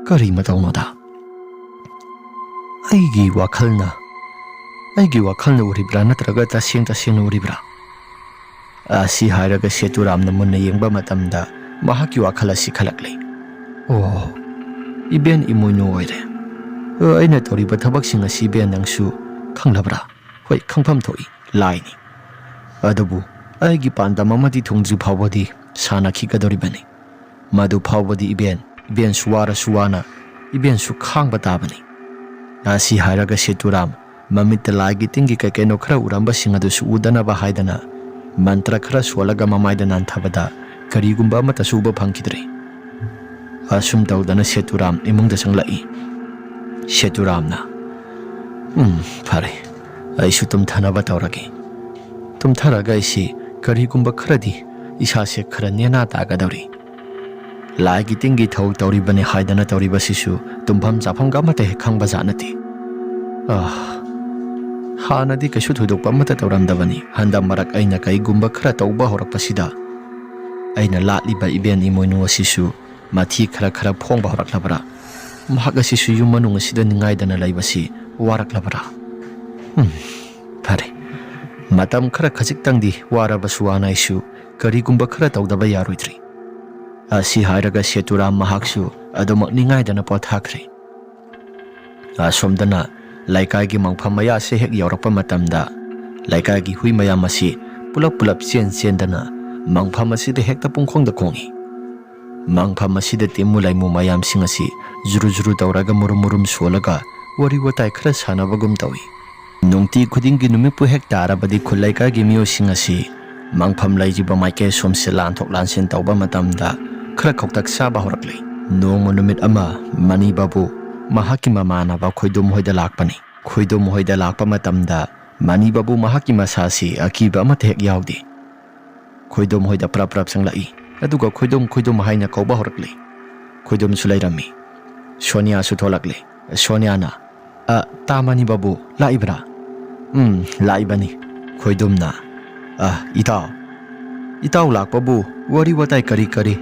ꯀꯔꯤ ꯃꯇꯧꯅꯣꯗ? ꯑꯩꯒꯤ ꯋꯥꯈꯜꯅ, ꯑꯩꯒꯤ ꯋꯥꯈꯜꯅ ꯎꯔꯤꯕ꯭ꯔꯥ, ꯅꯠꯇ꯭ꯔꯒ ꯇꯁꯦꯡ ꯇꯁꯦꯡꯅ ꯎꯔꯤꯕ꯭ꯔꯥ?" ꯑꯁꯤ ꯍꯥꯏꯔꯒ ꯁꯦꯇꯨꯔꯥꯝꯅ ꯃꯨꯟꯅ ꯌꯦꯡꯕ ꯃꯇꯝꯗ ꯃꯍꯥꯛꯀꯤ ꯋꯥꯈꯜ ꯑꯁꯤ ꯈꯜꯂꯛꯂꯦ꯫ "ꯑꯣ, ꯏꯕꯦꯟ ꯏꯃꯣꯏꯅꯨ ꯑꯣꯏꯔꯦ꯫ ꯑꯣ, ꯑꯩꯅ ꯇꯧꯔꯤꯕ ꯊꯕꯛꯁꯤꯡ ꯑꯁꯤ ꯏꯕꯦꯟ ꯅꯪꯁꯨ ꯈꯪꯂꯕ꯭ꯔꯥ?" "ꯍꯣꯏ, ꯈꯪꯐꯝ ꯊꯣꯛꯏ, ꯂꯥꯏꯅꯤ꯫ ꯑꯗꯨꯕꯨ ꯑꯩꯒꯤ ꯄꯥꯟꯗꯝ ꯑꯃꯗꯤ ꯊꯨꯡꯗ꯭ꯔꯤ ꯐꯥꯎꯕꯗꯤ ꯁꯥꯟꯅꯈꯤꯒꯗꯧꯔꯤꯕꯅꯤ꯫ ꯃꯗꯨ ꯐꯥꯎꯕꯗꯤ ꯏꯕꯦꯟ, ꯏꯕꯦꯟꯁꯨ ꯋꯥꯔꯁꯨ ꯋꯥꯅ ꯏꯕꯦꯟꯁꯨ ꯈꯥꯡꯕ ꯇꯥꯕꯅꯤ꯫" ꯑꯁꯤ ꯍꯥꯏꯔꯒ ꯁꯦꯇꯨꯔꯥꯝ ꯃꯃꯤꯠꯇ ꯂꯥꯏꯒꯤ ꯇꯤꯟꯒꯤ ꯀꯩ ꯀꯩꯅꯣ ꯈꯔ ꯎꯔꯝꯕꯁꯤꯡ ꯑꯗꯨꯁꯨ ꯎꯗꯅꯕ ꯍꯥꯏꯗꯅ ꯃꯟꯇ꯭ꯔ ꯈꯔ ꯁꯣꯜꯂꯒ ꯃꯃꯥꯏꯗ ꯅꯥꯟꯊꯕꯗ ꯀꯔꯤꯒꯨꯝꯕ ꯑꯃꯠꯇꯁꯨ ꯎꯕ ꯐꯪꯈꯤꯗ꯭ꯔꯦ꯫ ꯑꯁꯨꯝ ꯇꯧꯗꯅ ꯁꯦꯇꯨꯔꯥꯝ ꯏꯃꯨꯡꯗ ꯆꯪꯂꯛꯏ꯫ ꯁꯦꯇꯨꯔꯥꯝꯅ, "ꯎꯝ, ꯐꯔꯦ, ꯑꯩꯁꯨ ꯇꯨꯝꯊꯅꯕ ꯇꯧꯔꯒꯦ꯫ ꯇꯨꯝꯊꯔꯒ ꯑꯩꯁꯤ ꯀꯔꯤꯒꯨꯝꯕ ꯈꯔꯗꯤ ꯏꯁꯥꯁꯦ ꯈꯔ ꯅꯦꯅꯥ ꯇꯥꯒꯗꯧꯔꯤ꯫ ꯂꯥꯏꯒꯤ ꯇꯤꯟꯒꯤ ꯊꯧ ꯇꯧꯔꯤꯕꯅꯤ ꯍꯥꯏꯗꯅ ꯇꯧꯔꯤꯕꯁꯤꯁꯨ ꯇꯨꯝꯐꯝ ꯆꯥꯐꯝꯒ ꯑꯃꯠꯇ ꯍꯦꯛ ꯈꯪꯕ ꯖꯥꯠ ꯅꯠꯇꯦ꯫ ꯑꯥ, ꯍꯥꯟꯅꯗꯤ ꯀꯩꯁꯨ ꯊꯣꯏꯗꯣꯛꯄ ꯑꯃꯠꯇ ꯇꯧꯔꯝꯗꯕꯅꯤ꯫ ꯍꯟꯗꯛ ꯃꯔꯛ ꯑꯩꯅ ꯀꯩꯒꯨꯝꯕ ꯈꯔ ꯇꯧꯕ ꯍꯧꯔꯛꯄꯁꯤꯗ ꯑꯩꯅ ꯂꯥꯠꯂꯤꯕ ꯏꯕꯦꯟ ꯏꯃꯣꯏꯅꯨ ꯑꯁꯤꯁꯨ ꯃꯊꯤ ꯈꯔ ꯈꯔ ꯐꯣꯡꯕ ꯍꯧꯔꯛꯂꯕ꯭ꯔꯥ? ꯃꯍꯥꯛ ꯑꯁꯤꯁꯨ ꯌꯨꯝ ꯃꯅꯨꯡ ꯑꯁꯤꯗ ꯅꯤꯡꯉꯥꯏꯗꯅ ꯂꯩꯕꯁꯤ ꯋꯥꯔꯛꯂꯕ꯭ꯔꯥ? ꯎꯝ, ꯐꯔꯦ꯫ ꯃꯇꯝ ꯈꯔ ꯈꯖꯤꯛꯇꯪꯗꯤ ꯋꯥꯔꯕꯁꯨ ꯋꯥꯅ ꯑꯩꯁꯨ ꯀꯔꯤꯒꯨꯝꯕ ꯈꯔ ꯇꯧꯗꯕ ꯌꯥꯔꯣꯏꯗ꯭ꯔꯤ꯫" ꯑꯁꯤ ꯍꯥꯏꯔꯒ ꯁꯦꯇꯨꯔꯥꯝ ꯃꯍꯥꯛꯁꯨ ꯑꯗꯨꯃꯛ ꯅꯤꯡꯉꯥꯏꯗꯅ ꯄꯣꯊꯥꯈ꯭ꯔꯦ꯫ ꯑꯁꯣꯝꯗꯅ ꯂꯩꯀꯥꯏꯒꯤ ꯃꯪꯐꯝ ꯃꯌꯥꯁꯦ ꯍꯦꯛ ꯌꯧꯔꯛꯄ ꯃꯇꯝꯗ ꯂꯩꯀꯥꯏꯒꯤ ꯍꯨꯏ ꯃꯌꯥꯝ ꯑꯁꯤ ꯄꯨꯂꯞ ꯄꯨꯂꯞ ꯆꯦꯟ ꯆꯦꯟꯗꯅ ꯃꯪꯐꯝ ꯑꯁꯤꯗ ꯍꯦꯛꯇ ꯄꯨꯡꯈꯣꯡꯗ ꯈꯣꯡꯏ꯫ ꯃꯪꯐꯝ ꯑꯁꯤꯗ ꯇꯤꯝꯃꯨ ꯂꯩꯃꯨ ꯃꯌꯥꯝꯁꯤꯡ ꯑꯁꯤ ꯖꯨꯔꯨ ꯖꯨꯔꯨ ꯇꯧꯔꯒ ꯃꯨꯔꯨꯝ ꯃꯨꯔꯨꯝ ꯁꯣꯜꯂꯒ ꯋꯥꯔꯤ ꯋꯥꯇꯥꯏ ꯈꯔ ꯁꯥꯟꯅꯕꯒꯨꯝ ꯇꯧꯏ꯫ ꯅꯨꯡꯇꯤ ꯈꯨꯗꯤꯡꯒꯤ ꯅꯨꯃꯤꯠꯄꯨ ꯍꯦꯛ ꯇꯥꯔꯕꯗꯤ ꯈꯨꯜ ꯂꯩꯀꯥꯏꯒꯤ ꯃꯤꯑꯣꯏꯁꯤꯡ ꯑꯁꯤ ꯃꯪꯐꯝ ꯂꯩꯔꯤꯕ ꯃꯥꯏꯀꯩ ꯑꯁꯣꯝꯁꯦ ꯂꯥꯟꯊꯣꯛ ꯂꯥꯟꯁꯤꯟ ꯇꯧꯕ ꯃꯇꯝꯗ ꯈꯔ ꯈꯧꯇꯛ ꯁꯥꯕ ꯍꯧꯔꯛꯂꯤ꯫ ꯅꯣꯡꯃ ꯅꯨꯃꯤꯠ ꯑꯃ ꯃꯅꯤ ꯕꯥꯕꯨ ꯃꯍꯥꯛꯀꯤ ꯃꯃꯥꯟꯅꯕ ꯈꯣꯏꯗꯨꯝ ꯍꯣꯏꯗ ꯂꯥꯛꯄꯅꯤ꯫ ꯈꯣꯏꯗꯨꯝ ꯍꯣꯏꯗ ꯂꯥꯛꯄ ꯃꯇꯝꯗ ꯃꯅꯤ ꯕꯥꯕꯨ ꯃꯍꯥꯛꯀꯤ ꯃꯁꯥꯁꯤ ꯑꯀꯤꯕ ꯑꯃꯠꯇ ꯍꯦꯛ ꯌꯥꯎꯗꯦ꯫ ꯈꯣꯏꯗꯨꯝ ꯍꯣꯏꯗ ꯄ꯭ꯔꯞ ꯄ꯭ꯔꯞ ꯆꯪꯂꯛꯏ꯫ ꯑꯗꯨꯒ "ꯈꯣꯏꯗꯨꯝ, ꯈꯣꯏꯗꯨꯝ" ꯍꯥꯏꯅ ꯀꯧꯕ ꯍꯧꯔꯛꯂꯤ꯫ ꯈꯣꯏꯗꯨꯝꯁꯨ ꯂꯩꯔꯝꯃꯤ꯫ ꯁꯣꯅꯤꯌꯥꯁꯨ ꯊꯣꯛꯂꯛꯂꯦ꯫ ꯁꯣꯅꯤꯌꯥꯅ, "ꯑ, ꯇꯥ ꯃꯅꯤ ꯕꯥꯕꯨ, ꯂꯥꯛꯏꯕ꯭ꯔꯥ?" "ꯎꯝ, ꯂꯥꯛꯏꯕꯅꯤ꯫" ꯈꯣꯏꯗꯨꯝꯅ, ꯑ, ꯏꯇꯥꯎ, ꯏꯇꯥꯎ ꯂꯥꯛꯄꯕꯨ ꯋꯥꯔꯤ ꯋꯥꯇꯥꯏ ꯀꯔꯤ ꯀꯔꯤ?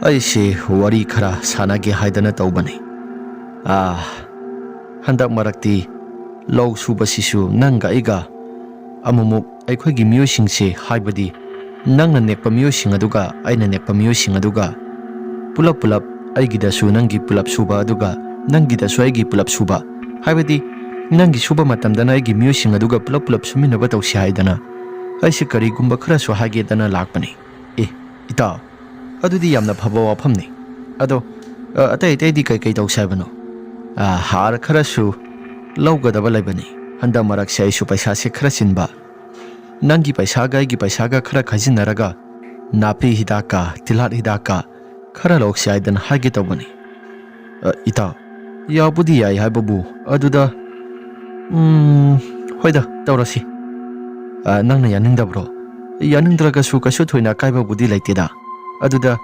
ꯑꯩꯁꯦ ꯋꯥꯔꯤ ꯈꯔ ꯁꯥꯟꯅꯒꯦ ꯍꯥꯏꯗꯅ ꯇꯧꯕꯅꯤ꯫ ꯑ, ꯍꯟꯗꯛ ꯃꯔꯛꯇꯤ ꯂꯧ ꯁꯨꯕꯁꯤꯁꯨ ꯅꯪꯒ ꯑꯩꯒ ꯑꯃꯨꯛꯃꯨꯛ ꯑꯩꯈꯣꯏꯒꯤ ꯃꯤꯑꯣꯏꯁꯤꯡꯁꯦ, ꯍꯥꯏꯕꯗꯤ ꯅꯪꯅ ꯅꯦꯛꯄ ꯃꯤꯑꯣꯏꯁꯤꯡ ꯑꯗꯨꯒ ꯑꯩꯅ ꯅꯦꯛꯄ ꯃꯤꯑꯣꯏꯁꯤꯡ ꯑꯗꯨꯒ ꯄꯨꯂꯞ ꯄꯨꯂꯞ, ꯑꯩꯒꯤꯗꯁꯨ ꯅꯪꯒꯤ ꯄꯨꯂꯞ ꯁꯨꯕ ꯑꯗꯨꯒ ꯅꯪꯒꯤꯗꯁꯨ ꯑꯩꯒꯤ ꯄꯨꯂꯞ ꯁꯨꯕ, ꯍꯥꯏꯕꯗꯤ ꯅꯪꯒꯤ ꯁꯨꯕ ꯃꯇꯝꯗꯅ ꯑꯩꯒꯤ ꯃꯤꯑꯣꯏꯁꯤꯡ ꯑꯗꯨꯒ ꯄꯨꯂꯞ ꯄꯨꯂꯞ ꯁꯨꯃꯤꯟꯅꯕ ꯇꯧꯁꯤ ꯍꯥꯏꯗꯅ ꯑꯩꯁꯦ ꯀꯔꯤꯒꯨꯝꯕ ꯈꯔꯁꯨ ꯍꯥꯏꯒꯦꯗꯅ ꯂꯥꯛꯄꯅꯤ꯫ ꯑꯦ, ꯏꯇꯥꯎ, ꯑꯗꯨꯗꯤ ꯌꯥꯝꯅ ꯐꯕ ꯋꯥꯐꯝꯅꯤ꯫ ꯑꯗꯣ, ꯑ, ꯑꯇꯩ ꯑꯇꯩꯗꯤ ꯀꯩ ꯀꯩ ꯇꯧꯁꯦ ꯍꯥꯏꯕꯅꯣ? ꯑ, ꯍꯥꯔ ꯈꯔꯁꯨ ꯂꯧꯒꯗꯕ ꯂꯩꯕꯅꯤ꯫ ꯍꯟꯗꯛ ꯃꯔꯛꯁꯦ ꯑꯩꯁꯨ ꯄꯩꯁꯥꯁꯦ ꯈꯔ ꯆꯤꯟꯕ꯫ ꯅꯪꯒꯤ ꯄꯩꯁꯥꯒ ꯑꯩꯒꯤ ꯄꯩꯁꯥꯒ ꯈꯔ ꯈꯥꯏꯖꯤꯟꯅꯔꯒ ꯅꯥꯄꯤ ꯍꯤꯗꯥꯛꯀ ꯇꯤꯜꯍꯥꯠ ꯍꯤꯗꯥꯛꯀ ꯈꯔ ꯂꯧꯁꯤ ꯍꯥꯏꯗꯅ ꯍꯥꯏꯒꯦ ꯇꯧꯕꯅꯤ꯫ ꯑ, ꯏꯇꯥꯎ, ꯌꯥꯕꯨꯗꯤ ꯌꯥꯏ ꯍꯥꯏꯕꯕꯨ, ꯑꯗꯨꯗ, ꯎꯝ, ꯍꯣꯏꯗ, ꯇꯧꯔꯁꯤ꯫ ꯑ, ꯅꯪꯅ ꯌꯥꯅꯤꯡꯗꯕ꯭ꯔꯣ? ꯌꯥꯅꯤꯡꯗ꯭ꯔꯒꯁꯨ ꯀꯩꯁꯨ ꯊꯣꯏꯅ ꯑꯀꯥꯏꯕꯕꯨꯗꯤ ꯂꯩꯇꯦꯗ꯫ ꯑꯗꯨꯗ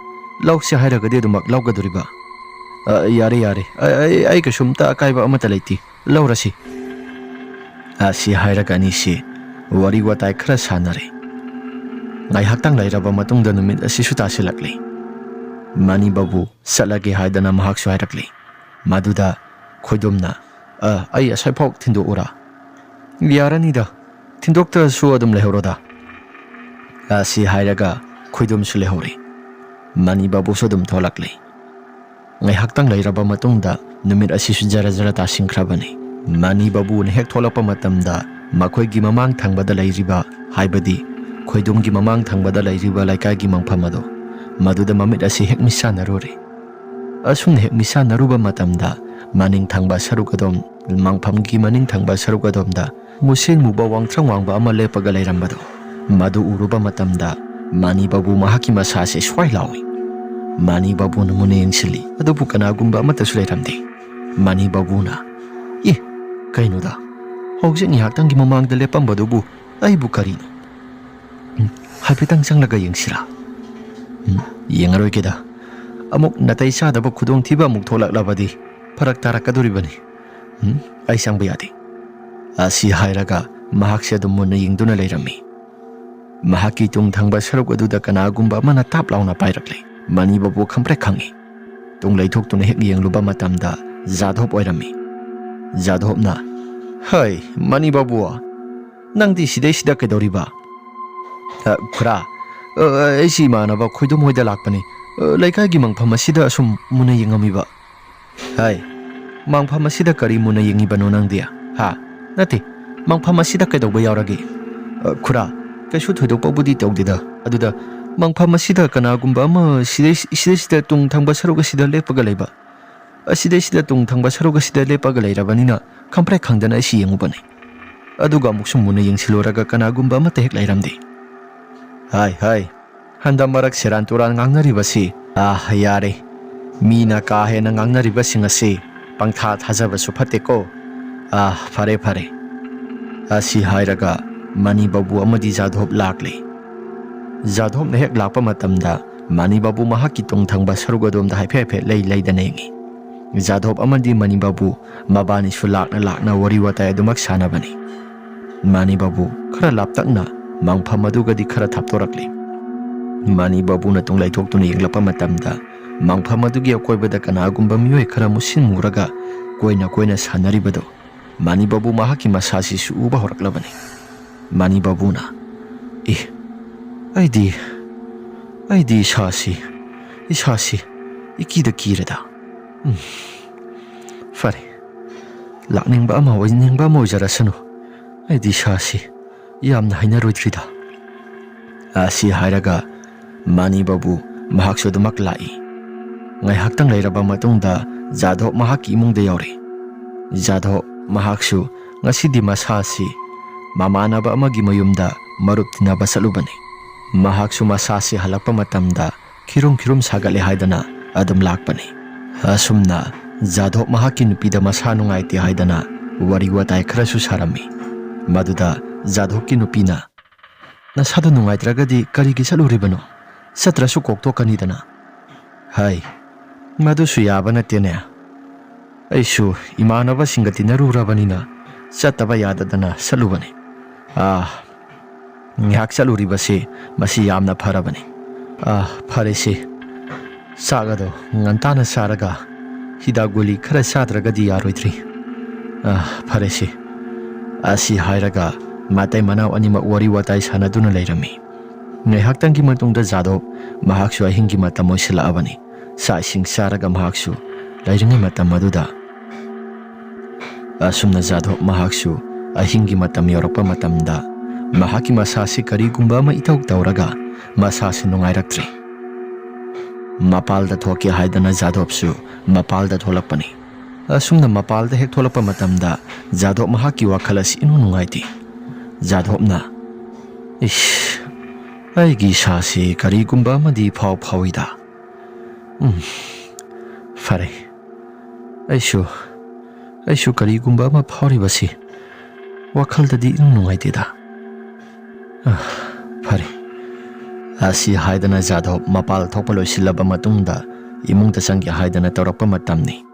ꯂꯧꯁꯦ ꯍꯥꯏꯔꯒꯗꯤ ꯑꯗꯨꯃꯛ ꯂꯧꯒꯗꯣꯔꯤꯕ꯫ ꯑ, ꯌꯥꯔꯦ, ꯌꯥꯔꯦ꯫ ꯑ, ꯑꯩ, ꯑꯩ ꯀꯩꯁꯨꯝꯇ ꯑꯀꯥꯏꯕ ꯑꯃꯠꯇ ꯂꯩꯇꯦ꯫ ꯂꯧꯔꯁꯤ꯫ ꯑꯁꯤ ꯍꯥꯏꯔꯒ ꯑꯅꯤꯁꯤ ꯋꯥꯔꯤ ꯋꯥꯇꯥꯏ ꯈꯔ ꯁꯥꯟꯅꯔꯦ꯫ ꯉꯥꯏꯍꯥꯛꯇꯪ ꯂꯩꯔꯕ ꯃꯇꯨꯡꯗ ꯅꯨꯃꯤꯠ ꯑꯁꯤꯁꯨ ꯇꯥꯁꯤꯜꯂꯛꯂꯦ꯫ ꯃꯅꯤ ꯕꯥꯕꯨ ꯆꯠꯂꯒꯦ ꯍꯥꯏꯗꯅ ꯃꯍꯥꯛꯁꯨ ꯍꯥꯏꯔꯛꯂꯦ꯫ ꯃꯗꯨꯗ ꯈꯣꯏꯗꯨꯝꯅ, "ꯑ, ꯑꯩ ꯑꯁ꯭ꯋꯥꯏꯐꯥꯎ ꯊꯤꯟꯗꯣꯛꯎꯔꯥ?" "ꯌꯥꯔꯅꯤꯗ, ꯊꯤꯟꯗꯣꯛꯇ꯭ꯔꯁꯨ ꯑꯗꯨꯝ ꯂꯩꯍꯧꯔꯣꯗ"꯫ ꯑꯁꯤ ꯍꯥꯏꯔꯒ ꯈꯣꯏꯗꯨꯝꯁꯨ ꯂꯩꯍꯧꯔꯦ꯫ ꯃꯅꯤ ꯕꯥꯕꯨꯁꯨ ꯑꯗꯨꯝ ꯊꯣꯛꯂꯛꯂꯦ꯫ ꯉꯥꯏꯍꯥꯛꯇꯪ ꯂꯩꯔꯕ ꯃꯇꯨꯡꯗ ꯅꯨꯃꯤꯠ ꯑꯁꯤꯁꯨ ꯖꯔ ꯖꯔ ꯇꯥꯁꯤꯟꯈ꯭ꯔꯕꯅꯤ꯫ ꯃꯅꯤ ꯕꯥꯕꯨꯅ ꯍꯦꯛ ꯊꯣꯛꯂꯛꯄ ꯃꯇꯝꯗ ꯃꯈꯣꯏꯒꯤ ꯃꯃꯥꯡ ꯊꯪꯕꯗ ꯂꯩꯔꯤꯕ, ꯍꯥꯏꯕꯗꯤ ꯈꯣꯏꯗꯨꯝꯒꯤ ꯃꯃꯥꯡ ꯊꯪꯕꯗ ꯂꯩꯔꯤꯕ ꯂꯩꯀꯥꯏꯒꯤ ꯃꯪꯐꯝ ꯑꯗꯣ, ꯃꯗꯨꯗ ꯃꯃꯤꯠ ꯑꯁꯤ ꯍꯦꯛ ꯃꯤꯠꯁꯥꯟꯅꯔꯨꯔꯦ꯫ ꯑꯁꯨꯝꯅ ꯍꯦꯛ ꯃꯤꯠꯁꯥꯟꯅꯔꯨꯕ ꯃꯇꯝꯗ ꯃꯅꯤꯡ ꯊꯪꯕ ꯁꯔꯨꯛ ꯑꯗꯣꯝ, ꯃꯪꯐꯝꯒꯤ ꯃꯅꯤꯡ ꯊꯪꯕ ꯁꯔꯨꯛ ꯑꯗꯣꯝꯗ ꯃꯨꯁꯤꯟ ꯃꯨꯕ ꯋꯥꯡꯊ꯭ꯔꯪ ꯋꯥꯡꯕ ꯑꯃ ꯂꯦꯞꯄꯒ ꯂꯩꯔꯝꯕꯗꯣ, ꯃꯗꯨ ꯎꯔꯨꯕ ꯃꯇꯝꯗ ꯃꯅꯤ ꯕꯥꯕꯨ ꯃꯍꯥꯛꯀꯤ ꯃꯁꯥꯁꯦ ꯁ꯭ꯋꯥꯏ ꯂꯥꯎꯏ꯫ ꯃꯅꯤ ꯕꯥꯕꯨꯅ ꯃꯨꯟꯅ ꯌꯦꯡꯁꯤꯜꯂꯤ, ꯑꯗꯨꯕꯨ ꯀꯅꯥꯒꯨꯝꯕ ꯑꯃꯠꯇꯁꯨ ꯂꯩꯔꯝꯗꯦ꯫ ꯃꯅꯤ ꯕꯥꯕꯨꯅ, "ꯑꯦ, ꯀꯩꯅꯣꯗ, ꯍꯧꯖꯤꯛ ꯉꯥꯏꯍꯥꯛꯇꯪꯒꯤ ꯃꯃꯥꯡꯗ ꯂꯦꯞꯄꯝꯕꯗꯨꯕꯨ ꯑꯩꯕꯨ ꯀꯔꯤꯅꯣ? ꯎꯝ, ꯍꯥꯏꯐꯦꯠꯇꯪ ꯆꯪꯂꯒ ꯌꯦꯡꯁꯤꯔꯥ? ꯎꯝ, ꯌꯦꯡꯉꯔꯣꯏꯒꯦꯗ꯫ ꯑꯃꯨꯛ ꯅꯥꯇꯩ ꯆꯥꯗꯕ ꯈꯨꯗꯣꯡꯊꯤꯕ ꯑꯃꯨꯛ ꯊꯣꯛꯂꯛꯂꯕꯗꯤ ꯐꯔꯛ ꯇꯥꯔꯛꯀꯗꯣꯔꯤꯕꯅꯤ꯫ ꯎꯝ, ꯑꯩ ꯆꯪꯕ ꯌꯥꯗꯦ"꯫ ꯑꯁꯤ ꯍꯥꯏꯔꯒ ꯃꯍꯥꯛꯁꯦ ꯑꯗꯨꯝ ꯃꯨꯟꯅ ꯌꯦꯡꯗꯨꯅ ꯂꯩꯔꯝꯃꯤ꯫ ꯃꯍꯥꯛꯀꯤ ꯇꯨꯡ ꯊꯪꯕ ꯁꯔꯨꯛ ꯑꯗꯨꯗ ꯀꯅꯥꯒꯨꯝꯕ ꯑꯃꯅ ꯇꯥꯞ ꯂꯥꯎꯅ ꯄꯥꯏꯔꯛꯂꯦ꯫ ꯃꯅꯤ ꯕꯥꯕꯨ ꯈꯪꯄ꯭ꯔꯦꯛ ꯈꯪꯉꯤ꯫ ꯇꯨꯡ ꯂꯩꯊꯣꯛꯇꯨꯅ ꯍꯦꯛ ꯌꯦꯡꯂꯨꯕ ꯃꯇꯝꯗ ꯖꯥꯙꯣꯞ ꯑꯣꯏꯔꯝꯃꯤ꯫ ꯖꯥꯙꯣꯞꯅ, "ꯍꯩ, ꯃꯅꯤ ꯕꯥꯕꯨ, ꯅꯪꯗꯤ ꯁꯤꯗꯩꯁꯤꯗ ꯀꯩꯗꯧꯔꯤꯕ?" "ꯑ, ꯈꯨꯔꯥ, ꯑ, ꯑꯩꯁꯤ ꯏꯃꯥꯟꯅꯕ ꯈꯣꯏꯗꯨꯝ ꯍꯣꯏꯗ ꯂꯥꯛꯄꯅꯤ꯫ ꯑ, ꯂꯩꯀꯥꯏꯒꯤ ꯃꯪꯐꯝ ꯑꯁꯤꯗ ꯑꯁꯨꯝ ꯃꯨꯟꯅ ꯌꯦꯡꯉꯝꯃꯤꯕ꯫" "ꯍꯥꯏ, ꯃꯪꯐꯝ ꯑꯁꯤꯗ ꯀꯔꯤ ꯃꯨꯟꯅ ꯌꯦꯡꯉꯤꯕꯅꯣ ꯅꯪꯗꯤ? ꯍꯥ? ꯅꯠꯇꯦ, ꯃꯪꯐꯝ ꯑꯁꯤꯗ ꯀꯩꯗꯧꯕ ꯌꯥꯎꯔꯒꯦ?" "ꯑ, ꯈꯨꯔꯥ, ꯀꯩꯁꯨ ꯊꯣꯏꯗꯣꯛꯄꯕꯨꯗꯤ ꯇꯧꯗꯦꯗ꯫ ꯑꯗꯨꯗ ꯃꯪꯐꯝ ꯑꯁꯤꯗ ꯀꯅꯥꯒꯨꯝꯕ ꯑꯃ ꯁꯤꯗꯩ-, ꯁꯤꯗꯩꯁꯤꯗ ꯇꯨꯡ ꯊꯪꯕ ꯁꯔꯨꯛ ꯑꯁꯤꯗ ꯂꯦꯞꯄꯒ ꯂꯩꯕ꯫ ꯑꯁꯤꯗꯩꯁꯤꯗ ꯇꯨꯡ ꯊꯪꯕ ꯁꯔꯨꯛ ꯑꯁꯤꯗ ꯂꯦꯞꯄꯒ ꯂꯩꯔꯕꯅꯤꯅ ꯈꯪꯄ꯭ꯔꯦꯛ ꯈꯪꯗꯅ ꯑꯩꯁꯤ ꯌꯦꯡꯉꯨꯕꯅꯤ꯫ ꯑꯗꯨꯒ ꯑꯃꯨꯛꯁꯨ ꯃꯨꯟꯅ ꯌꯦꯡꯁꯤꯜꯂꯨꯔꯒ ꯀꯅꯥꯒꯨꯝꯕ ꯑꯃꯠꯇ ꯍꯦꯛ ꯂꯩꯔꯝꯗꯦ꯫" "ꯍꯥꯏ, ꯍꯥꯏ, ꯍꯟꯗꯛ ꯃꯔꯛ ꯁꯦꯔꯥꯟ ꯇꯨꯔꯥꯟ ꯉꯥꯡꯅꯔꯤꯕꯁꯤ, ꯑꯥ, ꯌꯥꯔꯦ꯫ ꯃꯤꯅ ꯀꯥ ꯍꯦꯟꯅ ꯉꯥꯡꯅꯔꯤꯕꯁꯤꯡ ꯑꯁꯤ ꯄꯪꯊꯥ ꯊꯥꯖꯕꯁꯨ ꯐꯠꯇꯦꯀꯣ꯫ ꯑꯥ, ꯐꯔꯦ, ꯐꯔꯦ꯫" ꯑꯁꯤ ꯍꯥꯏꯔꯒ ꯃꯅꯤ ꯕꯥꯕꯨ ꯑꯃꯗꯤ ꯖꯥꯙꯣꯞ ꯂꯥꯛꯂꯦ꯫ ꯖꯥꯙꯣꯞꯅ ꯍꯦꯛ ꯂꯥꯛꯄ ꯃꯇꯝꯗ ꯃꯅꯤ ꯕꯥꯕꯨ ꯃꯍꯥꯛꯀꯤ ꯇꯨꯡ ꯊꯪꯕ ꯁꯔꯨꯛ ꯑꯗꯣꯝꯗ ꯍꯥꯏꯐꯦꯠ ꯍꯥꯏꯐꯦꯠ ꯂꯩ ꯂꯩꯗꯅ ꯌꯦꯡꯉꯤ꯫ ꯖꯥꯙꯣꯞ ꯑꯃꯗꯤ ꯃꯅꯤ ꯕꯥꯕꯨ ꯃꯕꯥꯅꯤꯁꯨ ꯂꯥꯛꯅ ꯂꯥꯛꯅ ꯋꯥꯔꯤ ꯋꯥꯇꯥꯏ ꯑꯗꯨꯃꯛ ꯁꯥꯟꯅꯕꯅꯤ꯫ ꯃꯅꯤ ꯕꯥꯕꯨ ꯈꯔ ꯂꯥꯞꯇꯛꯅ ꯃꯪꯐꯝ ꯑꯗꯨꯒꯗꯤ ꯈꯔ ꯊꯥꯞꯇꯣꯔꯛꯂꯤ꯫ ꯃꯅꯤ ꯕꯥꯕꯨꯅ ꯇꯨꯡ ꯂꯩꯊꯣꯛꯇꯨꯅ ꯌꯦꯡꯂꯛꯄ ꯃꯇꯝꯗ ꯃꯪꯐꯝ ꯑꯗꯨꯒꯤ ꯑꯀꯣꯏꯕꯗ ꯀꯅꯥꯒꯨꯝꯕ ꯃꯤꯑꯣꯏ ꯈꯔ ꯃꯨꯁꯤꯟ ꯃꯨꯔꯒ ꯀꯣꯏꯅ ꯀꯣꯏꯅ ꯁꯥꯟꯅꯔꯤꯕꯗꯨ ꯃꯅꯤ ꯕꯥꯕꯨ ꯃꯍꯥꯛꯀꯤ ꯃꯁꯥꯁꯤꯁꯨ ꯎꯕ ꯍꯧꯔꯛꯂꯕꯅꯤ꯫ ꯃꯅꯤ ꯕꯥꯕꯨꯅ, "ꯑꯦ, ꯑꯩꯗꯤ, ꯑꯩꯗꯤ ꯏꯁꯥꯁꯤ, ꯏꯁꯥꯁꯤ ꯏꯀꯤꯗ ꯀꯤꯔꯦꯗ꯫ ꯎꯝ, ꯐꯔꯦ, ꯂꯥꯛꯅꯤꯡꯕ ꯑꯃ ꯑꯣꯏꯅꯤꯡꯕ ꯑꯃ ꯑꯣꯏꯖꯔꯁꯅꯨ, ꯑꯩꯗꯤ ꯏꯁꯥꯁꯤ ꯌꯥꯝꯅ ꯍꯩꯅꯔꯣꯏꯗ꯭ꯔꯤꯗ꯫" ꯑꯁꯤ ꯍꯥꯏꯔꯒ ꯃꯅꯤ ꯕꯥꯕꯨ ꯃꯍꯥꯛꯁꯨ ꯑꯗꯨꯃꯛ ꯂꯥꯛꯏ꯫ ꯉꯥꯏꯍꯥꯛꯇꯪ ꯂꯩꯔꯕ ꯃꯇꯨꯡꯗ ꯖꯥꯙꯣꯞ ꯃꯍꯥꯛꯀꯤ ꯏꯃꯨꯡꯗ ꯌꯧꯔꯦ꯫ ꯖꯥꯙꯣꯞ ꯃꯍꯥꯛꯁꯨ ꯉꯁꯤꯗꯤ ꯃꯁꯥ ꯑꯁꯤ ꯃꯃꯥꯟꯅꯕ ꯑꯃꯒꯤ ꯃꯌꯨꯝꯗ ꯃꯔꯨꯞ ꯇꯤꯟꯅꯕ ꯆꯠꯂꯨꯕꯅꯤ꯫ ꯃꯍꯥꯛꯁꯨ ꯃꯁꯥꯁꯤ ꯍꯜꯂꯛꯄ ꯃꯇꯝꯗ ꯈꯤꯔꯨꯝ ꯈꯤꯔꯨꯝ ꯁꯥꯒꯠꯂꯦ ꯍꯥꯏꯗꯅ ꯑꯗꯨꯝ ꯂꯥꯛꯄꯅꯤ꯫ ꯑꯁꯨꯝꯅ ꯖꯥꯙꯣꯞ ꯃꯍꯥꯛꯀꯤ ꯅꯨꯄꯤꯗ ꯃꯁꯥ ꯅꯨꯡꯉꯥꯏꯇꯦ ꯍꯥꯏꯗꯅ ꯋꯥꯔꯤ ꯋꯥꯇꯥꯏ ꯈꯔꯁꯨ ꯁꯥꯔꯝꯃꯤ꯫ ꯃꯗꯨꯗ ꯖꯥꯙꯣꯞꯀꯤ ꯅꯨꯄꯤꯅ, "ꯅꯁꯥꯗꯣ ꯅꯨꯡꯉꯥꯏꯇ꯭ꯔꯒꯗꯤ ꯀꯔꯤꯒꯤ ꯆꯠꯂꯨꯔꯤꯕꯅꯣ? ꯆꯠꯇ꯭ꯔꯁꯨ ꯀꯣꯛꯇꯣꯛꯀꯅꯤꯗꯅ꯫" "ꯍꯥꯏ, ꯃꯗꯨꯁꯨ ꯌꯥꯕ ꯅꯠꯇꯦꯅꯦ꯫ ꯑꯩꯁꯨ ꯏꯃꯥꯟꯅꯕꯁꯤꯡꯒ ꯇꯤꯟꯅꯔꯨꯔꯕꯅꯤꯅ ꯆꯠꯇꯕ ꯌꯥꯗꯗꯅ ꯆꯠꯂꯨꯕꯅꯤ꯫ ꯑꯥ, ꯉꯥꯏꯍꯥꯛ ꯆꯠꯂꯨꯔꯤꯕꯁꯤ ꯃꯁꯤ ꯌꯥꯝꯅ ꯐꯔꯕꯅꯤ꯫ "ꯑꯥ, ꯐꯔꯦꯁꯦ꯫ ꯆꯥꯛ ꯑꯗꯣ ꯉꯟꯇꯥꯅ ꯆꯥꯔꯒ ꯍꯤꯗꯥꯛ ꯒꯨꯂꯤ ꯈꯔ ꯆꯥꯗ꯭ꯔꯒꯗꯤ ꯌꯥꯔꯣꯏꯗ꯭ꯔꯤ꯫ ꯑꯥ, ꯐꯔꯦꯁꯦ꯫" ꯑꯁꯤ ꯍꯥꯏꯔꯒ ꯃꯇꯩ ꯃꯅꯥꯎ ꯑꯅꯤꯃꯛ ꯋꯥꯔꯤ ꯋꯥꯇꯥꯏ ꯁꯥꯟꯅꯗꯨꯅ ꯂꯩꯔꯝꯃꯤ꯫ ꯉꯥꯏꯍꯥꯛꯇꯪꯒꯤ ꯃꯇꯨꯡꯗ ꯖꯥꯗꯣꯕ ꯃꯍꯥꯛꯁꯨ ꯑꯍꯤꯡꯒꯤ ꯃꯇꯝ ꯑꯣꯏꯁꯤꯜꯂꯛꯑꯕꯅꯤ꯫ ꯆꯥꯛ ꯏꯁꯤꯡ ꯆꯥꯔꯒ ꯃꯍꯥꯛꯁꯨ ꯂꯩꯔꯤꯉꯩ ꯃꯇꯝ ꯑꯗꯨꯗ, ꯑꯁꯨꯝꯅ ꯖꯥꯗꯣꯕ ꯃꯍꯥꯛꯁꯨ ꯑꯍꯤꯡꯒꯤ ꯃꯇꯝ ꯌꯧꯔꯛꯄ ꯃꯇꯝꯗ ꯃꯍꯥꯛꯀꯤ ꯃꯁꯥꯁꯤ ꯀꯔꯤꯒꯨꯝꯕ ꯑꯃ ꯏꯇꯧ ꯇꯧꯔꯒ ꯃꯁꯥꯁꯤ ꯅꯨꯡꯉꯥꯏꯔꯛꯇ꯭ꯔꯦ꯫ ꯃꯄꯥꯜꯗ ꯊꯣꯛꯀꯦ ꯍꯥꯏꯗꯅ ꯖꯥꯗꯣꯕꯁꯨ ꯃꯄꯥꯜꯗ ꯊꯣꯛꯂꯛꯄꯅꯤ꯫ ꯑꯁꯨꯝꯅ ꯃꯄꯥꯜꯗ ꯍꯦꯛ ꯊꯣꯛꯂꯛꯄ ꯃꯇꯝꯗ ꯖꯥꯗꯣꯕ ꯃꯍꯥꯛꯀꯤ ꯋꯥꯈꯜ ꯑꯁꯤ ꯏꯅꯨꯡ ꯅꯨꯡꯉꯥꯏꯇꯦ꯫ ꯖꯥꯗꯣꯕꯅ, "ꯏꯁ, ꯑꯩꯒꯤ ꯏꯁꯥꯁꯤ ꯀꯔꯤꯒꯨꯝꯕ ꯑꯃꯗꯤ ꯐꯥꯎ ꯐꯥꯎꯏꯗ꯫ ꯎꯝ, ꯐꯔꯦ꯫ ꯑꯩꯁꯨ, ꯑꯩꯁꯨ ꯀꯔꯤꯒꯨꯝꯕ ꯑꯃ ꯐꯥꯎꯔꯤꯕꯁꯤ ꯋꯥꯈꯜꯗꯗꯤ ꯏꯅꯨꯡ ꯅꯨꯡꯉꯥꯏꯇꯦꯗ꯫ ꯑ, ꯐꯔꯦ꯫" ꯑꯁꯤ ꯍꯥꯏꯗꯅ ꯖꯥꯗꯣꯕ ꯃꯄꯥꯜ ꯊꯣꯛꯄ ꯂꯣꯏꯁꯤꯜꯂꯕ ꯃꯇꯨꯡꯗ ꯏꯃꯨꯡꯗ ꯆꯪꯒꯦ ꯍꯥꯏꯗꯅ ꯇꯧꯔꯛꯄ ꯃꯇꯝꯅꯤ꯫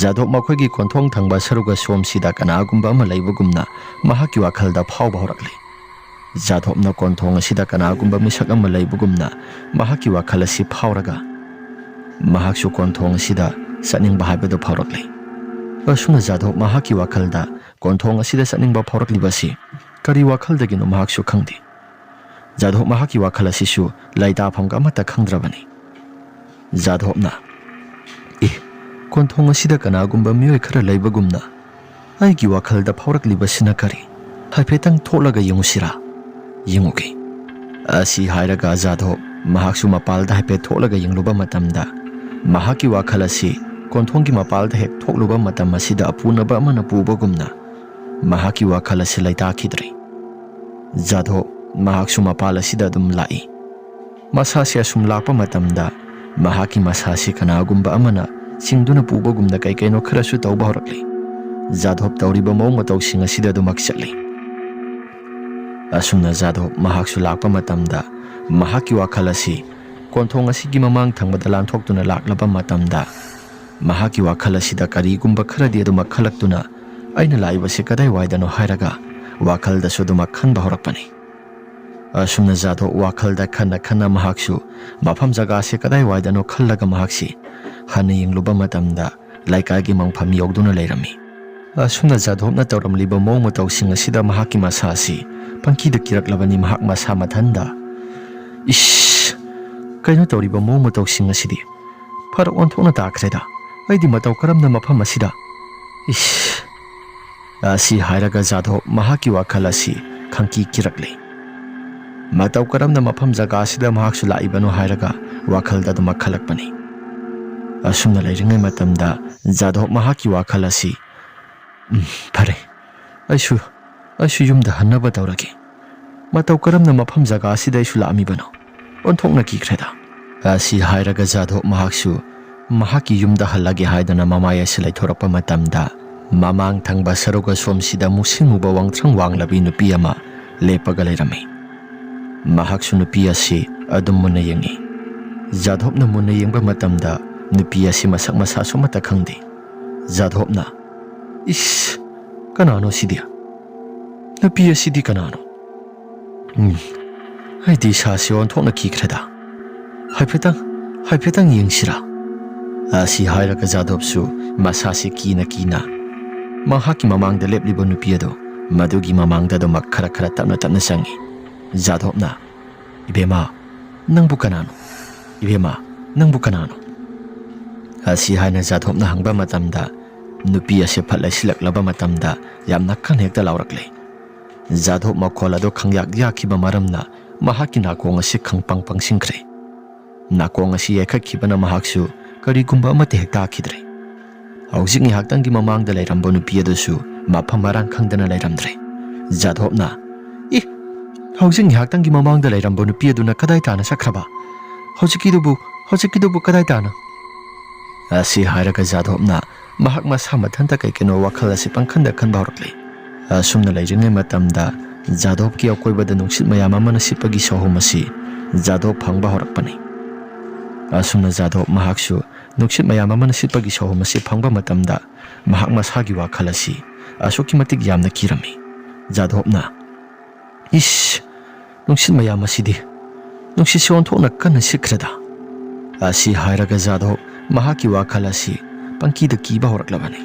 ꯖꯥꯗꯣꯕ ꯃꯈꯣꯏꯒꯤ ꯀꯣꯟꯊꯣꯡ ꯊꯪꯕ ꯁꯔꯨꯛ ꯑꯁꯣꯝꯁꯤꯗ ꯀꯅꯥꯒꯨꯝꯕ ꯑꯃ ꯂꯩꯕꯒꯨꯝꯅ ꯃꯍꯥꯛꯀꯤ ꯋꯥꯈꯜꯗ ꯐꯥꯎꯕ ꯍꯧꯔꯛꯂꯤ꯫ ꯖꯥꯗꯣꯕꯅ ꯀꯣꯟꯊꯣꯡ ꯑꯁꯤꯗ ꯀꯅꯥꯒꯨꯝꯕ ꯃꯤꯁꯛ ꯑꯃ ꯂꯩꯕꯒꯨꯝꯅ ꯃꯍꯥꯛꯀꯤ ꯋꯥꯈꯜ ꯑꯁꯤ ꯐꯥꯎꯔꯒ ꯃꯍꯥꯛꯁꯨ ꯀꯣꯟꯊꯣꯡ ꯑꯁꯤꯗ ꯆꯠꯅꯤꯡꯕ ꯍꯥꯏꯕꯗꯨ ꯐꯥꯎꯔꯛꯂꯤ꯫ ꯑꯁꯨꯝꯅ ꯖꯥꯗꯣꯕ ꯃꯍꯥꯛꯀꯤ ꯋꯥꯈꯜꯗ ꯀꯣꯟꯊꯣꯡ ꯑꯁꯤꯗ ꯆꯠꯅꯤꯡꯕ ꯐꯥꯎꯔꯛꯂꯤꯕ ꯑꯁꯤ ꯀꯔꯤ ꯋꯥꯈꯜꯗꯒꯤꯅꯣ ꯃꯍꯥꯛꯁꯨ ꯈꯪꯗꯦ꯫ ꯖꯥꯗꯣꯕ ꯃꯍꯥꯛꯀꯤ ꯋꯥꯈꯜ ꯑꯁꯤꯁꯨ ꯂꯩꯇꯥꯐꯝꯒ ꯑꯃꯠꯇ ꯈꯪꯗ꯭ꯔꯕꯅꯤ꯫ ꯖꯥꯗꯣꯕꯅ, "ꯑꯦ, ꯀꯣꯟꯊꯣꯡ ꯑꯁꯤꯗ ꯀꯅꯥꯒꯨꯝꯕ ꯃꯤꯑꯣꯏ ꯈꯔ ꯂꯩꯕꯒꯨꯝꯅ ꯑꯩꯒꯤ ꯋꯥꯈꯜꯗ ꯐꯥꯎꯔꯛꯂꯤꯕꯁꯤꯅ ꯀꯔꯤ? ꯍꯥꯏꯐꯦꯠꯇꯪ ꯊꯣꯛꯂꯒ ꯌꯦꯡꯉꯨꯁꯤꯔꯥ? ꯌꯦꯡꯉꯨꯒꯦ꯫" ꯑꯁꯤ ꯍꯥꯏꯔꯒ ꯖꯥꯗꯣꯕ ꯃꯍꯥꯛꯁꯨ ꯃꯄꯥꯜꯗ ꯍꯥꯏꯐꯦꯠ ꯊꯣꯛꯂꯒ ꯌꯦꯡꯂꯨꯕ ꯃꯇꯝꯗ ꯃꯍꯥꯛꯀꯤ ꯋꯥꯈꯜ ꯑꯁꯤ ꯀꯣꯟꯊꯣꯡꯒꯤ ꯃꯄꯥꯜꯗ ꯍꯦꯛ ꯊꯣꯛꯂꯨꯕ ꯃꯇꯝ ꯑꯁꯤꯗ ꯑꯄꯨꯅꯕ ꯑꯃꯅ ꯄꯨꯕꯒꯨꯝꯅ ꯃꯍꯥꯛꯀꯤ ꯋꯥꯈꯜ ꯑꯁꯤ ꯂꯩꯇꯥꯈꯤꯗ꯭ꯔꯦ꯫ ꯖꯥꯗꯣꯕ ꯃꯍꯥꯛꯁꯨ ꯃꯄꯥꯜ ꯑꯁꯤꯗ ꯑꯗꯨꯝ ꯂꯥꯛꯏ꯫ ꯃꯁꯥꯁꯤ ꯑꯁꯨꯝ ꯂꯥꯛꯄ ꯃꯇꯝꯗ ꯃꯍꯥꯛꯀꯤ ꯃꯁꯥꯁꯤ ꯀꯅꯥꯒꯨꯝꯕ ꯑꯃꯅ ꯆꯤꯡꯗꯨꯅ ꯄꯨꯕꯒꯨꯝꯅ ꯀꯩ ꯀꯩꯅꯣ ꯈꯔꯁꯨ ꯇꯧꯕ ꯍꯧꯔꯛꯂꯤ꯫ ꯖꯥꯗꯣꯕ ꯇꯧꯔꯤꯕ ꯃꯑꯣꯡ ꯃꯇꯧꯁꯤꯡ ꯑꯁꯤꯗ ꯑꯗꯨꯃꯛ ꯆꯠꯂꯤ꯫ ꯑꯁꯨꯝꯅ ꯖꯥꯗꯣꯕ ꯃꯍꯥꯛꯁꯨ ꯂꯥꯛꯄ ꯃꯇꯝꯗ ꯃꯍꯥꯛꯀꯤ ꯋꯥꯈꯜ ꯑꯁꯤ ꯀꯣꯟꯊꯣꯡ ꯑꯁꯤꯒꯤ ꯃꯃꯥꯡ ꯊꯪꯕꯗ ꯂꯥꯟꯊꯣꯛꯇꯨꯅ ꯂꯥꯛꯂꯕ ꯃꯇꯝꯗ ꯃꯍꯥꯛꯀꯤ ꯋꯥꯈꯜ ꯑꯁꯤꯗ ꯀꯔꯤꯒꯨꯝꯕ ꯈꯔꯗꯤ ꯑꯗꯨꯃꯛ ꯈꯜꯂꯛꯇꯨꯅ ꯑꯩꯅ ꯂꯥꯛꯏꯕꯁꯤ ꯀꯗꯥꯏꯋꯥꯏꯗꯅꯣ ꯍꯥꯏꯔꯒ ꯋꯥꯈꯜꯗꯁꯨ ꯑꯗꯨꯃꯛ ꯈꯟꯕ ꯍꯧꯔꯛꯄꯅꯤ꯫ ꯑꯁꯨꯝꯅ ꯖꯥꯗꯣꯞ ꯋꯥꯈꯜꯗ ꯈꯟꯅ ꯈꯟꯅ ꯃꯍꯥꯛꯁꯨ ꯃꯐꯝ ꯖꯒꯥꯁꯦ ꯀꯗꯥꯏꯋꯥꯏꯗꯅꯣ ꯈꯜꯂꯒ ꯃꯍꯥꯛꯁꯤ ꯍꯟꯅ ꯌꯦꯡꯂꯨꯕ ꯃꯇꯝꯗ ꯂꯩꯀꯥꯏꯒꯤ ꯃꯪꯐꯝ ꯌꯧꯗꯨꯅ ꯂꯩꯔꯝꯃꯤ꯫ ꯑꯁꯨꯝꯅ ꯖꯥꯗꯣꯞꯅ ꯇꯧꯔꯝꯂꯤꯕ ꯃꯑꯣꯡ ꯃꯇꯧꯁꯤꯡ ꯑꯁꯤꯗ ꯃꯍꯥꯛꯀꯤ ꯃꯁꯥ ꯑꯁꯤ ꯄꯪꯀꯤꯗ ꯀꯤꯔꯛꯂꯕꯅꯤ꯫ ꯃꯍꯥꯛ ꯃꯁꯥ ꯃꯊꯟꯗ, "ꯏꯁ, ꯀꯩꯅꯣ ꯇꯧꯔꯤꯕ ꯃꯑꯣꯡ ꯃꯇꯧꯁꯤꯡ ꯑꯁꯤꯗꯤ? ꯐꯔ ꯑꯣꯟꯊꯣꯛꯅ ꯇꯥꯈ꯭ꯔꯦꯗ꯫ ꯑꯩꯗꯤ ꯃꯇꯧ ꯀꯔꯝꯅ ꯃꯐꯝ ꯑꯁꯤꯗ? ꯏꯁ!" ꯑꯁꯤ ꯍꯥꯏꯔꯒ ꯖꯥꯗꯣꯞ ꯃꯍꯥꯛꯀꯤ ꯋꯥꯈꯜ ꯑꯁꯤ ꯈꯪꯀꯤ ꯀꯤꯔꯛꯂꯦ꯫ ꯃꯇꯧ ꯀꯔꯝꯅ ꯃꯐꯝ ꯖꯒꯥ ꯑꯁꯤꯗ ꯃꯍꯥꯛꯁꯨ ꯂꯥꯛꯏꯕꯅꯣ ꯍꯥꯏꯔꯒ ꯋꯥꯈꯜꯗ ꯑꯗꯨꯃꯛ ꯈꯜꯂꯛꯄꯅꯤ꯫ ꯑꯁꯨꯝꯅ ꯂꯩꯔꯤꯉꯩ ꯃꯇꯝꯗ ꯖꯥꯗꯣꯞ ꯃꯍꯥꯛꯀꯤ ꯋꯥꯈꯜ ꯑꯁꯤ, "ꯎꯝ, ꯐꯔꯦ, ꯑꯩꯁꯨ, ꯑꯩꯁꯨ ꯌꯨꯝꯗ ꯍꯟꯅꯕ ꯇꯧꯔꯒꯦ꯫ ꯃꯇꯧ ꯀꯔꯝꯅ ꯃꯐꯝ ꯖꯒꯥ ꯑꯁꯤꯗ ꯑꯩꯁꯨ ꯂꯥꯛꯑꯝꯃꯤꯕꯅꯣ? ꯑꯣꯟꯊꯣꯛꯅ ꯀꯤꯈ꯭ꯔꯦꯗ"꯫ ꯑꯁꯤ ꯍꯥꯏꯔꯒ ꯖꯥꯗꯣꯞ ꯃꯍꯥꯛꯁꯨ ꯃꯍꯥꯛꯀꯤ ꯌꯨꯝꯗ ꯍꯜꯂꯒꯦ ꯍꯥꯏꯗꯨꯅ ꯃꯃꯥꯏ ꯑꯁꯤ ꯂꯩꯊꯣꯔꯛꯄ ꯃꯇꯝꯗ, ꯃꯃꯥꯡ ꯊꯪꯕ ꯁꯔꯨꯛ ꯑꯁꯣꯝꯁꯤꯗ ꯃꯨꯁꯤꯟ ꯃꯨꯕ ꯋꯥꯡꯊ꯭ꯔꯪ ꯋꯥꯡꯂꯕꯤ ꯅꯨꯄꯤ ꯑꯃ ꯂꯦꯞꯄꯒ ꯂꯩꯔꯝꯃꯤ꯫ ꯃꯍꯥꯛꯁꯨ ꯅꯨꯄꯤ ꯑꯁꯤ ꯑꯗꯨꯝ ꯃꯨꯟꯅ ꯌꯦꯡꯉꯤ꯫ ꯖꯥꯗꯣꯞꯅ ꯃꯨꯟꯅ ꯌꯦꯡꯕ ꯃꯇꯝꯗ ꯅꯨꯄꯤ ꯑꯁꯤ ꯃꯁꯛ ꯃꯁꯥꯁꯨ ꯑꯃꯠꯇ ꯈꯪꯗꯦ꯫ ꯖꯥꯗꯣꯞꯅ, "ꯏꯁ! ꯀꯅꯥꯅꯣ ꯁꯤꯗꯤ? ꯅꯨꯄꯤ ꯑꯁꯤꯗꯤ ꯀꯅꯥꯅꯣ? ꯎꯝ, ꯑꯩꯗꯤ ꯏꯁꯥꯁꯤ ꯑꯣꯟꯊꯣꯛꯅ ꯀꯤꯈ꯭ꯔꯦꯗ꯫ ꯍꯥꯏꯐꯦꯠꯇꯪ, ꯍꯥꯏꯐꯦꯠꯇꯪ ꯌꯦꯡꯁꯤꯔꯥ?" ꯑꯁꯤ ꯍꯥꯏꯔꯒ ꯖꯥꯗꯣꯞꯁꯨ ꯃꯁꯥꯁꯤ ꯀꯤꯅ ꯀꯤꯅ ꯃꯍꯥꯛꯀꯤ ꯃꯃꯥꯡꯗ ꯂꯦꯞꯂꯤꯕ ꯅꯨꯄꯤ ꯑꯗꯨ, ꯃꯗꯨꯒꯤ ꯃꯃꯥꯡꯗ ꯑꯗꯨꯃꯛ ꯈꯔ ꯈꯔ ꯇꯞꯅ ꯇꯞꯅ ꯆꯪꯉꯤ꯫ ꯖꯥꯗꯣꯞꯅ, "ꯏꯕꯦꯝꯃ, ꯅꯪꯕꯨ ꯀꯅꯥꯅꯣ? ꯏꯕꯦꯝꯃ, ꯅꯪꯕꯨ ꯀꯅꯥꯅꯣ?" ꯑꯁꯤ ꯍꯥꯏꯅ ꯖꯥꯗꯣꯞꯅ ꯍꯪꯕ ꯃꯇꯝꯗ, ꯅꯨꯄꯤ ꯑꯁꯤ ꯐꯠ ꯂꯩꯁꯤꯜꯂꯛꯂꯕ ꯃꯇꯝꯗ ꯌꯥꯝꯅ ꯀꯟꯅ ꯍꯦꯛꯇ ꯂꯥꯎꯔꯛꯂꯦ꯫ ꯖꯥꯗꯣꯞ ꯃꯈꯣꯜ ꯑꯗꯨ ꯈꯪꯌꯥꯛ ꯌꯥꯛꯈꯤꯕ ꯃꯔꯝꯅ ꯃꯍꯥꯛꯀꯤ ꯅꯥꯀꯣꯡ ꯑꯁꯤ ꯈꯪꯄꯪ ꯄꯪꯁꯤꯟꯈ꯭ꯔꯦ꯫ ꯅꯥꯀꯣꯡ ꯑꯁꯤ ꯌꯩꯈꯠꯈꯤꯕꯅ ꯃꯍꯥꯛꯁꯨ ꯀꯔꯤꯒꯨꯝꯕ ꯑꯃꯠꯇ ꯍꯦꯛ ꯇꯥꯈꯤꯗ꯭ꯔꯦ꯫ ꯍꯧꯖꯤꯛ ꯉꯥꯏꯍꯥꯛꯇꯪꯒꯤ ꯃꯃꯥꯡꯗ ꯂꯩꯔꯝꯕ ꯅꯨꯄꯤ ꯑꯗꯨꯁꯨ ꯃꯐꯝ ꯃꯔꯥꯡ ꯈꯪꯗꯅ ꯂꯩꯔꯝꯗ꯭ꯔꯦ꯫ ꯖꯥꯗꯣꯞꯅ, "ꯏ! ꯍꯧꯖꯤꯛ ꯉꯥꯏꯍꯥꯛꯇꯪꯒꯤ ꯃꯃꯥꯡꯗ ꯂꯩꯔꯝꯕ ꯅꯨꯄꯤ ꯑꯗꯨꯅ ꯀꯗꯥꯏ ꯇꯥꯅ ꯆꯠꯈ꯭ꯔꯕ? ꯍꯧꯖꯤꯛꯀꯤꯗꯨꯕꯨ, ꯍꯧꯖꯤꯛꯀꯤꯗꯨꯕꯨ ꯀꯗꯥꯏ ꯇꯥꯅ?" ꯑꯁꯤ ꯍꯥꯏꯔꯒ ꯖꯥꯗꯣꯞꯅ ꯃꯍꯥꯛ ꯃꯁꯥ ꯃꯊꯟꯇ ꯀꯩ ꯀꯩꯅꯣ ꯋꯥꯈꯜ ꯑꯁꯤ ꯄꯪꯈꯟꯗ ꯈꯟꯕ ꯍꯧꯔꯛꯂꯦ꯫ ꯑꯁꯨꯝꯅ ꯂꯩꯔꯤꯉꯩ ꯃꯇꯝꯗ ꯖꯥꯗꯣꯞꯀꯤ ꯑꯀꯣꯏꯕꯗ ꯅꯨꯡꯁꯤꯠ ꯃꯌꯥꯝ ꯑꯃꯅ ꯁꯤꯠꯄꯒꯤ ꯁꯍꯨꯝ ꯑꯁꯤ ꯖꯥꯗꯣꯞ ꯐꯪꯕ ꯍꯧꯔꯛꯄꯅꯤ꯫ ꯑꯁꯨꯝꯅ ꯖꯥꯗꯣꯞ ꯃꯍꯥꯛꯁꯨ ꯅꯨꯡꯁꯤꯠ ꯃꯌꯥꯝ ꯑꯃꯅ ꯁꯤꯠꯄꯒꯤ ꯁꯍꯨꯝ ꯑꯁꯤ ꯐꯪꯕ ꯃꯇꯝꯗ ꯃꯍꯥꯛ ꯃꯁꯥꯒꯤ ꯋꯥꯈꯜ ꯑꯁꯤ ꯑꯁꯨꯛꯀꯤ ꯃꯇꯤꯛ ꯌꯥꯝꯅ ꯀꯤꯔꯝꯃꯤ꯫ ꯖꯥꯗꯣꯞꯅ, "ꯏꯁ! "ꯅꯨꯡꯁꯤꯠ ꯃꯌꯥꯝ ꯑꯁꯤꯗꯤ, ꯅꯨꯡꯁꯤꯠꯁꯤ ꯑꯣꯟꯊꯣꯛꯅ ꯀꯟꯅ ꯁꯤꯠꯈ꯭ꯔꯦꯗ!" ꯑꯁꯤ ꯍꯥꯏꯔꯒ ꯖꯥꯗꯣꯞ ꯃꯍꯥꯛꯀꯤ ꯋꯥꯈꯜ ꯑꯁꯤ ꯄꯪꯀꯤꯗ ꯀꯤꯕ ꯍꯧꯔꯛꯂꯕꯅꯤ꯫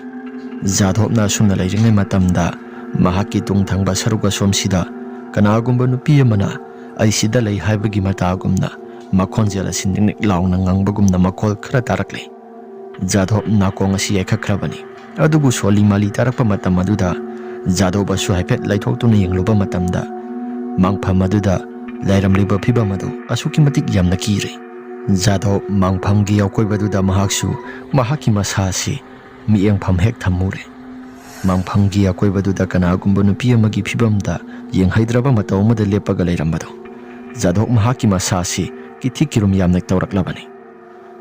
ꯖꯥꯗꯣꯞꯅ ꯑꯁꯨꯝꯅ ꯂꯩꯔꯤꯉꯩ ꯃꯇꯝꯗ, ꯃꯍꯥꯛꯀꯤ ꯇꯨꯡ ꯊꯪꯕ ꯁꯔꯨꯛ ꯑꯁꯣꯝꯁꯤꯗ ꯀꯅꯥꯒꯨꯝꯕ ꯅꯨꯄꯤ ꯑꯃꯅ "ꯑꯩ ꯁꯤꯗ ꯂꯩ" ꯍꯥꯏꯕꯒꯤ ꯃꯇꯥꯒꯨꯝꯅ ꯃꯈꯣꯟꯖꯦꯜ ꯑꯁꯤ ꯅꯤꯛ ꯅꯤꯛ ꯂꯥꯎꯅ ꯉꯪꯕꯒꯨꯝꯅ ꯃꯈꯣꯜ ꯈꯔ ꯇꯥꯔꯛꯂꯤ꯫ ꯖꯥꯗꯣꯞ ꯅꯥꯀꯣꯡ ꯑꯁꯤ ꯌꯩꯈꯠꯈ꯭ꯔꯕꯅꯤ꯫ ꯑꯗꯨꯕꯨ ꯁꯣꯜꯂꯤ ꯃꯥꯂꯤ ꯇꯥꯔꯛꯄ ꯃꯇꯝ ꯑꯗꯨꯗ ꯖꯥꯗꯣꯞ ꯑꯁꯨ ꯍꯥꯏꯐꯦꯠ ꯂꯩꯊꯣꯛꯇꯨꯅ ꯌꯦꯡꯂꯨꯕ ꯃꯇꯝꯗ, ꯃꯪꯐꯝ ꯑꯗꯨꯗ ꯂꯩꯔꯝꯂꯤꯕ ꯐꯤꯕꯝ ꯑꯗꯨ ꯑꯁꯨꯛꯀꯤ ꯃꯇꯤꯛ ꯌꯥꯝꯅ ꯀꯤꯔꯦ꯫ ꯖꯥꯗꯣꯞ ꯃꯪꯐꯝꯒꯤ ꯑꯀꯣꯏꯕꯗꯨꯗ ꯃꯍꯥꯛꯁꯨ ꯃꯍꯥꯛꯀꯤ ꯃꯁꯥ ꯑꯁꯤ ꯃꯤꯠꯌꯦꯡꯐꯝ ꯍꯦꯛ ꯊꯝꯃꯨꯔꯦ꯫ ꯃꯪꯐꯝꯒꯤ ꯑꯀꯣꯏꯕꯗꯨꯗ ꯀꯅꯥꯒꯨꯝꯕ ꯅꯨꯄꯤ ꯑꯃꯒꯤ ꯐꯤꯕꯝꯗ ꯌꯦꯡꯍꯩꯗ꯭ꯔꯕ ꯃꯇꯧ ꯑꯃꯗ ꯂꯦꯞꯄꯒ ꯂꯩꯔꯝꯕꯗꯨ ꯖꯥꯗꯣꯞ ꯃꯍꯥꯛꯀꯤ ꯃꯁꯥ ꯑꯁꯤ ꯀꯤꯊꯤ ꯀꯤꯔꯨꯝ ꯌꯥꯝꯅ ꯇꯧꯔꯛꯂꯕꯅꯤ꯫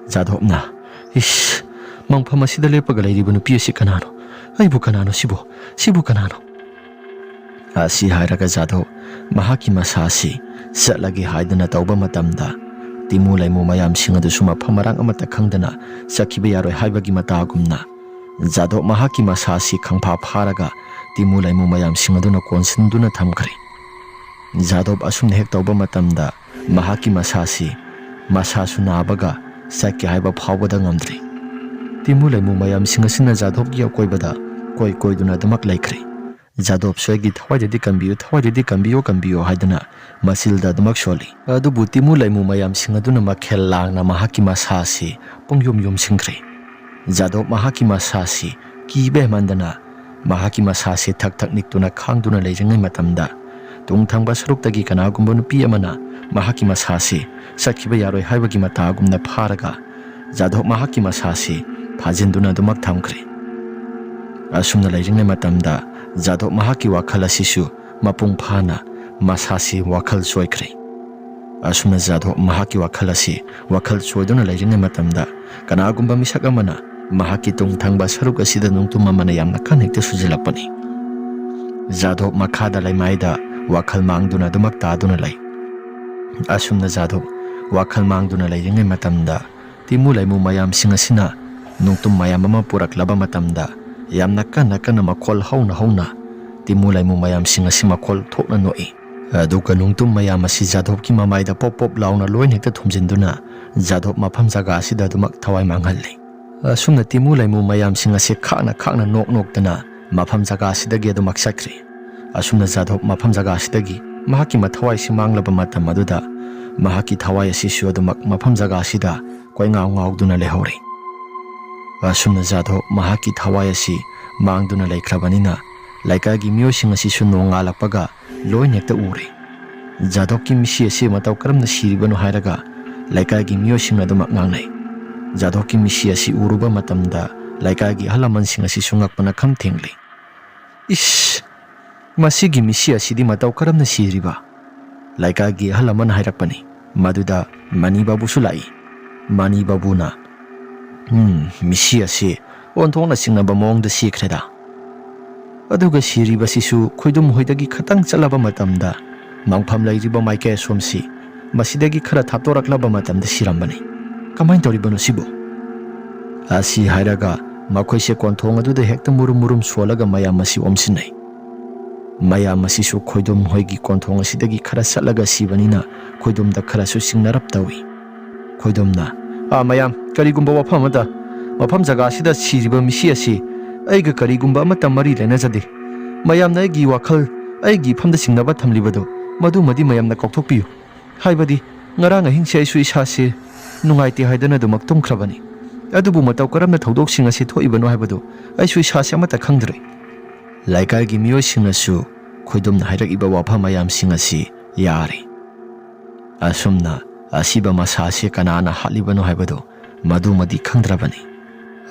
ꯖꯥꯗꯣꯞꯅ, "ꯏꯁ, ꯃꯪꯐꯝ ꯑꯁꯤꯗ ꯂꯦꯞꯄꯒ ꯂꯩꯔꯤꯕ ꯅꯨꯄꯤ ꯑꯁꯤ ꯀꯅꯥꯅꯣ? ꯑꯩꯕꯨ ꯀꯅꯥꯅꯣ ꯁꯤꯕꯨ? ꯁꯤꯕꯨ ꯀꯅꯥꯅꯣ?" ꯑꯁꯤ ꯍꯥꯏꯔꯒ ꯖꯥꯗꯣꯞ ꯃꯍꯥꯛꯀꯤ ꯃꯁꯥ ꯑꯁꯤ ꯆꯠꯂꯒꯦ ꯍꯥꯏꯗꯨꯅ ꯇꯧꯕ ꯃꯇꯝꯗ, ꯇꯤꯃꯨ ꯂꯩꯃꯨ ꯃꯌꯥꯝꯁꯤꯡ ꯑꯗꯨꯁꯨ ꯃꯐꯝ ꯃꯔꯥꯡ ꯑꯃꯠꯇ ꯈꯪꯗꯅ ꯆꯠꯈꯤꯕ ꯌꯥꯔꯣꯏ ꯍꯥꯏꯕꯒꯤ ꯃꯇꯥꯒꯨꯝꯅ, ꯖꯥꯗꯣꯞ ꯃꯍꯥꯛꯀꯤ ꯃꯁꯥ ꯑꯁꯤ ꯈꯪꯐꯥ ꯐꯥꯔꯒ ꯇꯤꯃꯨ ꯂꯩꯃꯨ ꯃꯌꯥꯝꯁꯤꯡ ꯑꯗꯨꯅ ꯀꯣꯟꯁꯤꯟꯗꯨꯅ ꯊꯝꯈ꯭ꯔꯦ꯫ ꯖꯥꯗꯣꯞ ꯑꯁꯨꯝꯅ ꯍꯦꯛ ꯇꯧꯕ ꯃꯇꯝꯗ, ꯃꯍꯥꯛꯀꯤ ꯃꯁꯥꯁꯤ ꯃꯁꯥꯁꯨ ꯅꯥꯕꯒ ꯆꯠꯀꯦ ꯍꯥꯏꯕ ꯐꯥꯎꯕꯗ ꯉꯝꯗ꯭ꯔꯤ꯫ ꯇꯤꯃꯨ ꯂꯩꯃꯨ ꯃꯌꯥꯝꯁꯤꯡ ꯑꯁꯤꯅ ꯖꯥꯗꯣꯞꯀꯤ ꯑꯀꯣꯏꯕꯗ ꯀꯣꯏ ꯀꯣꯏꯗꯨꯅ ꯑꯗꯨꯃꯛ ꯂꯩꯈ꯭ꯔꯦ꯫ ꯖꯥꯗꯣꯞꯁꯨ "ꯑꯩꯒꯤ ꯊꯋꯥꯏꯗꯗꯤ ꯀꯟꯕꯤꯌꯨ, ꯊꯋꯥꯏꯗꯗꯤ ꯀꯟꯕꯤꯌꯨ, ꯀꯟꯕꯤꯌꯨ" ꯍꯥꯏꯗꯨꯅ ꯃꯆꯤꯜꯗ ꯑꯗꯨꯃꯛ ꯁꯣꯜꯂꯤ꯫ ꯑꯗꯨꯕꯨ ꯇꯤꯃꯨ ꯂꯩꯃꯨ ꯃꯌꯥꯝꯁꯤꯡ ꯑꯗꯨꯅ ꯃꯈꯦꯜ ꯂꯥꯡꯅ ꯃꯍꯥꯛꯀꯤ ꯃꯁꯥ ꯑꯁꯤ ꯄꯨꯡꯌꯨꯝ ꯌꯨꯝꯁꯤꯟꯈ꯭ꯔꯦ꯫ ꯖꯥꯗꯣꯞ ꯃꯍꯥꯛꯀꯤ ꯃꯁꯥ ꯑꯁꯤ ꯀꯤꯕ ꯍꯦꯟꯃꯟꯗꯅ ꯃꯍꯥꯛꯀꯤ ꯃꯁꯥ ꯑꯁꯤ ꯊꯛ ꯊꯛ ꯅꯤꯛꯇꯨꯅ ꯈꯥꯡꯗꯨꯅ ꯂꯩꯔꯤꯉꯩ ꯃꯇꯝꯗ, ꯇꯨꯡ ꯊꯪꯕ ꯁꯔꯨꯛꯇꯒꯤ ꯀꯅꯥꯒꯨꯝꯕ ꯅꯨꯄꯤ ꯑꯃꯅ ꯃꯍꯥꯛꯀꯤ ꯃꯁꯥ ꯑꯁꯤ ꯆꯠꯈꯤꯕ ꯌꯥꯔꯣꯏ ꯍꯥꯏꯕꯒꯤ ꯃꯇꯥꯒꯨꯝꯅ ꯐꯥꯔꯒ ꯖꯥꯗꯣꯞ ꯃꯍꯥꯛꯀꯤ ꯃꯁꯥ ꯑꯁꯤ ꯐꯥꯖꯤꯟꯗꯨꯅ ꯑꯗꯨꯃꯛ ꯊꯝꯈ꯭ꯔꯦ꯫ ꯑꯁꯨꯝꯅ ꯂꯩꯔꯤꯉꯩ ꯃꯇꯝꯗ ꯖꯥꯗꯣꯞ ꯃꯍꯥꯛꯀꯤ ꯋꯥꯈꯜ ꯑꯁꯤꯁꯨ ꯃꯄꯨꯡ ꯐꯥꯅ ꯃꯁꯥꯁꯤ ꯋꯥꯈꯜ ꯆꯣꯏꯈ꯭ꯔꯦ꯫ ꯑꯁꯨꯝꯅ ꯖꯥꯗꯣꯞ ꯃꯍꯥꯛꯀꯤ ꯋꯥꯈꯜ ꯑꯁꯤ ꯋꯥꯈꯜ ꯆꯣꯏꯗꯨꯅ ꯂꯩꯔꯤꯉꯩ ꯃꯇꯝꯗ, ꯀꯅꯥꯒꯨꯝꯕ ꯃꯤꯁꯛ ꯑꯃꯅ ꯃꯍꯥꯛꯀꯤ ꯇꯨꯡ ꯊꯪꯕ ꯁꯔꯨꯛ ꯑꯁꯤꯗ ꯅꯨꯡꯇꯨꯝ ꯑꯃꯅ ꯌꯥꯝꯅ ꯀꯟꯅ ꯍꯦꯛꯇ ꯁꯨꯖꯤꯜꯂꯛꯄꯅꯤ꯫ ꯖꯥꯗꯣꯞ ꯃꯈꯥꯗ ꯂꯩꯃꯥꯏꯗ ꯋꯥꯈꯜ ꯃꯥꯡꯗꯨꯅ ꯑꯗꯨꯃꯛ ꯇꯥꯗꯨꯅ ꯂꯩ꯫ ꯑꯁꯨꯝꯅ ꯖꯥꯗꯣꯞ ꯋꯥꯈꯜ ꯃꯥꯡꯗꯨꯅ ꯂꯩꯔꯤꯉꯩ ꯃꯇꯝꯗ, ꯇꯤꯃꯨ ꯂꯩꯃꯨ ꯃꯌꯥꯝꯁꯤꯡ ꯑꯁꯤꯅ ꯅꯨꯡꯇꯨꯝ ꯃꯌꯥꯝ ꯑꯃ ꯄꯨꯔꯛꯂꯕ ꯃꯇꯝꯗ, ꯌꯥꯝꯅ ꯀꯟꯅ ꯀꯟꯅ ꯃꯈꯣꯜ ꯍꯧꯅ ꯍꯧꯅ ꯇꯤꯃꯨ ꯂꯩꯃꯨ ꯃꯌꯥꯝꯁꯤꯡ ꯑꯁꯤ ꯃꯈꯣꯜ ꯊꯣꯛꯅ ꯅꯣꯛꯏ꯫ ꯑꯗꯨꯒ ꯅꯨꯡꯇꯨꯝ ꯃꯌꯥꯝ ꯑꯁꯤ ꯖꯥꯗꯣꯞꯀꯤ ꯃꯃꯥꯏꯗ ꯄꯣꯞ ꯄꯣꯞ ꯂꯥꯎꯅ ꯂꯣꯏꯅ ꯍꯦꯛꯇ ꯊꯨꯝꯖꯤꯟꯗꯨꯅ ꯖꯥꯗꯣꯞ ꯃꯐꯝ ꯖꯒꯥ ꯑꯁꯤꯗ ꯑꯗꯨꯃꯛ ꯊꯋꯥꯏ ꯃꯥꯡꯍꯜꯂꯤ꯫ ꯑꯁꯨꯝꯅ ꯇꯤꯃꯨ ꯂꯩꯃꯨ ꯃꯌꯥꯝꯁꯤꯡ ꯑꯁꯤ ꯈꯥꯛꯅ ꯈꯥꯛꯅ ꯅꯣꯛ ꯅꯣꯛꯇꯅ ꯃꯐꯝ ꯖꯒꯥ ꯑꯁꯤꯗꯒꯤ ꯑꯗꯨꯃꯛ ꯆꯠꯈ꯭ꯔꯤ꯫ ꯑꯁꯨꯝꯅ ꯖꯥꯗꯣꯞ ꯃꯐꯝ ꯖꯒꯥ ꯑꯁꯤꯗꯒꯤ ꯃꯍꯥꯛꯀꯤ ꯃꯊꯋꯥꯏꯁꯤ ꯃꯥꯡꯂꯕ ꯃꯇꯝ ꯑꯗꯨꯗ ꯃꯍꯥꯛꯀꯤ ꯊꯋꯥꯏ ꯑꯁꯤꯁꯨ ꯑꯗꯨꯃꯛ ꯃꯐꯝ ꯖꯒꯥ ꯑꯁꯤꯗ ꯀꯣꯏꯉꯥꯎ ꯉꯥꯎꯗꯨꯅ ꯂꯩꯍꯧꯔꯦ꯫ ꯑꯁꯨꯝꯅ ꯖꯥꯗꯣꯞ ꯃꯍꯥꯛꯀꯤ ꯊꯋꯥꯏ ꯑꯁꯤ ꯃꯥꯡꯗꯨꯅ ꯂꯩꯈ꯭ꯔꯕꯅꯤꯅ ꯂꯩꯀꯥꯏꯒꯤ ꯃꯤꯑꯣꯏꯁꯤꯡ ꯑꯁꯤꯁꯨ ꯅꯣꯡꯉꯥꯜꯂꯛꯄꯒ ꯂꯣꯏꯅ ꯍꯦꯛꯇ ꯎꯔꯦ꯫ ꯖꯥꯗꯣꯞꯀꯤ ꯃꯤꯁꯤ ꯑꯁꯤ ꯃꯇꯧ ꯀꯔꯝꯅ ꯁꯤꯔꯤꯕꯅꯣ ꯍꯥꯏꯔꯒ ꯂꯩꯀꯥꯏꯒꯤ ꯃꯤꯑꯣꯏꯁꯤꯡ ꯑꯗꯨꯃꯛ ꯉꯥꯡꯅꯩ꯫ ꯖꯥꯗꯣꯞꯀꯤ ꯃꯤꯁꯤ ꯑꯁꯤ ꯎꯔꯨꯕ ꯃꯇꯝꯗ ꯂꯩꯀꯥꯏꯒꯤ ꯑꯍꯜ ꯂꯃꯟꯁꯤꯡ ꯑꯁꯤꯁꯨ ꯉꯛꯄꯅ ꯈꯝ ꯊꯦꯡꯂꯤ꯫ "ꯏꯁ! ꯃꯁꯤꯒꯤ ꯃꯤꯁꯤ ꯑꯁꯤꯗꯤ ꯃꯇꯧ ꯀꯔꯝꯅ ꯁꯤꯔꯤꯕ?" ꯂꯩꯀꯥꯏꯒꯤ ꯑꯍꯜ ꯑꯃꯅ ꯍꯥꯏꯔꯛꯄꯅꯤ꯫ ꯃꯗꯨꯗ ꯃꯅꯤ ꯕꯥꯕꯨꯁꯨ ꯂꯥꯛꯏ꯫ ꯃꯅꯤ ꯕꯥꯕꯨꯅ, "ꯎꯝ, ꯃꯤꯁꯤ ꯑꯁꯤ ꯑꯣꯟꯊꯣꯛꯅ ꯆꯤꯡꯅꯕ ꯃꯑꯣꯡꯗ ꯁꯤꯈ꯭ꯔꯦꯗ꯫ ꯑꯗꯨꯒ ꯁꯤꯔꯤꯕꯁꯤꯁꯨ ꯈꯣꯏꯗꯨꯝ ꯍꯣꯏꯗꯒꯤ ꯈꯇꯪ ꯆꯠꯂꯕ ꯃꯇꯝꯗ ꯃꯪꯐꯝ ꯂꯩꯔꯤꯕ ꯃꯥꯏꯀꯩ ꯑꯁꯣꯝꯁꯤ ꯃꯁꯤꯗꯒꯤ ꯈꯔ ꯊꯥꯞꯇꯣꯔꯛꯂꯕ ꯃꯇꯝꯗ ꯁꯤꯔꯝꯕꯅꯤ꯫ ꯀꯃꯥꯏꯅ ꯇꯧꯔꯤꯕꯅꯣ ꯁꯤꯕꯨ?" ꯑꯁꯤ ꯍꯥꯏꯔꯒ ꯃꯈꯣꯏꯁꯦ ꯀꯣꯟꯊꯣꯡ ꯑꯗꯨꯗ ꯍꯦꯛꯇ ꯃꯨꯔꯨꯝ ꯃꯨꯔꯨꯝ ꯁꯣꯜꯂꯒ ꯃꯌꯥꯝ ꯑꯁꯤ ꯑꯣꯝꯁꯤꯟꯅꯩ꯫ ꯃꯌꯥꯝ ꯑꯁꯤꯁꯨ ꯈꯣꯏꯗꯨꯝ ꯍꯣꯏꯒꯤ ꯀꯣꯟꯊꯣꯡ ꯑꯁꯤꯗꯒꯤ ꯈꯔ ꯆꯠꯂꯒ ꯁꯤꯕꯅꯤꯅ ꯈꯣꯏꯗꯨꯝꯗ ꯈꯔꯁꯨ ꯆꯤꯡꯅꯔꯞ ꯇꯧꯏ꯫ ꯈꯣꯏꯗꯨꯝꯅ, "ꯑꯥ, ꯃꯌꯥꯝ, ꯀꯔꯤꯒꯨꯝꯕ ꯋꯥꯐꯝ ꯑꯃꯗ ꯃꯐꯝ ꯖꯒꯥ ꯑꯁꯤꯗ ꯁꯤꯔꯤꯕ ꯃꯤꯁꯤ ꯑꯁꯤ ꯑꯩꯒ ꯀꯔꯤꯒꯨꯝꯕ ꯑꯃꯠꯇ ꯃꯔꯤ ꯂꯩꯅꯖꯗꯦ꯫ ꯃꯌꯥꯝꯅ ꯑꯩꯒꯤ ꯋꯥꯈꯜ, ꯑꯩꯒꯤ ꯏꯐꯝꯗ ꯆꯤꯡꯅꯕ ꯊꯝꯂꯤꯕꯗꯨ ꯃꯗꯨꯃꯗꯤ ꯃꯌꯥꯝꯅ ꯀꯥꯎꯊꯣꯛꯄꯤꯌꯨ꯫ ꯍꯥꯏꯕꯗꯤ ꯉꯔꯥꯡ ꯑꯍꯤꯡꯁꯦ ꯑꯩꯁꯨ ꯏꯁꯥꯁꯦ ꯅꯨꯡꯉꯥꯏꯇꯦ ꯍꯥꯏꯗꯅ ꯑꯗꯨꯃꯛ ꯇꯨꯝꯈ꯭ꯔꯕꯅꯤ꯫ ꯑꯗꯨꯕꯨ ꯃꯇꯧ ꯀꯔꯝꯅ ꯊꯧꯗꯣꯛꯁꯤꯡ ꯑꯁꯤ ꯊꯣꯛꯏꯕꯅꯣ ꯍꯥꯏꯕꯗꯨ ꯑꯩꯁꯨ ꯏꯁꯥꯁꯦ ꯑꯃꯠꯇ ꯈꯪꯗ꯭ꯔꯦ꯫" ꯂꯩꯀꯥꯏꯒꯤ ꯃꯤꯑꯣꯏꯁꯤꯡꯅꯁꯨ ꯈꯣꯏꯗꯨꯝꯅ ꯍꯥꯏꯔꯛꯏꯕ ꯋꯥꯐꯝ ꯃꯌꯥꯝꯁꯤꯡ ꯑꯁꯤ ꯌꯥꯔꯤ꯫ ꯑꯁꯨꯝꯅ ꯑꯁꯤꯕ ꯃꯁꯥ ꯑꯁꯤ ꯀꯅꯥꯅ ꯍꯥꯠꯂꯤꯕꯅꯣ ꯍꯥꯏꯕꯗꯨ ꯃꯗꯨꯃꯗꯤ ꯈꯪꯗ꯭ꯔꯕꯅꯤ꯫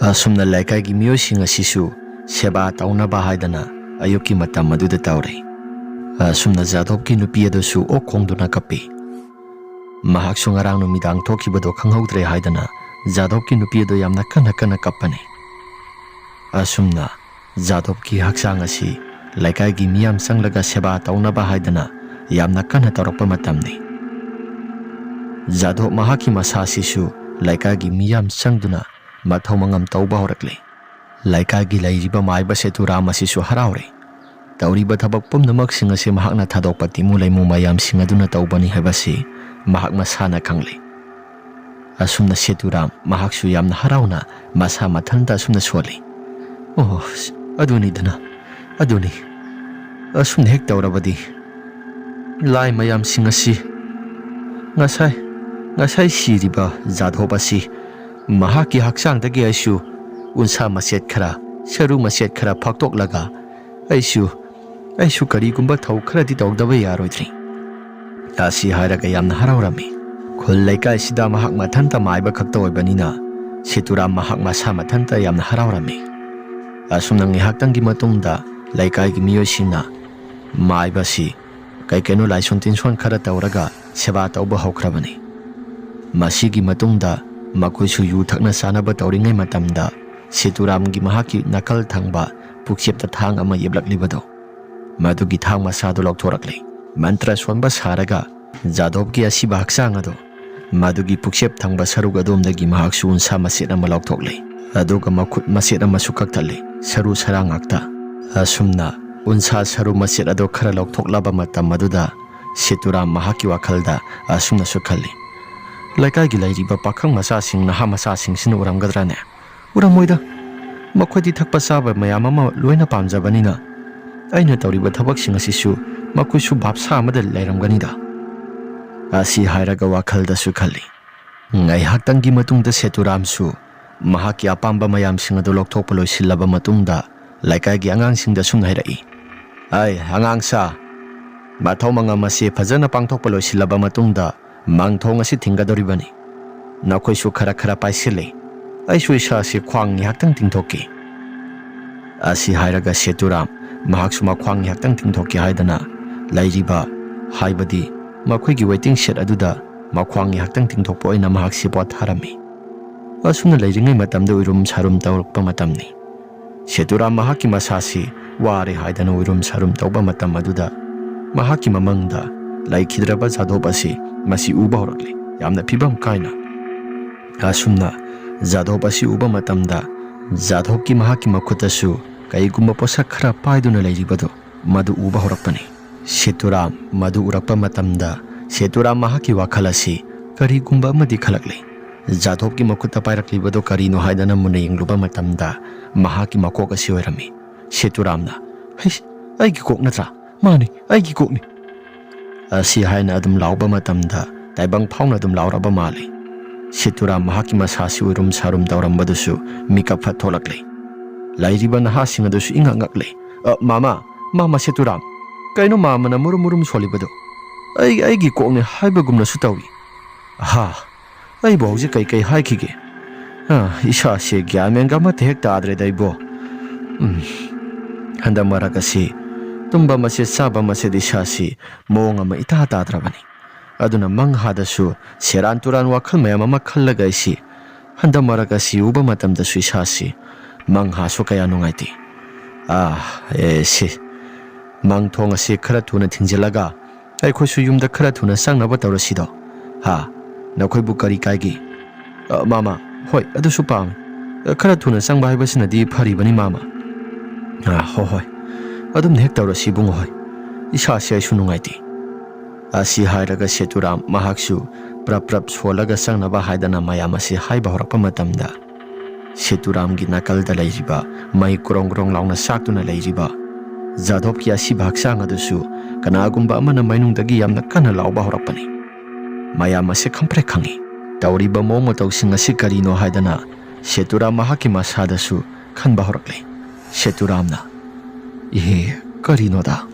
ꯑꯁꯨꯝꯅ ꯂꯩꯀꯥꯏꯒꯤ ꯃꯤꯑꯣꯏꯁꯤꯡ ꯑꯁꯤꯁꯨ ꯁꯦꯕꯥ ꯇꯧꯅꯕ ꯍꯥꯏꯗꯅ ꯑꯌꯨꯛꯀꯤ ꯃꯇꯝ ꯑꯗꯨꯗ ꯇꯧꯔꯤ꯫ ꯑꯁꯨꯝꯅ ꯖꯥꯗꯣꯞꯀꯤ ꯅꯨꯄꯤ ꯑꯗꯨꯁꯨ ꯑꯣꯛ ꯈꯣꯡꯗꯨꯅ ꯀꯞꯄꯤ꯫ ꯃꯍꯥꯛꯁꯨ ꯉꯔꯥꯡ ꯅꯨꯃꯤꯗꯥꯡ ꯊꯣꯛꯈꯤꯕꯗꯨ ꯈꯪꯍꯧꯗ꯭ꯔꯦ ꯍꯥꯏꯗꯅ ꯖꯥꯗꯣꯞꯀꯤ ꯅꯨꯄꯤ ꯑꯗꯨ ꯌꯥꯝꯅ ꯀꯟꯅ ꯀꯟꯅ ꯀꯞꯄꯅꯤ꯫ ꯑꯁꯨꯝꯅ ꯖꯥꯗꯣꯞꯀꯤ ꯍꯛꯆꯥꯡ ꯑꯁꯤ ꯂꯩꯀꯥꯏꯒꯤ ꯃꯤꯌꯥꯝ ꯆꯪꯂꯒ ꯁꯦꯕꯥ ꯇꯧꯅꯕ ꯍꯥꯏꯗꯅ ꯌꯥꯝꯅ ꯀꯟꯅ ꯇꯧꯔꯛꯄ ꯃꯇꯝꯅꯤ꯫ ꯖꯥꯗꯣꯞ ꯃꯍꯥꯛꯀꯤ ꯃꯁꯥꯁꯤꯁꯨ ꯂꯩꯀꯥꯏꯒꯤ ꯃꯤꯌꯥꯝ ꯆꯪꯗꯨꯅ ꯃꯊꯧ ꯃꯉꯝ ꯇꯧꯕ ꯍꯧꯔꯛꯂꯦ꯫ ꯂꯩꯀꯥꯏꯒꯤ ꯂꯩꯔꯤꯕ ꯃꯥꯏꯕ ꯁꯦꯇꯨꯔꯥꯝ ꯑꯁꯤꯁꯨ ꯍꯔꯥꯎꯔꯦ꯫ ꯇꯧꯔꯤꯕ ꯊꯕꯛ ꯄꯨꯝꯅꯃꯛꯁꯤꯡ ꯑꯁꯤ ꯃꯍꯥꯛꯅ ꯊꯥꯗꯣꯛꯄ ꯇꯤꯃꯨ ꯂꯩꯃꯨ ꯃꯌꯥꯝꯁꯤꯡ ꯑꯗꯨꯅ ꯇꯧꯕꯅꯤ ꯍꯥꯏꯕꯁꯤ ꯃꯍꯥꯛ ꯃꯁꯥꯅ ꯈꯪꯂꯤ꯫ ꯑꯁꯨꯝꯅ ꯁꯦꯇꯨꯔꯥꯝ ꯃꯍꯥꯛꯁꯨ ꯌꯥꯝꯅ ꯍꯔꯥꯎꯅ ꯃꯁꯥ ꯃꯊꯟꯇ ꯑꯁꯨꯝꯅ ꯁꯣꯜꯂꯤ꯫ "ꯑꯣ, ꯑꯗꯨꯅꯤꯗꯅ, ꯑꯗꯨꯅꯤ꯫ ꯑꯁꯨꯝꯅ ꯍꯦꯛ ꯇꯧꯔꯕꯗꯤ ꯂꯥꯏ ꯃꯌꯥꯝꯁꯤꯡ ꯑꯁꯤ ꯉꯁꯥꯏ, ꯉꯁꯥꯏ ꯁꯤꯔꯤꯕ ꯖꯥꯗꯣꯞ ꯑꯁꯤ ꯃꯍꯥꯛꯀꯤ ꯍꯛꯆꯥꯡꯗꯒꯤ ꯑꯩꯁꯨ ꯎꯟꯁꯥ ꯃꯆꯦꯠ ꯈꯔ, ꯁꯔꯨ ꯃꯆꯦꯠ ꯈꯔ ꯐꯥꯛꯇꯣꯛꯂꯒ ꯑꯩꯁꯨ, ꯑꯩꯁꯨ ꯀꯔꯤꯒꯨꯝꯕ ꯊꯧ ꯈꯔꯗꯤ ꯇꯧꯗꯕ ꯌꯥꯔꯣꯏꯗ꯭ꯔꯤ?" ꯑꯁꯤ ꯍꯥꯏꯔꯒ ꯌꯥꯝꯅ ꯍꯔꯥꯎꯔꯝꯃꯤ꯫ ꯈꯨꯜ ꯂꯩꯀꯥꯏꯁꯤꯗ ꯃꯍꯥꯛ ꯃꯊꯟꯇ ꯃꯥꯏꯕ ꯈꯛꯇ ꯑꯣꯏꯕꯅꯤꯅ ꯁꯦꯇꯨꯔꯥꯝ ꯃꯍꯥꯛ ꯃꯁꯥ ꯃꯊꯟꯇ ꯌꯥꯝꯅ ꯍꯔꯥꯎꯔꯝꯃꯤ꯫ ꯑꯁꯨꯝꯅ ꯉꯥꯏꯍꯥꯛꯇꯪꯒꯤ ꯃꯇꯨꯡꯗ ꯂꯩꯀꯥꯏꯒꯤ ꯃꯤꯑꯣꯏꯁꯤꯡꯅ ꯃꯥꯏꯕꯁꯤ ꯀꯩ ꯀꯩꯅꯣ ꯂꯥꯏꯁꯣꯟ ꯇꯤꯟꯁꯣꯟ ꯈꯔ ꯇꯧꯔꯒ ꯁꯦꯕꯥ ꯇꯧꯕ ꯍꯧꯈ꯭ꯔꯕꯅꯤ꯫ ꯃꯁꯤꯒꯤ ꯃꯇꯨꯡꯗ ꯃꯈꯣꯏꯁꯨ ꯌꯨ ꯊꯛꯅ ꯆꯥꯅꯕ ꯇꯧꯔꯤꯉꯩ ꯃꯇꯝꯗ ꯁꯦꯇꯨꯔꯥꯝꯒꯤ ꯃꯍꯥꯛꯀꯤ ꯅꯥꯀꯜ ꯊꯪꯕ ꯄꯨꯛꯆꯦꯞꯇ ꯊꯥꯡ ꯑꯃ ꯌꯦꯞꯂꯛꯂꯤꯕꯗꯣ, ꯃꯗꯨꯒꯤ ꯊꯥꯡ ꯃꯆꯥꯗꯨ ꯂꯧꯊꯣꯔꯛꯂꯤ꯫ ꯃꯟꯇ꯭ꯔ ꯁꯣꯟꯕ ꯁꯥꯔꯒ ꯖꯥꯗꯣꯞꯀꯤ ꯑꯁꯤꯕ ꯍꯛꯆꯥꯡ ꯑꯗꯨ, ꯃꯗꯨꯒꯤ ꯄꯨꯛꯆꯦꯞ ꯊꯪꯕ ꯁꯔꯨꯛ ꯑꯗꯣꯝꯗꯒꯤ ꯃꯍꯥꯛꯁꯨ ꯎꯟꯁꯥ ꯃꯆꯦꯠ ꯑꯃ ꯂꯧꯊꯣꯛꯂꯤ꯫ ꯑꯗꯨꯒ ꯃꯈꯨꯠ ꯃꯆꯦꯠ ꯑꯃꯁꯨ ꯀꯛꯊꯠꯂꯤ, ꯁꯔꯨ ꯁꯔꯥꯡ ꯉꯥꯛꯇ꯫ ꯑꯁꯨꯝꯅ ꯎꯟꯁꯥ ꯁꯔꯨ ꯃꯆꯦꯠ ꯑꯗꯨ ꯈꯔ ꯂꯧꯊꯣꯛꯂꯕ ꯃꯇꯝ ꯑꯗꯨꯗ ꯁꯦꯇꯨꯔꯥꯝ ꯃꯍꯥꯛꯀꯤ ꯋꯥꯈꯜꯗ ꯑꯁꯨꯝꯅꯁꯨ ꯈꯜꯂꯤ, "ꯂꯩꯀꯥꯏꯒꯤ ꯂꯩꯔꯤꯕ ꯄꯥꯈꯪ ꯃꯆꯥꯁꯤꯡ, ꯅꯍꯥ ꯃꯆꯥꯁꯤꯡꯁꯤꯅ ꯎꯔꯝꯒꯗ꯭ꯔꯥꯅꯦ? ꯎꯔꯝꯃꯣꯏꯗ꯫ ꯃꯈꯣꯏꯗꯤ ꯊꯛꯄ ꯆꯥꯕ ꯃꯌꯥꯝ ꯑꯃ ꯂꯣꯏꯅ ꯄꯥꯝꯖꯕꯅꯤꯅ ꯑꯩꯅ ꯇꯧꯔꯤꯕ ꯊꯕꯛꯁꯤꯡ ꯑꯁꯤꯁꯨ ꯃꯈꯣꯏꯁꯨ ꯚꯥꯞꯁꯥ ꯑꯃꯗ ꯂꯩꯔꯝꯒꯅꯤꯗ"꯫ ꯑꯁꯤ ꯍꯥꯏꯔꯒ ꯋꯥꯈꯜꯗꯁꯨ ꯈꯜꯂꯤ꯫ ꯉꯥꯏꯍꯥꯛꯇꯪꯒꯤ ꯃꯇꯨꯡꯗ ꯁꯦꯇꯨꯔꯥꯝꯁꯨ ꯃꯍꯥꯛꯀꯤ ꯑꯄꯥꯝꯕ ꯃꯌꯥꯝꯁꯤꯡ ꯑꯗꯨ ꯂꯧꯊꯣꯛꯄ ꯂꯣꯏꯁꯤꯜꯂꯕ ꯃꯇꯨꯡꯗ ꯂꯩꯀꯥꯏꯒꯤ ꯑꯉꯥꯡꯁꯤꯡꯗ ꯁꯨꯝꯅ ꯍꯥꯏꯔꯛꯏ, "ꯑꯩ ꯑꯉꯥꯡꯁꯥ, ꯃꯊꯧ ꯃꯉꯝ ꯑꯁꯤ ꯐꯖꯅ ꯄꯥꯡꯊꯣꯛꯄ ꯂꯣꯏꯁꯤꯜꯂꯕ ꯃꯇꯨꯡꯗ ꯃꯥꯡꯊꯣꯡ ꯑꯁꯤ ꯊꯤꯡꯒꯗꯧꯔꯤꯕꯅꯤ꯫ ꯅꯈꯣꯏꯁꯨ ꯈꯔ ꯈꯔ ꯄꯥꯏꯁꯤꯜꯂꯤ꯫ ꯑꯩꯁꯨ ꯏꯁꯥꯁꯤ ꯈ꯭ꯋꯥꯡ ꯉꯥꯏꯍꯥꯛꯇꯪ ꯇꯤꯡꯊꯣꯛꯀꯦ"꯫ ꯑꯁꯤ ꯍꯥꯏꯔꯒ ꯁꯦꯇꯨꯔꯥꯝ ꯃꯍꯥꯛꯁꯨ ꯃꯈ꯭ꯋꯥꯡ ꯉꯥꯏꯍꯥꯛꯇꯪ ꯇꯤꯡꯊꯣꯛꯀꯦ ꯍꯥꯏꯗꯅ ꯂꯩꯔꯤꯕ, ꯍꯥꯏꯕꯗꯤ ꯃꯈꯣꯏꯒꯤ ꯋꯦꯇꯤꯡ ꯁꯦꯠ ꯑꯗꯨꯗ ꯃꯈ꯭ꯋꯥꯡ ꯉꯥꯏꯍꯥꯛꯇꯪ ꯇꯤꯡꯊꯣꯛꯄ ꯑꯣꯏꯅ ꯃꯍꯥꯛꯁꯤ ꯄꯣꯊꯥꯔꯝꯃꯤ꯫ ꯑꯁꯨꯝꯅ ꯂꯩꯔꯤꯉꯩ ꯃꯇꯝꯗ ꯎꯏꯔꯨꯝ ꯁꯥꯔꯨꯝ ꯇꯧꯔꯛꯄ ꯃꯇꯝꯅꯤ꯫ ꯁꯦꯇꯨꯔꯥꯝ ꯃꯍꯥꯛꯀꯤ ꯃꯁꯥꯁꯤ ꯋꯥꯔꯦ ꯍꯥꯏꯗꯅ ꯎꯏꯔꯨꯝ ꯁꯥꯔꯨꯝ ꯇꯧꯕ ꯃꯇꯝ ꯑꯗꯨꯗ ꯃꯍꯥꯛꯀꯤ ꯃꯃꯪꯗ ꯂꯩꯈꯤꯗ꯭ꯔꯕ ꯖꯥꯗꯣꯞ ꯑꯁꯤ ꯃꯁꯤ ꯎꯕ ꯍꯧꯔꯛꯂꯤ, ꯌꯥꯝꯅ ꯐꯤꯕꯝ ꯀꯥꯏꯅ꯫ ꯑꯁꯨꯝꯅ ꯖꯥꯗꯣꯞ ꯑꯁꯤ ꯎꯕ ꯃꯇꯝꯗ ꯖꯥꯗꯣꯞꯀꯤ ꯃꯍꯥꯛꯀꯤ ꯃꯈꯨꯠꯇꯁꯨ ꯀꯩꯒꯨꯝꯕ ꯄꯣꯠꯁꯛ ꯈꯔ ꯄꯥꯏꯗꯨꯅ ꯂꯩꯔꯤꯕꯗꯨ ꯃꯗꯨ ꯎꯕ ꯍꯧꯔꯛꯄꯅꯤ꯫ ꯁꯦꯇꯨꯔꯥꯝ ꯃꯗꯨ ꯎꯔꯛꯄ ꯃꯇꯝꯗ ꯁꯦꯇꯨꯔꯥꯝ ꯃꯍꯥꯛꯀꯤ ꯋꯥꯈꯜ ꯑꯁꯤ ꯀꯔꯤꯒꯨꯝꯕ ꯑꯃꯗꯤ ꯈꯜꯂꯛꯂꯤ꯫ ꯖꯥꯗꯣꯞꯀꯤ ꯃꯈꯨꯠꯇ ꯄꯥꯏꯔꯛꯂꯤꯕꯗꯨ ꯀꯔꯤꯅꯣ ꯍꯥꯏꯗꯅ ꯃꯨꯟꯅ ꯌꯦꯡꯂꯨꯕ ꯃꯇꯝꯗ ꯃꯍꯥꯛꯀꯤ ꯃꯀꯣꯛ ꯑꯁꯤ ꯑꯣꯏꯔꯝꯃꯤ꯫ ꯁꯦꯇꯨꯔꯥꯝꯅ, "ꯍꯩꯁ, ꯑꯩꯒꯤ ꯀꯣꯛ ꯅꯠꯇ꯭ꯔꯥ? ꯃꯥꯅꯤ, ꯑꯩꯒꯤ ꯀꯣꯛꯅꯤ!" ꯑꯁꯤ ꯍꯥꯏꯅ ꯑꯗꯨꯝ ꯂꯥꯎꯕ ꯃꯇꯝꯗ ꯇꯥꯏꯕꯪ ꯐꯥꯎꯅ ꯑꯗꯨꯝ ꯂꯥꯎꯔꯕ ꯃꯥꯜꯂꯤ꯫ ꯁꯦꯇꯨꯔꯥꯝ ꯃꯍꯥꯛꯀꯤ ꯃꯁꯥꯁꯤ ꯎꯏꯔꯨꯝ ꯁꯥꯔꯨꯝ ꯇꯧꯔꯝꯕꯗꯨꯁꯨ ꯃꯤꯀꯞ ꯐꯠ ꯊꯣꯛꯂꯛꯂꯦ꯫ ꯂꯩꯔꯤꯕ ꯅꯍꯥꯁꯤꯡ ꯑꯗꯨꯁꯨ ꯏꯉꯛ ꯉꯛꯂꯦ꯫ "ꯑ, ꯃꯥꯃꯥ, ꯃꯥꯃꯥ ꯁꯦꯇꯨꯔꯥꯝ, ꯀꯩꯅꯣ ꯃꯥꯃꯥꯅ ꯃꯨꯔꯨꯝ ꯃꯨꯔꯨꯝ ꯁꯣꯜꯂꯤꯕꯗꯣ? ꯑꯩ, ꯑꯩꯒꯤ ꯀꯣꯛꯅꯦ ꯍꯥꯏꯕꯒꯨꯝꯅꯁꯨ ꯇꯧꯏ꯫ ꯑꯍꯥ, ꯑꯩꯕꯨ ꯍꯧꯖꯤꯛ ꯀꯩꯀꯩ ꯍꯥꯏꯈꯤꯒꯦ? ꯑ, ꯏꯁꯥꯁꯦ ꯒ꯭ꯌꯥꯟ ꯃꯦꯟꯒ ꯑꯃꯠꯇ ꯍꯦꯛ ꯇꯥꯗ꯭ꯔꯦꯗ ꯑꯩꯕꯣ꯫ ꯎꯝ, ꯍꯟꯗꯛ ꯃꯔꯛ ꯑꯁꯤ ꯇꯨꯝꯕ ꯃꯆꯦꯠ ꯆꯥꯕ ꯃꯆꯦꯠ ꯏꯁꯥꯁꯤ ꯃꯑꯣꯡ ꯑꯃ ꯏꯇꯥ ꯇꯥꯗ꯭ꯔꯕꯅꯤ꯫ ꯑꯗꯨꯅ ꯃꯪꯍꯥꯗꯁꯨ ꯁꯦꯔꯥꯟ ꯇꯨꯔꯥꯟ ꯋꯥꯈꯜ ꯃꯌꯥꯝ ꯑꯃ ꯈꯜꯂꯒ ꯑꯩꯁꯤ ꯍꯟꯗꯛ ꯃꯔꯛ ꯑꯁꯤ ꯎꯕ ꯃꯇꯝꯗꯁꯨ ꯏꯁꯥꯁꯤ ꯃꯪꯍꯥꯁꯨ ꯀꯌꯥ ꯅꯨꯡꯉꯥꯏꯇꯦ꯫ ꯑꯥ, ꯑꯦ, ꯁꯤ ꯃꯪ ꯊꯣꯡ ꯑꯁꯤ ꯈꯔ ꯊꯨꯅ ꯊꯤꯡꯖꯤꯜꯂꯒ ꯑꯩꯈꯣꯏꯁꯨ ꯌꯨꯝꯗ ꯈꯔ ꯊꯨꯅ ꯆꯪꯅꯕ ꯇꯧꯔꯁꯤꯗꯣ꯫ ꯍꯥ? ꯅꯈꯣꯏꯕꯨ ꯀꯔꯤ ꯀꯥꯏꯒꯦ?" "ꯑ, ꯃꯥꯃꯥ, ꯍꯣꯏ, ꯑꯗꯨꯁꯨ ꯄꯥꯝꯃꯤ꯫ ꯑ, ꯈꯔ ꯊꯨꯅ ꯆꯪꯕ ꯍꯥꯏꯕꯁꯤꯅꯗꯤ ꯐꯔꯤꯕꯅꯤ, ꯃꯥꯃꯥ꯫" "ꯑ, ꯍꯣꯏ, ꯍꯣꯏ꯫ ꯑꯗꯨꯝꯅ ꯍꯦꯛ ꯇꯧꯔꯁꯤ, ꯏꯕꯨꯡꯉꯣ ꯍꯣꯏ꯫ ꯏꯁꯥꯁꯤ ꯑꯩꯁꯨ ꯅꯨꯡꯉꯥꯏꯇꯦ꯫" ꯑꯁꯤ ꯍꯥꯏꯔꯒ ꯁꯦꯇꯨꯔꯥꯝ ꯃꯍꯥꯛꯁꯨ ꯄ꯭ꯔꯞ ꯄ꯭ꯔꯞ ꯁꯣꯜꯂꯒ ꯆꯪꯅꯕ ꯍꯥꯏꯗꯅ ꯃꯌꯥꯝ ꯑꯁꯤ ꯍꯥꯏꯕ ꯍꯧꯔꯛꯄ ꯃꯇꯝꯗ, ꯁꯦꯇꯨꯔꯥꯝꯒꯤ ꯅꯥꯀꯜꯗ ꯂꯩꯔꯤꯕ, ꯃꯩ ꯀ꯭ꯔꯣꯡ ꯀ꯭ꯔꯣꯡ ꯂꯥꯎꯅ ꯆꯥꯛꯇꯨꯅ ꯂꯩꯔꯤꯕ ꯖꯥꯗꯣꯞꯀꯤ ꯑꯁꯤꯕ ꯍꯛꯆꯥꯡ ꯑꯗꯨꯁꯨ ꯀꯅꯥꯒꯨꯝꯕ ꯑꯃꯅ ꯃꯅꯨꯡꯗꯒꯤ ꯌꯥꯝꯅ ꯀꯟꯅ ꯂꯥꯎꯕ ꯍꯧꯔꯛꯄꯅꯤ꯫ ꯃꯌꯥꯝ ꯑꯁꯤ ꯈꯪꯄ꯭ꯔꯦꯛ ꯈꯪꯏ꯫ ꯇꯧꯔꯤꯕ ꯃꯑꯣꯡ ꯃꯇꯧꯁꯤꯡ ꯑꯁꯤ ꯀꯔꯤꯅꯣ ꯍꯥꯏꯗꯅ ꯁꯦꯇꯨꯔꯥꯝ ꯃꯍꯥꯛꯀꯤ ꯃꯁꯥꯗꯁꯨ ꯈꯟꯕ ꯍꯧꯔꯛꯂꯦ꯫ ꯁꯦꯇꯨꯔꯥꯝꯅ, "ꯏꯍꯦ, ꯀꯔꯤꯅꯣꯗ?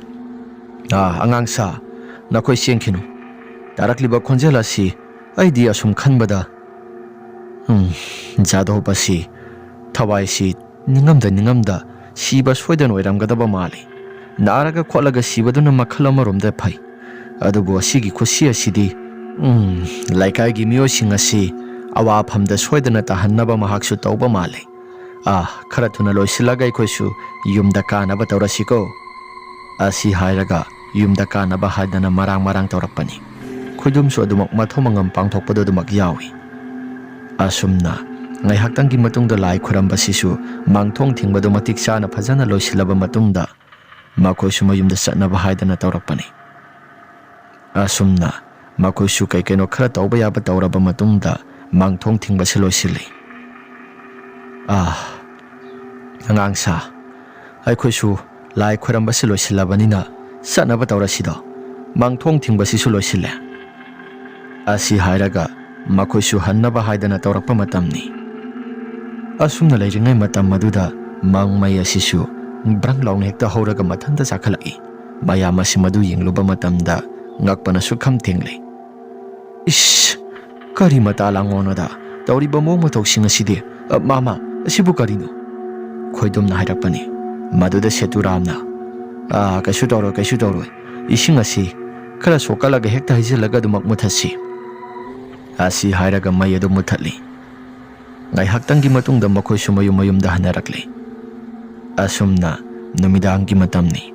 ꯑꯥ, ꯑꯉꯥꯡ ꯁꯥ, ꯅꯈꯣꯏ ꯆꯦꯟꯈꯤꯅꯨ꯫ ꯇꯥꯔꯛꯂꯤꯕ ꯈꯣꯟꯖꯦꯜ ꯑꯁꯤ ꯑꯩꯗꯤ ꯑꯁꯨꯝ ꯈꯟꯕꯗ, ꯎꯝ, ꯖꯥꯗꯣꯞ ꯑꯁꯤ ꯊꯋꯥꯏꯁꯤ ꯅꯤꯡꯉꯝꯗ ꯅꯤꯡꯉꯝꯗ ꯁꯤꯕ ꯁꯣꯏꯗꯅ ꯑꯣꯏꯔꯝꯒꯗꯕ ꯃꯥꯜꯂꯤ꯫ ꯅꯥꯔꯒ ꯈꯣꯠꯂꯒ ꯁꯤꯕꯗꯨꯅ ꯃꯈꯜ ꯑꯃꯔꯣꯝꯗ ꯐꯩ꯫ ꯑꯗꯨꯕꯨ ꯑꯁꯤꯒꯤ ꯈꯨꯠꯁꯤ ꯑꯁꯤꯗꯤ, ꯎꯝ, ꯂꯩꯀꯥꯏꯒꯤ ꯃꯤꯑꯣꯏꯁꯤꯡ ꯑꯁꯤ ꯑꯋꯥꯐꯝꯗ ꯁꯣꯏꯗꯅ ꯇꯥꯍꯟꯅꯕ ꯃꯍꯥꯛꯁꯨ ꯇꯧꯕ ꯃꯥꯜꯂꯤ꯫ ꯑꯥ, ꯈꯔ ꯊꯨꯅ ꯂꯣꯏꯁꯤꯜꯂꯒ ꯑꯩꯈꯣꯏꯁꯨ ꯌꯨꯝꯗ ꯀꯥꯅꯕ ꯇꯧꯔꯁꯤꯀꯣ꯫" ꯑꯁꯤ ꯍꯥꯏꯔꯒ ꯌꯨꯝꯗ ꯀꯥꯅꯕ ꯍꯥꯏꯗꯅ ꯃꯔꯥꯡ ꯃꯔꯥꯡ ꯇꯧꯔꯛꯄꯅꯤ꯫ ꯈꯣꯏꯗꯨꯝꯁꯨ ꯑꯗꯨꯃꯛ ꯃꯊꯧ ꯃꯉꯝ ꯄꯥꯡꯊꯣꯛꯄꯗꯨ ꯑꯗꯨꯃꯛ ꯌꯥꯎꯏ꯫ ꯑꯁꯨꯝꯅ ꯉꯥꯏꯍꯥꯛꯇꯪꯒꯤ ꯃꯇꯨꯡꯗ ꯂꯥꯏ ꯈꯨꯔꯝꯕꯁꯤꯁꯨ ꯃꯥꯡꯊꯣꯡ ꯊꯤꯡꯕꯗꯨ ꯃꯇꯤꯛ ꯆꯥꯅ ꯐꯖꯅ ꯂꯣꯏꯁꯤꯜꯂꯕ ꯃꯇꯨꯡꯗ, ꯃꯈꯣꯏꯁꯨ ꯃꯌꯨꯝꯗ ꯆꯠꯅꯕ ꯍꯥꯏꯗꯅ ꯇꯧꯔꯛꯄꯅꯤ꯫ ꯑꯁꯨꯝꯅ ꯃꯈꯣꯏꯁꯨ ꯀꯩ ꯀꯩꯅꯣ ꯈꯔ ꯇꯧꯕ ꯌꯥꯕ ꯇꯧꯔꯕ ꯃꯇꯨꯡꯗ ꯃꯥꯡꯊꯣꯡ ꯊꯤꯡꯕꯁꯤ ꯂꯣꯏꯁꯤꯜꯂꯤ꯫ "ꯑꯥ, ꯑꯉꯥꯡ ꯁꯥ, ꯑꯩꯈꯣꯏꯁꯨ ꯂꯥꯏ ꯈꯣꯏꯔꯝꯕꯁꯤ ꯂꯣꯏꯁꯤꯜꯂꯕꯅꯤꯅ ꯆꯠꯅꯕ ꯇꯧꯔꯁꯤꯗꯣ, ꯃꯥꯡꯊꯣꯡ ꯊꯤꯡꯕꯁꯤꯁꯨ ꯂꯣꯏꯁꯤꯜꯂꯦ"꯫ ꯑꯁꯤ ꯍꯥꯏꯔꯒ ꯃꯈꯣꯏꯁꯨ ꯍꯟꯅꯕ ꯍꯥꯏꯗꯅ ꯇꯧꯔꯛꯄ ꯃꯇꯝꯅꯤ꯫ ꯑꯁꯨꯝꯅ ꯂꯩꯔꯤꯉꯩ ꯃꯇꯝ ꯑꯗꯨꯗ ꯃꯪ ꯃꯩ ꯑꯁꯤꯁꯨ ꯕ꯭ꯔꯪ ꯂꯥꯎꯅ ꯍꯦꯛꯇ ꯍꯧꯔꯒ ꯃꯊꯟꯇ ꯆꯥꯈꯠꯂꯛꯏ꯫ ꯃꯌꯥꯝ ꯑꯁꯤ ꯃꯗꯨ ꯌꯦꯡꯂꯨꯕ ꯃꯇꯝꯗ ꯉꯛꯄꯅ ꯁꯨꯛꯈꯝ ꯊꯦꯡꯂꯦ꯫ "ꯏꯁ, ꯀꯔꯤ ꯃꯇꯥ ꯂꯥꯡꯉꯣꯅꯣꯗ ꯇꯧꯔꯤꯕ ꯃꯑꯣꯡ ꯃꯇꯧꯁꯤꯡ ꯑꯁꯤꯗꯤ? ꯑ, ꯃꯥꯃ, ꯑꯁꯤꯕꯨ ꯀꯔꯤꯅꯣ?" ꯈꯣꯏꯗꯨꯝꯅ ꯍꯥꯏꯔꯛꯄꯅꯤ꯫ ꯃꯗꯨꯗ ꯁꯦꯇꯨꯔꯥꯝꯅ, "ꯑꯥ, ꯀꯩꯁꯨ ꯇꯧꯔꯣꯏ, ꯀꯩꯁꯨ ꯇꯧꯔꯣꯏ꯫ ꯏꯁꯤꯡ ꯑꯁꯤ ꯈꯔ ꯁꯣꯛꯀꯠꯂꯒ ꯍꯦꯛꯇ ꯍꯩꯖꯤꯜꯂꯒ ꯑꯗꯨꯃꯛ ꯃꯨꯠꯊꯠꯁꯤ"꯫ ꯑꯁꯤ ꯍꯥꯏꯔꯒ ꯃꯩ ꯑꯗꯨ ꯃꯨꯠꯊꯠꯂꯤ꯫ ꯉꯥꯏꯍꯥꯛꯇꯪꯒꯤ ꯃꯇꯨꯡꯗ ꯃꯈꯣꯏꯁꯨ ꯃꯌꯨꯝ ꯃꯌꯨꯝꯗ ꯍꯟꯅꯔꯛꯂꯤ꯫ ꯑꯁꯨꯝꯅ ꯅꯨꯃꯤꯗꯥꯡꯒꯤ ꯃꯇꯝꯅꯤ꯫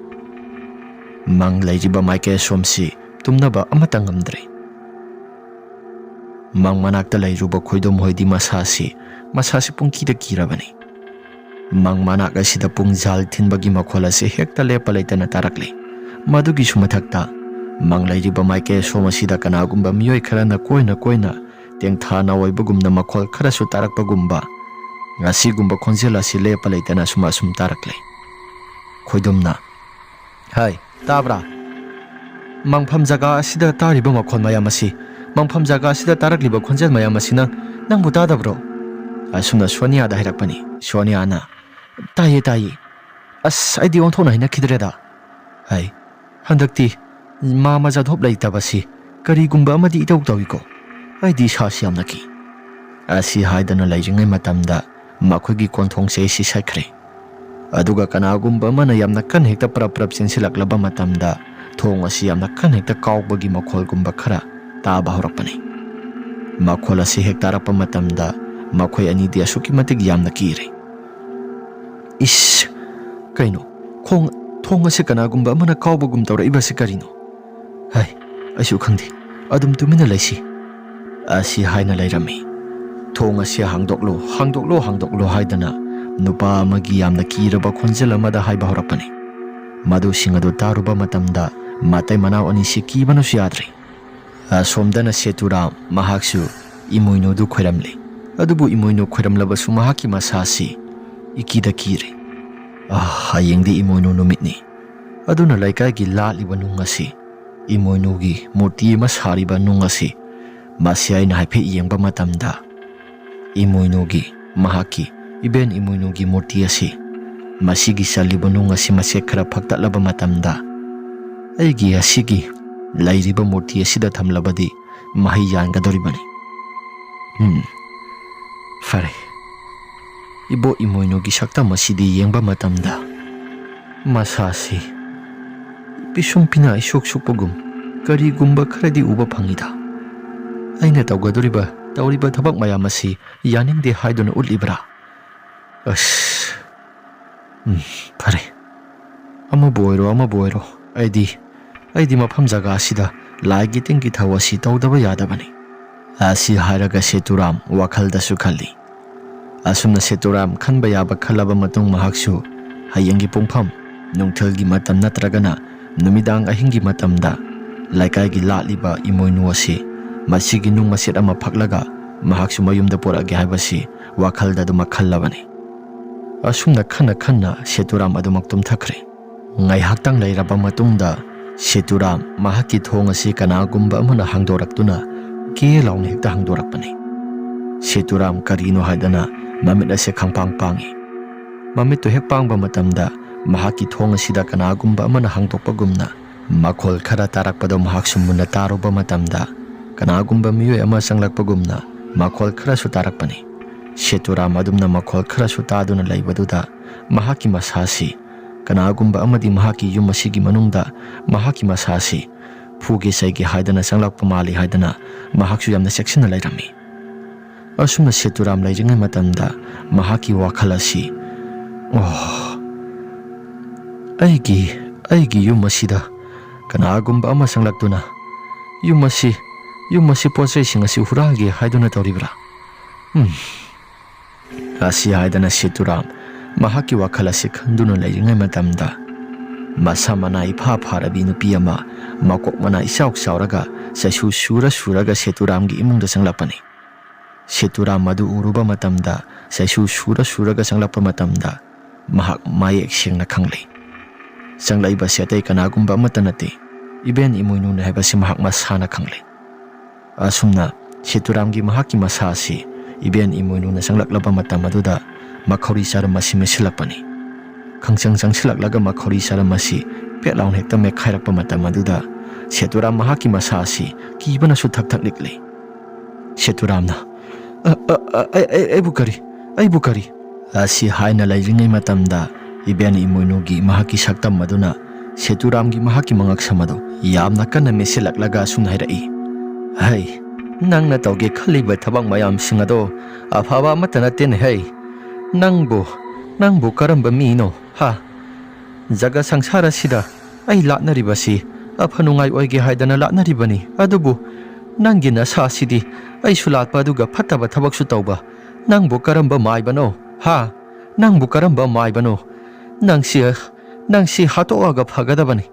ꯃꯪ ꯂꯩꯔꯤꯕ ꯃꯥꯏꯀꯩ ꯑꯁꯣꯝꯁꯤ ꯇꯨꯝꯅꯕ ꯑꯃꯠꯇ ꯉꯝꯗ꯭ꯔꯦ꯫ ꯃꯪ ꯃꯅꯥꯛꯇ ꯂꯩꯔꯨꯕ ꯈꯣꯏꯗꯣꯝ ꯍꯣꯏꯗꯤ ꯃꯁꯥꯁꯤ, ꯃꯁꯥꯁꯤ ꯄꯨꯡꯀꯤꯗ ꯀꯤꯔꯕꯅꯤ꯫ ꯃꯪ ꯃꯅꯥꯛ ꯑꯁꯤꯗ ꯄꯨꯡ ꯖꯥꯜ ꯊꯤꯟꯕꯒꯤ ꯃꯈꯣꯜ ꯑꯁꯤ ꯍꯦꯛꯇ ꯂꯦꯞꯄ ꯂꯩꯇꯅ ꯇꯥꯔꯛꯂꯤ꯫ ꯃꯗꯨꯒꯤꯁꯨ ꯃꯊꯛꯇ ꯃꯪ ꯂꯩꯔꯤꯕ ꯃꯥꯏꯀꯩ ꯑꯁꯣꯝ ꯑꯁꯤꯗ ꯀꯅꯥꯒꯨꯝꯕ ꯃꯤꯑꯣꯏ ꯈꯔꯅ ꯀꯣꯏꯅ ꯀꯣꯏꯅ ꯇꯦꯡꯊꯥꯅ ꯑꯣꯏꯕꯒꯨꯝꯅ ꯃꯈꯣꯜ ꯈꯔꯁꯨ ꯇꯥꯔꯛꯄꯒꯨꯝꯕ, ꯑꯁꯤꯒꯨꯝꯕ ꯈꯣꯟꯖꯦꯜ ꯑꯁꯤ ꯂꯦꯞꯄ ꯂꯩꯇꯅ ꯑꯁꯨꯝ ꯑꯁꯨꯝ ꯇꯥꯔꯛꯂꯤ꯫ ꯈꯣꯏꯗꯨꯝꯅ, "ꯍꯥꯏ, ꯇꯥꯕ꯭ꯔꯥ? ꯃꯪꯐꯝ ꯖꯒꯥ ꯑꯁꯤꯗ ꯇꯥꯔꯤꯕ ꯃꯈꯣꯜ ꯃꯌꯥꯝ ꯑꯁꯤ, ꯃꯪꯐꯝ ꯖꯒꯥ ꯑꯁꯤꯗ ꯇꯥꯔꯛꯂꯤꯕ ꯈꯣꯟꯖꯦꯜ ꯃꯌꯥꯝ ꯑꯁꯤ ꯅꯪ, ꯅꯪꯕꯨ ꯇꯥꯗꯕ꯭ꯔꯣ?" ꯑꯁꯨꯝꯅ ꯁꯣꯅꯤꯌꯥꯗ ꯍꯥꯏꯔꯛꯄꯅꯤ꯫ ꯁꯣꯅꯤꯌꯥꯅ, "ꯇꯥꯏꯌꯦ, ꯇꯥꯏꯌꯦ꯫ ꯑꯁ, ꯑꯩꯗꯤ ꯑꯣꯟꯊꯣꯛꯅ ꯍꯩꯅꯈꯤꯗ꯭ꯔꯦꯗ꯫ ꯍꯥꯏ, ꯍꯟꯗꯛꯇꯤ ꯃꯥ ꯃꯖꯥꯙꯣꯞ ꯂꯩꯇꯕꯁꯤ ꯀꯔꯤꯒꯨꯝꯕ ꯑꯃꯗꯤ ꯏꯇꯧ ꯇꯧꯏꯀꯣ꯫ ꯑꯩꯗꯤ ꯏꯁꯥꯁꯤ ꯌꯥꯝꯅ ꯀꯤ"꯫ ꯑꯁꯤ ꯍꯥꯏꯗꯅ ꯂꯩꯔꯤꯉꯩ ꯃꯇꯝꯗ ꯃꯈꯣꯏꯒꯤ ꯀꯣꯟꯊꯣꯡꯁꯦ ꯑꯩꯁꯤ ꯁꯠꯈ꯭ꯔꯦ꯫ ꯑꯗꯨꯒ ꯀꯅꯥꯒꯨꯝꯕ ꯑꯃꯅ ꯌꯥꯝꯅ ꯀꯟꯅ ꯍꯦꯛꯇ ꯄ꯭ꯔꯞ ꯄ꯭ꯔꯞ ꯆꯦꯟꯁꯤꯜꯂꯛꯂꯕ ꯃꯇꯝꯗ ꯊꯣꯡ ꯑꯁꯤ ꯌꯥꯝꯅ ꯀꯟꯅ ꯍꯦꯛꯇ ꯀꯥꯎꯕꯒꯤ ꯃꯈꯣꯜꯒꯨꯝꯕ ꯈꯔ ꯇꯥꯕ ꯍꯧꯔꯛꯄꯅꯤ꯫ ꯃꯈꯣꯜ ꯑꯁꯤ ꯍꯦꯛ ꯇꯥꯔꯛꯄ ꯃꯇꯝꯗ ꯃꯈꯣꯏ ꯑꯅꯤꯗꯤ ꯑꯁꯨꯛꯀꯤ ꯃꯇꯤꯛ ꯌꯥꯝꯅ ꯀꯤꯔꯦ꯫ "ꯏꯁ! ꯀꯩꯅꯣ? ꯈꯣꯡ-, ꯊꯣꯡ ꯑꯁꯤ ꯀꯅꯥꯒꯨꯝꯕ ꯑꯃꯅ ꯀꯥꯎꯕꯒꯨꯝ ꯇꯧꯔꯛꯏꯕꯁꯤ ꯀꯔꯤꯅꯣ? ꯍꯥꯏ, ꯑꯩꯁꯨ ꯈꯪꯗꯦ꯫ ꯑꯗꯨꯝ ꯇꯨꯃꯤꯟꯅ ꯂꯩꯁꯤ"꯫ ꯑꯁꯤ ꯍꯥꯏꯅ ꯂꯩꯔꯝꯃꯤ꯫ "ꯊꯣꯡ ꯑꯁꯤ ꯍꯥꯡꯗꯣꯛꯂꯣ, ꯍꯥꯡꯗꯣꯛꯂꯣ, ꯍꯥꯡꯗꯣꯛꯂꯣ" ꯍꯥꯏꯗꯅ ꯅꯨꯄꯥ ꯑꯃꯒꯤ ꯌꯥꯝꯅ ꯀꯤꯔꯕ ꯈꯣꯟꯖꯦꯜ ꯑꯃꯗ ꯍꯥꯏꯕ ꯍꯧꯔꯛꯄꯅꯤ꯫ ꯃꯗꯨꯁꯤꯡ ꯑꯗꯨ ꯇꯥꯔꯨꯕ ꯃꯇꯝꯗ ꯃꯇꯩ ꯃꯅꯥꯎ ꯑꯅꯤꯁꯤ ꯀꯤꯕꯅꯁꯨ ꯌꯥꯗ꯭ꯔꯦ꯫ ꯑꯁꯣꯝꯗꯅ ꯁꯦꯇꯨꯔꯥꯝ ꯃꯍꯥꯛꯁꯨ ꯏꯃꯣꯏꯅꯨꯗꯨ ꯈꯣꯏꯔꯝꯂꯤ꯫ ꯑꯗꯨꯕꯨ ꯏꯃꯣꯏꯅꯨ ꯈꯣꯏꯔꯝꯂꯕꯁꯨ ꯃꯍꯥꯛꯀꯤ ꯃꯁꯥꯁꯤ ꯏꯀꯤꯗ ꯀꯤꯔꯦ꯫ "ꯑꯥ, ꯍꯌꯦꯡꯗꯤ ꯏꯃꯣꯏꯅꯨ ꯅꯨꯃꯤꯠꯅꯤ꯫ ꯑꯗꯨꯅ ꯂꯩꯀꯥꯏꯒꯤ ꯂꯥꯠꯂꯤꯕ ꯅꯨꯡ ꯑꯁꯤ, ꯏꯃꯣꯏꯅꯨꯒꯤ ꯃꯨꯔꯇꯤ ꯑꯃ ꯁꯥꯔꯤꯕ ꯅꯨꯡ ꯑꯁꯤ, ꯃꯁꯤ ꯑꯩꯅ ꯍꯥꯏꯐꯦꯠ ꯌꯦꯡꯕ ꯃꯇꯝꯗ ꯏꯃꯣꯏꯅꯨꯒꯤ, ꯃꯍꯥꯛꯀꯤ ꯏꯕꯦꯟ ꯏꯃꯣꯏꯅꯨꯒꯤ ꯃꯨꯔꯇꯤ ꯑꯁꯤ, ꯃꯁꯤꯒꯤ ꯆꯜꯂꯤꯕ ꯅꯨꯡ ꯑꯁꯤ ꯃꯆꯦꯠ ꯈꯔ ꯐꯛꯇꯠꯂꯕ ꯃꯇꯝꯗ ꯑꯩꯒꯤ ꯑꯁꯤꯒꯤ ꯂꯩꯔꯤꯕ ꯃꯨꯔꯇꯤ ꯑꯁꯤꯗ ꯊꯝꯂꯕꯗꯤ ꯃꯍꯩ ꯌꯥꯟꯒꯗꯧꯔꯤꯕꯅꯤ꯫ ꯎꯝ, ꯐꯔꯦ꯫ ꯏꯕꯣꯛ ꯏꯃꯣꯏꯅꯨꯒꯤ ꯁꯛꯇꯝ ꯑꯁꯤꯗꯤ ꯌꯦꯡꯕ ꯃꯇꯝꯗ ꯃꯁꯥꯁꯤ ꯄꯤꯁꯨꯝ ꯄꯤꯅ ꯏꯁꯨꯛ ꯁꯨꯛꯄꯒꯨꯝ ꯀꯔꯤꯒꯨꯝꯕ ꯈꯔꯗꯤ ꯎꯕ ꯐꯪꯉꯤꯗ꯫ ꯑꯩꯅ ꯇꯧꯒꯗꯧꯔꯤꯕ, ꯇꯧꯔꯤꯕ ꯊꯕꯛ ꯃꯌꯥꯝ ꯑꯁꯤ ꯌꯥꯅꯤꯡꯗꯦ ꯍꯥꯏꯗꯨꯅ ꯎꯠꯂꯤꯕ꯭ꯔꯥ? ꯑꯁ, ꯎꯝ, ꯐꯔꯦ꯫ ꯑꯃꯕꯨ ꯑꯣꯏꯔꯣ, ꯑꯃꯕꯨ ꯑꯣꯏꯔꯣ, ꯑꯩꯗꯤ, ꯑꯩꯗꯤ ꯃꯐꯝ ꯖꯒꯥ ꯑꯁꯤꯗ ꯂꯥꯏꯒꯤ ꯇꯤꯟꯒꯤ ꯊꯧ ꯑꯁꯤ ꯇꯧꯗꯕ ꯌꯥꯗꯕꯅꯤ"꯫ ꯑꯁꯤ ꯍꯥꯏꯔꯒ ꯁꯦꯇꯨꯔꯥꯝ ꯋꯥꯈꯜꯗꯁꯨ ꯈꯜꯂꯤ꯫ ꯑꯁꯨꯝꯅ ꯁꯦꯇꯨꯔꯥꯝ ꯈꯟꯕ ꯌꯥꯕ ꯈꯜꯂꯕ ꯃꯇꯨꯡ, ꯃꯍꯥꯛꯁꯨ ꯍꯌꯦꯡꯒꯤ ꯄꯨꯡꯐꯝ, ꯅꯨꯡꯊꯤꯜꯒꯤ ꯃꯇꯝ ꯅꯠꯇ꯭ꯔꯒꯅ ꯅꯨꯃꯤꯗꯥꯡ ꯑꯍꯤꯡꯒꯤ ꯃꯇꯝꯗ ꯂꯩꯀꯥꯏꯒꯤ ꯂꯥꯠꯂꯤꯕ ꯏꯃꯣꯏꯅꯨ ꯑꯁꯤ, ꯃꯁꯤꯒꯤ ꯅꯨꯡ ꯃꯆꯦꯠ ꯑꯃ ꯐꯛꯂꯒ ꯃꯍꯥꯛꯁꯨ ꯃꯌꯨꯝꯗ ꯄꯨꯔꯛꯑꯒꯦ ꯍꯥꯏꯕꯁꯤ ꯋꯥꯈꯜꯗ ꯑꯗꯨꯃꯛ ꯈꯜꯂꯕꯅꯤ꯫ ꯑꯁꯨꯝꯅ ꯈꯟꯅ ꯈꯟꯅ ꯁꯦꯇꯨꯔꯥꯝ ꯑꯗꯨꯃꯛ ꯇꯨꯝꯊꯈ꯭ꯔꯦ꯫ ꯉꯥꯏꯍꯥꯛꯇꯪ ꯂꯩꯔꯕ ꯃꯇꯨꯡꯗ ꯁꯦꯇꯨꯔꯥꯝ ꯃꯍꯥꯛꯀꯤ ꯊꯣꯡ ꯑꯁꯤ ꯀꯅꯥꯒꯨꯝꯕ ꯑꯃꯅ ꯍꯥꯡꯗꯣꯔꯛꯇꯨꯅ ꯒꯦ ꯂꯥꯎꯅ ꯍꯦꯛꯇ ꯍꯥꯡꯗꯣꯔꯛꯄꯅꯤ꯫ ꯁꯦꯇꯨꯔꯥꯝ ꯀꯔꯤꯅꯣ ꯍꯥꯏꯗꯅ ꯃꯃꯤꯠ ꯑꯁꯦ ꯈꯪꯄꯥꯡ ꯄꯥꯡꯏ꯫ ꯃꯃꯤꯠꯇꯨ ꯍꯦꯛ ꯄꯥꯡꯕ ꯃꯇꯝꯗ ꯃꯍꯥꯛꯀꯤ ꯊꯣꯡ ꯑꯁꯤꯗ ꯀꯅꯥꯒꯨꯝꯕ ꯑꯃꯅ ꯍꯥꯡꯗꯣꯛꯄꯒꯨꯝꯅ ꯃꯈꯣꯜ ꯈꯔ ꯇꯥꯔꯛꯄꯗꯣ ꯃꯍꯥꯛꯁꯨ ꯃꯨꯟꯅ ꯇꯥꯔꯨꯕ ꯃꯇꯝꯗ ꯀꯅꯥꯒꯨꯝꯕ ꯃꯤꯑꯣꯏ ꯑꯃ ꯆꯪꯂꯛꯄꯒꯨꯝꯅ ꯃꯈꯣꯜ ꯈꯔꯁꯨ ꯇꯥꯔꯛꯄꯅꯤ꯫ ꯁꯦꯇꯨꯔꯥꯝ ꯑꯗꯨꯝꯅ ꯃꯈꯣꯜ ꯈꯔꯁꯨ ꯇꯥꯗꯨꯅ ꯂꯩꯕꯗꯨꯗ ꯃꯍꯥꯛꯀꯤ ꯃꯁꯥꯁꯤ ꯀꯅꯥꯒꯨꯝꯕ ꯑꯃꯗꯤ ꯃꯍꯥꯛꯀꯤ ꯌꯨꯝ ꯑꯁꯤꯒꯤ ꯃꯅꯨꯡꯗ ꯃꯍꯥꯛꯀꯤ ꯃꯁꯥꯁꯤ ꯐꯨꯒꯦ ꯆꯩꯒꯦ ꯍꯥꯏꯗꯅ ꯆꯪꯂꯛꯄ ꯃꯥꯜꯂꯤ ꯍꯥꯏꯗꯅ ꯃꯍꯥꯛꯁꯨ ꯌꯥꯝꯅ ꯆꯦꯛꯁꯤꯟꯅ ꯂꯩꯔꯝꯃꯤ꯫ ꯑꯁꯨꯝꯅ ꯁꯦꯇꯨꯔꯥꯝ ꯂꯩꯔꯤꯉꯩ ꯃꯇꯝꯗ ꯃꯍꯥꯛꯀꯤ ꯋꯥꯈꯜ ꯑꯁꯤ, "ꯑꯣ, ꯑꯩꯒꯤ, ꯑꯩꯒꯤ ꯌꯨꯝ ꯑꯁꯤꯗ ꯀꯅꯥꯒꯨꯝꯕ ꯑꯃ ꯆꯪꯂꯛꯇꯨꯅ ꯌꯨꯝ ꯑꯁꯤ, ꯌꯨꯝ ꯑꯁꯤ ꯄꯣꯠ ꯆꯩꯁꯤꯡ ꯑꯁꯤ ꯍꯨꯔꯥꯟꯒꯦ ꯍꯥꯏꯗꯨꯅ ꯇꯧꯔꯤꯕ꯭ꯔꯥ?" ꯎꯝ꯫ ꯑꯁꯤ ꯍꯥꯏꯗꯅ ꯁꯦꯇꯨꯔꯥꯝ ꯃꯍꯥꯛꯀꯤ ꯋꯥꯈꯜ ꯑꯁꯤ ꯈꯟꯗꯨꯅ ꯂꯩꯔꯤꯉꯩ ꯃꯇꯝꯗ ꯃꯁꯥ ꯃꯅꯥ ꯏꯐꯥ ꯐꯥꯔꯕꯤ ꯅꯨꯄꯤ ꯑꯃ, ꯃꯀꯣꯛ ꯃꯅꯥ ꯏꯆꯥꯎ ꯆꯥꯎꯔꯒ, ꯆꯩꯁꯨ ꯁꯨꯔ ꯁꯨꯔꯒ ꯁꯦꯇꯨꯔꯥꯝꯒꯤ ꯏꯃꯨꯡꯗ ꯆꯪꯂꯛꯄꯅꯤ꯫ ꯁꯦꯇꯨꯔꯥꯝ ꯑꯗꯨ ꯎꯔꯨꯕ ꯃꯇꯝꯗ ꯆꯩꯁꯨ ꯁꯨꯔ ꯁꯨꯔꯒ ꯆꯪꯂꯛꯄ ꯃꯇꯝꯗ ꯃꯍꯥꯛ ꯃꯌꯦꯛ ꯁꯦꯡꯅ ꯈꯪꯂꯦ꯫ ꯆꯪꯂꯛꯏꯕꯁꯤ ꯑꯇꯩ ꯀꯅꯥꯒꯨꯝꯕ ꯑꯃꯠꯇ ꯅꯠꯇꯦ, ꯏꯕꯦꯟ ꯏꯃꯣꯏꯅꯨꯅꯤ ꯍꯥꯏꯕꯁꯤ ꯃꯍꯥꯛ ꯃꯁꯥꯅ ꯈꯪꯂꯦ꯫ ꯑꯁꯨꯝꯅ ꯁꯦꯇꯨꯔꯥꯝꯒꯤ ꯃꯍꯥꯛꯀꯤ ꯃꯁꯥ ꯑꯁꯤ ꯏꯕꯦꯟ ꯏꯃꯣꯏꯅꯨꯅ ꯆꯪꯂꯛꯂꯕ ꯃꯇꯝ ꯑꯗꯨꯗ ꯃꯈꯧꯔꯤ ꯆꯔꯝ ꯑꯁꯤ ꯃꯦꯠꯁꯤꯜꯂꯛꯄꯅꯤ꯫ ꯈꯪꯆꯪ ꯆꯪꯁꯤꯜꯂꯛꯂꯒ ꯃꯈꯧꯔꯤ ꯆꯔꯝ ꯑꯁꯤ ꯄꯦꯠ ꯂꯥꯎꯅ ꯍꯦꯛꯇ ꯃꯦꯠꯈꯥꯏꯔꯛꯄ ꯃꯇꯝ ꯑꯗꯨꯗ ꯁꯦꯇꯨꯔꯥꯝ ꯃꯍꯥꯛꯀꯤ ꯃꯁꯥ ꯑꯁꯤ ꯀꯤꯕꯅꯁꯨ ꯊꯛ ꯊꯛ ꯅꯤꯛꯂꯤ꯫ ꯁꯦꯇꯨꯔꯥꯝꯅ, "ꯑ, ꯑ, ꯑ, ꯑꯩ, ꯑꯩ, ꯑꯩꯕꯨ ꯀꯔꯤ? ꯑꯩꯕꯨ ꯀꯔꯤ?" ꯑꯁꯤ ꯍꯥꯏꯅ ꯂꯩꯔꯤꯉꯩ ꯃꯇꯝꯗ ꯏꯕꯦꯟ ꯏꯃꯣꯏꯅꯨꯒꯤ ꯃꯍꯥꯛꯀꯤ ꯁꯛꯇꯝ ꯑꯗꯨꯅ ꯁꯦꯇꯨꯔꯥꯝꯒꯤ ꯃꯍꯥꯛꯀꯤ ꯃꯉꯛꯁꯝ ꯑꯗꯨ ꯌꯥꯝꯅ ꯀꯟꯅ ꯃꯦꯠꯁꯤꯜꯂꯛꯂꯒ ꯑꯁꯨꯝꯅ ꯍꯥꯏꯔꯛꯏ, "ꯍꯩ, ꯅꯪꯅ ꯇꯧꯒꯦ ꯈꯜꯂꯤꯕ ꯊꯕꯛ ꯃꯌꯥꯝꯁꯤꯡ ꯑꯗꯣ ꯑꯐꯕ ꯑꯃꯠꯇ ꯅꯠꯇꯦꯅꯦ ꯍꯩ꯫ ꯅꯪꯕꯨ, ꯅꯪꯕꯨ ꯀꯔꯝꯕ ꯃꯤꯅꯣ, ꯍꯥ? ꯖꯒ ꯁꯪꯁꯥꯔ ꯑꯁꯤꯗ ꯑꯩ ꯂꯥꯠꯅꯔꯤꯕꯁꯤ ꯑꯐ ꯅꯨꯡꯉꯥꯏ ꯑꯣꯏꯒꯦ ꯍꯥꯏꯗꯅ ꯂꯥꯠꯅꯔꯤꯕꯅꯤ, ꯑꯗꯨꯕꯨ ꯅꯪꯒꯤ ꯅꯁꯥꯁꯤꯗꯤ ꯑꯩꯁꯨ ꯂꯥꯠꯄ ꯑꯗꯨꯒ ꯐꯠꯇꯕ ꯊꯕꯛꯁꯨ ꯇꯧꯕ, ꯅꯪꯕꯨ ꯀꯔꯝꯕ ꯃꯥꯏꯕꯅꯣ? ꯍꯥ? ꯅꯪꯕꯨ ꯀꯔꯝꯕ ꯃꯥꯏꯕꯅꯣ? ꯅꯪꯁꯤ, ꯅꯪꯁꯤ ꯍꯥꯠꯇꯣꯛꯑꯒ ꯐꯒꯗꯕꯅꯤ꯫"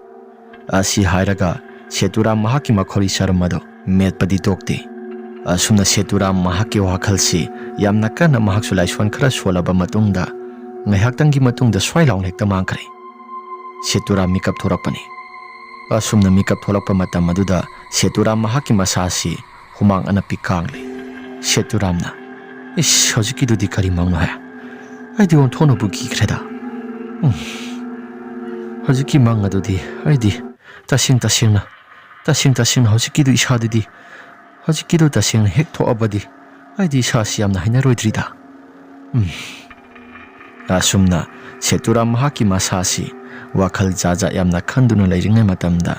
ꯑꯁꯤ ꯍꯥꯏꯔꯒ ꯁꯦꯇꯨꯔꯥꯝ ꯃꯍꯥꯛꯀꯤ ꯃꯈꯧꯔꯤ ꯆꯔꯝ ꯑꯗꯨ ꯃꯦꯠꯄꯗꯤ ꯇꯣꯛꯇꯦ꯫ ꯑꯁꯨꯝꯅ ꯁꯦꯇꯨꯔꯥꯝ ꯃꯍꯥꯛꯀꯤ ꯋꯥꯈꯜꯁꯤ ꯌꯥꯝꯅ ꯀꯟꯅ ꯃꯍꯥꯛꯁꯨ ꯂꯥꯏꯁꯣꯟ ꯈꯔ ꯁꯣꯜꯂꯕ ꯃꯇꯨꯡꯗ ꯉꯥꯏꯍꯥꯛꯇꯪꯒꯤ ꯃꯇꯨꯡꯗ ꯁ꯭ꯋꯥꯏ ꯂꯥꯎꯅ ꯍꯦꯛꯇ ꯃꯥꯡꯈ꯭ꯔꯦ꯫ ꯁꯦꯇꯨꯔꯥꯝ ꯃꯤꯀꯞ ꯊꯣꯔꯛꯄꯅꯤ꯫ ꯑꯁꯨꯝꯅ ꯃꯤꯀꯞ ꯊꯣꯛꯂꯛꯄ ꯃꯇꯝ ꯑꯗꯨꯗ ꯁꯦꯇꯨꯔꯥꯝ ꯃꯍꯥꯛꯀꯤ ꯃꯁꯥꯁꯤ ꯍꯨꯃꯥꯡ ꯑꯅꯞꯄꯤ ꯀꯥꯡꯂꯤ꯫ ꯁꯦꯇꯨꯔꯥꯝꯅ, "ꯏꯁ, ꯍꯧꯖꯤꯛꯀꯤꯗꯨꯗꯤ ꯀꯔꯤ ꯃꯪꯅꯣ ꯍꯦ? ꯑꯩꯗꯤ ꯑꯣꯟꯊꯣꯛꯅꯕꯨ ꯀꯤꯈ꯭ꯔꯦꯗ꯫ ꯎꯝ, ꯍꯧꯖꯤꯛꯀꯤ ꯃꯪ ꯑꯗꯨꯗꯤ ꯑꯩꯗꯤ ꯇꯁꯦꯡ ꯇꯁꯦꯡꯅ, ꯇꯁꯦꯡ ꯇꯁꯦꯡꯅ ꯍꯧꯖꯤꯛꯀꯤꯗꯨ ꯏꯁꯥꯗꯨꯗꯤ, ꯍꯧꯖꯤꯛꯀꯤꯗꯨ ꯇꯁꯦꯡꯅ ꯍꯦꯛ ꯊꯣꯛꯑꯕꯗꯤ ꯑꯩꯗꯤ ꯏꯁꯥꯁꯤ ꯌꯥꯝꯅ ꯍꯩꯅꯔꯣꯏꯗ꯭ꯔꯤꯗ꯫" ꯎꯝ꯫ ꯑꯁꯨꯝꯅ ꯁꯦꯇꯨꯔꯥꯝ ꯃꯍꯥꯛꯀꯤ ꯃꯁꯥꯁꯤ ꯋꯥꯈꯜ ꯖꯥꯠ ꯖꯥꯠ ꯌꯥꯝꯅ ꯈꯟꯗꯨꯅ ꯂꯩꯔꯤꯉꯩ ꯃꯇꯝꯗ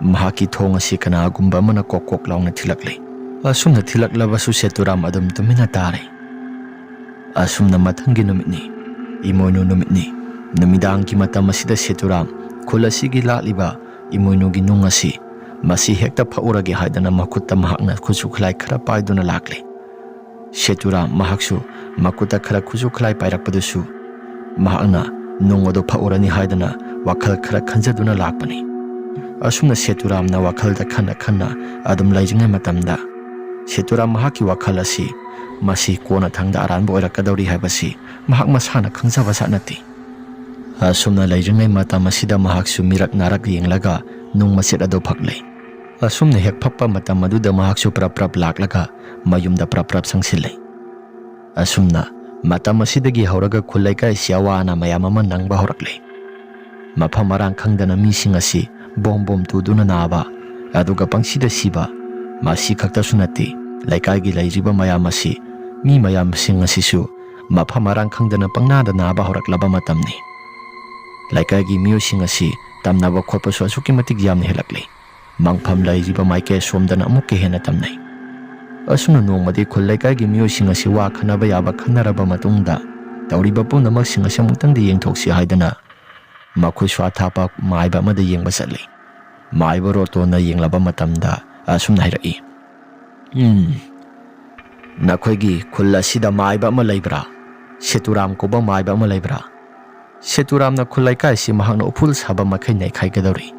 ꯃꯍꯥꯛꯀꯤ ꯊꯣꯡ ꯑꯁꯤ ꯀꯅꯥꯒꯨꯝꯕ ꯑꯃꯅ ꯀꯣꯛ ꯀꯣꯛ ꯂꯥꯎꯅ ꯊꯤꯜꯂꯛꯂꯦ꯫ ꯑꯁꯨꯝꯅ ꯊꯤꯜꯂꯛꯂꯕꯁꯨ ꯁꯦꯇꯨꯔꯥꯝ ꯑꯗꯨꯝ ꯇꯨꯃꯤꯟꯅ ꯇꯥꯔꯦ꯫ ꯑꯁꯨꯝꯅ ꯃꯊꯪꯒꯤ ꯅꯨꯃꯤꯠꯅꯤ, ꯏꯃꯣꯏꯅꯨ ꯅꯨꯃꯤꯠꯅꯤ꯫ ꯅꯨꯃꯤꯗꯥꯡꯒꯤ ꯃꯇꯝ ꯑꯁꯤꯗ ꯁꯦꯇꯨꯔꯥꯝ ꯈꯨꯜ ꯑꯁꯤꯒꯤ ꯂꯥꯠꯂꯤꯕ ꯏꯃꯣꯏꯅꯨꯒꯤ ꯅꯨꯡ ꯑꯁꯤ ꯃꯁꯤ ꯍꯦꯛꯇ ꯐꯛꯎꯔꯒꯦ ꯍꯥꯏꯗꯅ ꯃꯈꯨꯠꯇ ꯃꯍꯥꯛꯅ ꯈꯨꯠꯁꯨ ꯈꯨꯠꯂꯥꯏ ꯈꯔ ꯄꯥꯏꯗꯨꯅ ꯂꯥꯛꯂꯦ꯫ ꯁꯦꯇꯨꯔꯥꯝ ꯃꯍꯥꯛꯁꯨ ꯃꯈꯨꯠꯇ ꯈꯔ ꯈꯨꯠꯁꯨ ꯈꯨꯠꯂꯥꯏ ꯄꯥꯏꯔꯛꯄꯗꯨꯁꯨ ꯃꯍꯥꯛꯅ ꯅꯨꯡ ꯑꯗꯨ ꯐꯛꯎꯔꯅꯤ ꯍꯥꯏꯗꯅ ꯋꯥꯈꯜ ꯈꯔ ꯈꯟꯖꯗꯨꯅ ꯂꯥꯛꯄꯅꯤ꯫ ꯑꯁꯨꯝꯅ ꯁꯦꯇꯨꯔꯥꯝꯅ ꯋꯥꯈꯜꯗ ꯈꯟꯅ ꯈꯟꯅ ꯑꯗꯨꯝ ꯂꯩꯔꯤꯉꯩ ꯃꯇꯝꯗ, ꯁꯦꯇꯨꯔꯥꯝ ꯃꯍꯥꯛꯀꯤ ꯋꯥꯈꯜ ꯑꯁꯤ ꯃꯁꯤ ꯀꯣꯟꯅ ꯊꯪꯗ ꯑꯔꯥꯟꯕ ꯑꯣꯏꯔꯛꯀꯗꯧꯔꯤ ꯍꯥꯏꯕꯁꯤ ꯃꯍꯥꯛ ꯃꯁꯥꯅ ꯈꯪꯖꯕ ꯖꯥꯠ ꯅꯠꯇꯦ꯫ ꯑꯁꯨꯝꯅ ꯂꯩꯔꯤꯉꯩ ꯃꯇꯝ ꯑꯁꯤꯗ ꯃꯍꯥꯛꯁꯨ ꯃꯤꯔꯛ ꯅꯥꯔꯛ ꯌꯦꯡꯂꯒ ꯅꯨꯡ ꯃꯆꯦꯠ ꯑꯗꯨ ꯐꯛꯂꯦ꯫ ꯑꯁꯨꯝꯅ ꯍꯦꯛ ꯐꯛꯄ ꯃꯇꯝ ꯑꯗꯨꯗ ꯃꯍꯥꯛꯁꯨ ꯄ꯭ꯔꯞ ꯄ꯭ꯔꯞ ꯂꯥꯛꯂꯒ ꯃꯌꯨꯝꯗ ꯄ꯭ꯔꯞ ꯄ꯭ꯔꯞ ꯆꯪꯁꯤꯜꯂꯦ꯫ ꯑꯁꯨꯝꯅ ꯃꯇꯝ ꯑꯁꯤꯗꯒꯤ ꯍꯧꯔꯒ ꯈꯨꯜ ꯂꯩꯀꯥꯏꯁꯤ ꯑꯋꯥ ꯑꯅꯥ ꯃꯌꯥꯝ ꯑꯃ ꯅꯪꯕ ꯍꯧꯔꯛꯂꯦ꯫ ꯃꯐꯝ ꯃꯔꯥꯡ ꯈꯪꯗꯅ ꯃꯤꯁꯤꯡ ꯑꯁꯤ ꯕꯣꯝ ꯕꯣꯝ ꯇꯨꯗꯨꯅ ꯅꯥꯕ, ꯑꯗꯨꯒ ꯄꯪꯁꯤꯗ ꯁꯤꯕ, ꯃꯁꯤ ꯈꯛꯇꯁꯨ ꯅꯠꯇꯦ, ꯂꯩꯀꯥꯏꯒꯤ ꯂꯩꯔꯤꯕ ꯃꯌꯥꯝ ꯑꯁꯤ, ꯃꯤ ꯃꯌꯥꯝꯁꯤꯡ ꯑꯁꯤꯁꯨ ꯃꯐꯝ ꯃꯔꯥꯡ ꯈꯪꯗꯅ ꯄꯪꯅꯥꯗ ꯅꯥꯕ ꯍꯧꯔꯛꯂꯕ ꯃꯇꯝꯅꯤ꯫ ꯂꯩꯀꯥꯏꯒꯤ ꯃꯤꯑꯣꯏꯁꯤꯡ ꯑꯁꯤ ꯇꯝꯅꯕ ꯈꯣꯠꯄꯁꯨ ꯑꯁꯨꯛꯀꯤ ꯃꯇꯤꯛ ꯌꯥꯝꯅ ꯍꯦꯜꯂꯛꯂꯦ꯫ ꯃꯪꯐꯝ ꯂꯩꯔꯤꯕ ꯃꯥꯏꯀꯩ ꯑꯁꯣꯝꯗꯅ ꯑꯃꯨꯛꯀ ꯍꯦꯟꯅ ꯇꯝꯅꯩ꯫ ꯑꯁꯨꯝꯅ ꯅꯣꯡꯃꯗꯤ ꯈꯨꯜ ꯂꯩꯀꯥꯏꯒꯤ ꯃꯤꯑꯣꯏꯁꯤꯡ ꯑꯁꯤ ꯋꯥ ꯈꯟꯅꯕ ꯌꯥꯕ ꯈꯟꯅꯔꯕ ꯃꯇꯨꯡꯗ, ꯇꯧꯔꯤꯕ ꯄꯨꯝꯅꯃꯛꯁꯤꯡ ꯑꯁꯤ ꯑꯃꯨꯛꯇꯪꯗꯤ ꯌꯦꯡꯊꯣꯛꯁꯤ ꯍꯥꯏꯗꯅ ꯃꯈꯣꯏꯁꯨ ꯑꯊꯥꯞꯄ ꯃꯥꯏꯕ ꯑꯃꯗ ꯌꯦꯡꯕ ꯆꯠꯂꯤ꯫ ꯃꯥꯏꯕ ꯔꯣꯇꯣꯅ ꯌꯦꯡꯂꯕ ꯃꯇꯝꯗ ꯑꯁꯨꯝꯅ ꯍꯥꯏꯔꯛꯏ, "ꯎꯝ, ꯅꯈꯣꯏꯒꯤ ꯈꯨꯜ ꯑꯁꯤꯗ ꯃꯥꯏꯕ ꯑꯃ ꯂꯩꯕ꯭ꯔꯥ? ꯁꯦꯇꯨꯔꯥꯝ ꯀꯧꯕ ꯃꯥꯏꯕ ꯑꯃ ꯂꯩꯕ꯭ꯔꯥ? ꯁꯦꯇꯨꯔꯥꯝꯅ ꯈꯨꯜ ꯂꯩꯀꯥꯏꯁꯤ ꯃꯍꯥꯛꯅ ꯎꯐꯨꯜ ꯁꯥꯕ ꯃꯈꯩ ꯅꯩꯈꯥꯏꯒꯗꯧꯔꯤ꯫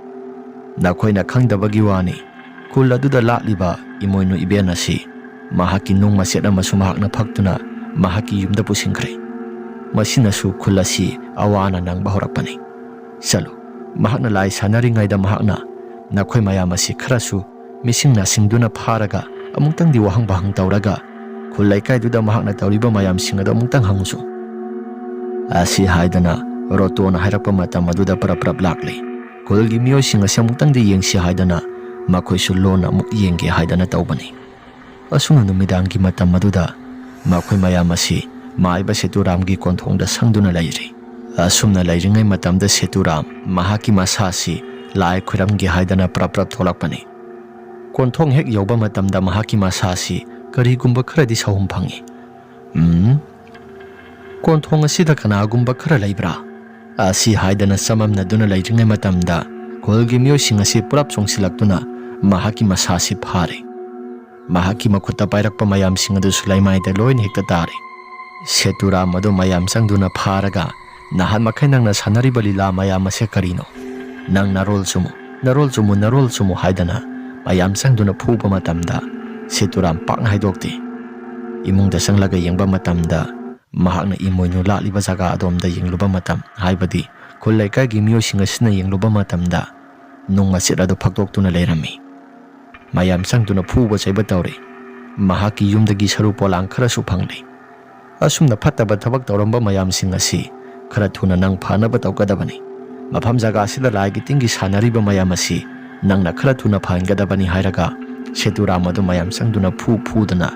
ꯅꯈꯣꯏꯅ ꯈꯪꯗꯕꯒꯤ ꯋꯥꯅꯤ, ꯈꯨꯜ ꯑꯗꯨꯗ ꯂꯥꯛꯂꯤꯕ ꯏꯃꯣꯏꯅꯨ ꯏꯕꯦꯟ ꯑꯁꯤ ꯃꯍꯥꯛꯀꯤ ꯅꯨꯡ ꯃꯆꯦꯠ ꯑꯃꯁꯨ ꯃꯍꯥꯛꯅ ꯐꯛꯇꯨꯅ ꯃꯍꯥꯛꯀꯤ ꯌꯨꯝꯗ ꯄꯨꯁꯤꯟꯈ꯭ꯔꯦ꯫ ꯃꯁꯤꯅꯁꯨ ꯈꯨꯜ ꯑꯁꯤ ꯑꯋꯥ ꯑꯅꯥ ꯅꯪꯕ ꯍꯧꯔꯛꯄꯅꯤ꯫ ꯆꯠꯂꯨ, ꯃꯍꯥꯛꯅ ꯂꯥꯏ ꯁꯥꯟꯅꯔꯤꯉꯩꯗ ꯃꯍꯥꯛꯅ ꯅꯈꯣꯏ ꯃꯌꯥꯝ ꯑꯁꯤ ꯈꯔꯁꯨ ꯃꯤꯁꯤꯡ ꯅꯥꯁꯤꯡꯗꯨꯅ ꯐꯥꯔꯒ ꯑꯃꯨꯛꯇꯪꯗꯤ ꯋꯥꯍꯪ ꯋꯥꯍꯪ ꯇꯧꯔꯒ ꯈꯨꯜ ꯂꯩꯀꯥꯏꯗꯨꯗ ꯃꯍꯥꯛꯅ ꯇꯧꯔꯤꯕ ꯃꯌꯥꯝꯁꯤꯡ ꯑꯗꯨ ꯑꯃꯨꯛꯇꯪ ꯍꯪꯉꯨꯁꯨ," ꯑꯁꯤ ꯍꯥꯏꯗꯅ ꯔꯣꯇꯣꯅ ꯍꯥꯏꯔꯛꯄ ꯃꯇꯝ ꯑꯗꯨꯗ ꯄ꯭ꯔꯞ ꯄ꯭ꯔꯞ ꯂꯥꯛꯂꯤ꯫ ꯈꯨꯜꯒꯤ ꯃꯤꯑꯣꯏꯁꯤꯡ ꯑꯁꯤ ꯑꯃꯨꯛꯇꯪꯗꯤ ꯌꯦꯡꯁꯤ ꯍꯥꯏꯗꯅ ꯃꯈꯣꯏꯁꯨ ꯂꯣꯟꯅ ꯑꯃꯨꯛ ꯌꯦꯡꯒꯦ ꯍꯥꯏꯗꯅ ꯇꯧꯕꯅꯤ꯫ ꯑꯁꯨꯝꯅ ꯅꯨꯃꯤꯗꯥꯡꯒꯤ ꯃꯇꯝ ꯑꯗꯨꯗ ꯃꯈꯣꯏ ꯃꯌꯥꯝ ꯑꯁꯤ ꯃꯥꯏꯕ ꯁꯦꯇꯨꯔꯥꯝꯒꯤ ꯀꯣꯟꯊꯣꯡꯗ ꯁꯪꯗꯨꯅ ꯂꯩꯔꯤ꯫ ꯑꯁꯨꯝꯅ ꯂꯩꯔꯤꯉꯩ ꯃꯇꯝꯗ ꯁꯦꯇꯨꯔꯥꯝ ꯃꯍꯥꯛꯀꯤ ꯃꯁꯥꯁꯤ ꯂꯥꯏ ꯈꯨꯔꯝꯒꯦ ꯍꯥꯏꯗꯅ ꯄ꯭ꯔꯞ ꯄ꯭ꯔꯞ ꯊꯣꯛꯂꯛꯄꯅꯤ꯫ ꯀꯣꯟꯊꯣꯡ ꯍꯦꯛ ꯌꯧꯕ ꯃꯇꯝꯗ ꯃꯍꯥꯛꯀꯤ ꯃꯁꯥꯁꯤ ꯀꯔꯤꯒꯨꯝꯕ ꯈꯔꯗꯤ ꯁꯥꯎꯍꯨꯝ ꯐꯪꯏ꯫ "ꯎꯝ? ꯀꯣꯟꯊꯣꯡ ꯑꯁꯤꯗ ꯀꯅꯥꯒꯨꯝꯕ ꯈꯔ ꯂꯩꯕ꯭ꯔꯥ?" ꯑꯁꯤ ꯍꯥꯏꯗꯅ ꯆꯃꯝꯅꯗꯨꯅ ꯂꯩꯔꯤꯉꯩ ꯃꯇꯝꯗ ꯈꯨꯜꯒꯤ ꯃꯤꯑꯣꯏꯁꯤꯡ ꯑꯁꯤ ꯄꯨꯂꯞ ꯆꯣꯡꯁꯤꯜꯂꯛꯇꯨꯅ ꯃꯍꯥꯛꯀꯤ ꯃꯁꯥꯁꯤ ꯐꯥꯔꯦ꯫ ꯃꯍꯥꯛꯀꯤ ꯃꯈꯨꯠꯇ ꯄꯥꯏꯔꯛꯄ ꯃꯌꯥꯝꯁꯤꯡ ꯑꯗꯨꯁꯨ ꯂꯩꯃꯥꯏꯗ ꯂꯣꯏꯅ ꯍꯦꯛꯇ ꯇꯥꯔꯦ꯫ ꯁꯦꯇꯨꯔꯥꯝ ꯑꯗꯨ ꯃꯌꯥꯝ ꯆꯪꯗꯨꯅ ꯐꯥꯔꯒ "ꯅꯍꯥꯟ ꯃꯈꯩ ꯅꯪꯅ ꯁꯥꯟꯅꯔꯤꯕ ꯂꯤꯂꯥ ꯃꯌꯥꯝ ꯑꯁꯦ ꯀꯔꯤꯅꯣ? ꯅꯪ ꯅꯔꯣꯜ ꯆꯨꯝꯃꯨ, ꯅꯔꯣꯜ ꯆꯨꯝꯃꯨ, ꯅꯔꯣꯜ ꯆꯨꯝꯃꯨ" ꯍꯥꯏꯗꯅ ꯃꯌꯥꯝ ꯆꯪꯗꯨꯅ ꯐꯨꯕ ꯃꯇꯝꯗ ꯁꯦꯇꯨꯔꯥꯝ ꯄꯥꯛꯅ ꯍꯥꯏꯗꯣꯛꯇꯦ꯫ ꯏꯃꯨꯡꯗ ꯆꯪꯂꯒ ꯌꯦꯡꯕ ꯃꯇꯝꯗ ꯃꯍꯥꯛꯅ ꯏꯃꯣꯏꯅꯨ ꯂꯥꯠꯂꯤꯕ ꯖꯒꯥ ꯑꯗꯣꯝꯗ ꯌꯦꯡꯂꯨꯕ ꯃꯇꯝ, ꯍꯥꯏꯕꯗꯤ ꯈꯨꯜ ꯂꯩꯀꯥꯏꯒꯤ ꯃꯤꯑꯣꯏꯁꯤꯡ ꯑꯁꯤꯅ ꯌꯦꯡꯂꯨꯕ ꯃꯇꯝꯗ ꯅꯨꯡ ꯃꯆꯦꯠ ꯑꯗꯨ ꯐꯛꯇꯣꯛꯇꯨꯅ ꯂꯩꯔꯝꯃꯤ꯫ ꯃꯌꯥꯝ ꯆꯪꯗꯨꯅ ꯐꯨꯕ ꯆꯩꯕ ꯇꯧꯔꯤ꯫ ꯃꯍꯥꯛꯀꯤ ꯌꯨꯝꯗꯒꯤ ꯁꯔꯨ ꯄꯣꯂꯥꯡ ꯈꯔꯁꯨ ꯐꯪꯂꯤ꯫ ꯑꯁꯨꯝꯅ ꯐꯠꯇꯕ ꯊꯕꯛ ꯇꯧꯔꯝꯕ ꯃꯌꯥꯝꯁꯤꯡ ꯑꯁꯤ ꯈꯔ ꯊꯨꯅ ꯅꯪ ꯐꯅꯕ ꯇꯧꯒꯗꯕꯅꯤ꯫ ꯃꯐꯝ ꯖꯒꯥꯁꯤꯗ ꯂꯥꯏꯒꯤ ꯇꯤꯟꯒꯤ ꯁꯥꯟꯅꯔꯤꯕ ꯃꯌꯥꯝ ꯑꯁꯤ ꯅꯪꯅ ꯈꯔ ꯊꯨꯅ ꯐꯍꯟꯒꯗꯕꯅꯤ ꯍꯥꯏꯔꯒ ꯁꯦꯇꯨꯔꯥꯝ ꯑꯗꯨ ꯃꯌꯥꯝ ꯆꯪꯗꯨꯅ ꯐꯨ ꯐꯨꯗꯨꯅ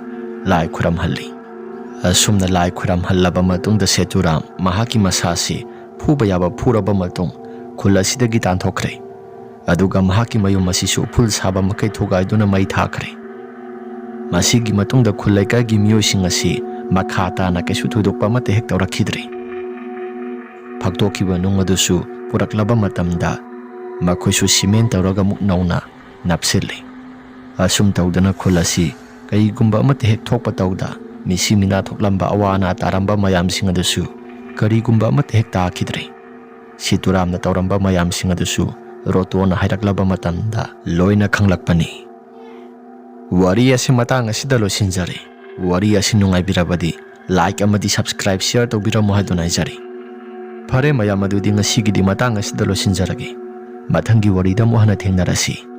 ꯂꯥꯏ ꯈꯨꯔꯝꯍꯜꯂꯤ꯫ ꯑꯁꯨꯝꯅ ꯂꯥꯏ ꯈꯨꯔꯝꯍꯜꯂꯕ ꯃꯇꯨꯡꯗ ꯁꯦꯇꯨꯔꯥꯝ ꯃꯍꯥꯛꯀꯤ ꯃꯁꯥꯁꯤ ꯐꯨꯕ ꯌꯥꯕ ꯐꯨꯔꯕ ꯃꯇꯨꯡ ꯈꯨꯜ ꯑꯁꯤꯗꯒꯤ ꯇꯥꯟꯊꯣꯛꯈ꯭ꯔꯦ꯫ ꯑꯗꯨꯒ ꯃꯍꯥꯛꯀꯤ ꯃꯌꯨꯝ ꯑꯁꯤꯁꯨ ꯎꯐꯨꯜ ꯁꯥꯕ ꯃꯈꯩ ꯊꯨꯒꯥꯏꯗꯨꯅ ꯃꯩ ꯊꯥꯈ꯭ꯔꯦ꯫ ꯃꯁꯤꯒꯤ ꯃꯇꯨꯡꯗ ꯈꯨꯜ ꯂꯩꯀꯥꯏꯒꯤ ꯃꯤꯑꯣꯏꯁꯤꯡ ꯑꯁꯤ ꯃꯈꯥ ꯇꯥꯅ ꯀꯩꯁꯨ ꯊꯣꯏꯗꯣꯛꯄ ꯑꯃꯠꯇ ꯍꯦꯛ ꯇꯧꯔꯛꯈꯤꯗ꯭ꯔꯦ꯫ ꯐꯛꯇꯣꯛꯈꯤꯕ ꯅꯨꯡ ꯑꯗꯨꯁꯨ ꯄꯨꯔꯛꯂꯕ ꯃꯇꯝꯗ ꯃꯈꯣꯏꯁꯨ ꯁꯤꯃꯦꯟ ꯇꯧꯔꯒ ꯑꯃꯨꯛ ꯅꯧꯅ ꯅꯞꯁꯤꯜꯂꯤ꯫ ꯑꯁꯨꯝ ꯇꯧꯗꯅ ꯈꯨꯜ ꯑꯁꯤ ꯀꯔꯤꯒꯨꯝꯕ ꯑꯃꯠꯇ ꯍꯦꯛ ꯊꯣꯛꯄ ꯇꯧꯗ, ꯃꯤꯁꯤ ꯃꯤꯅꯥ ꯊꯣꯛꯂꯝꯕ, ꯑꯋꯥ ꯑꯅꯥ ꯇꯥꯔꯝꯕ ꯃꯌꯥꯝꯁꯤꯡ ꯑꯗꯨꯁꯨ ꯀꯔꯤꯒꯨꯝꯕ ꯑꯃꯠꯇ ꯍꯦꯛ ꯇꯥꯈꯤꯗ꯭ꯔꯦ꯫ ꯁꯤꯇꯨꯔꯥꯝꯅ ꯇꯧꯔꯝꯕ ꯃꯌꯥꯝꯁꯤꯡ ꯑꯗꯨꯁꯨ ꯔꯣꯇꯣꯅ ꯍꯥꯏꯔꯛꯂꯕ ꯃꯇꯝꯗ ꯂꯣꯏꯅ ꯈꯪꯂꯛꯄꯅꯤ꯫ ꯋꯥꯔꯤ ꯑꯁꯤ ꯃꯇꯥꯡ ꯑꯁꯤꯗ ꯂꯣꯏꯁꯤꯟꯖꯔꯦ꯫ ꯋꯥꯔꯤ ꯑꯁꯤ ꯅꯨꯡꯉꯥꯏꯕꯤꯔꯕꯗꯤ like ꯑꯃꯗꯤ subscribe, share ꯇꯧꯕꯤꯔꯝꯃꯨ ꯍꯥꯏꯗꯨꯅ ꯍꯥꯏꯖꯔꯤ꯫ ꯐꯔꯦ ꯃꯌꯥꯝ, ꯑꯗꯨꯗꯤ ꯉꯁꯤꯒꯤꯗꯤ ꯃꯇꯥꯡ ꯑꯁꯤꯗ ꯂꯣꯏꯁꯤꯟꯖꯔꯒꯦ꯫ ꯃꯊꯪꯒꯤ ꯋꯥꯔꯤꯗ ꯑꯃꯨꯛ ꯍꯟꯅ ꯊꯦꯡꯅꯔꯁꯤ꯫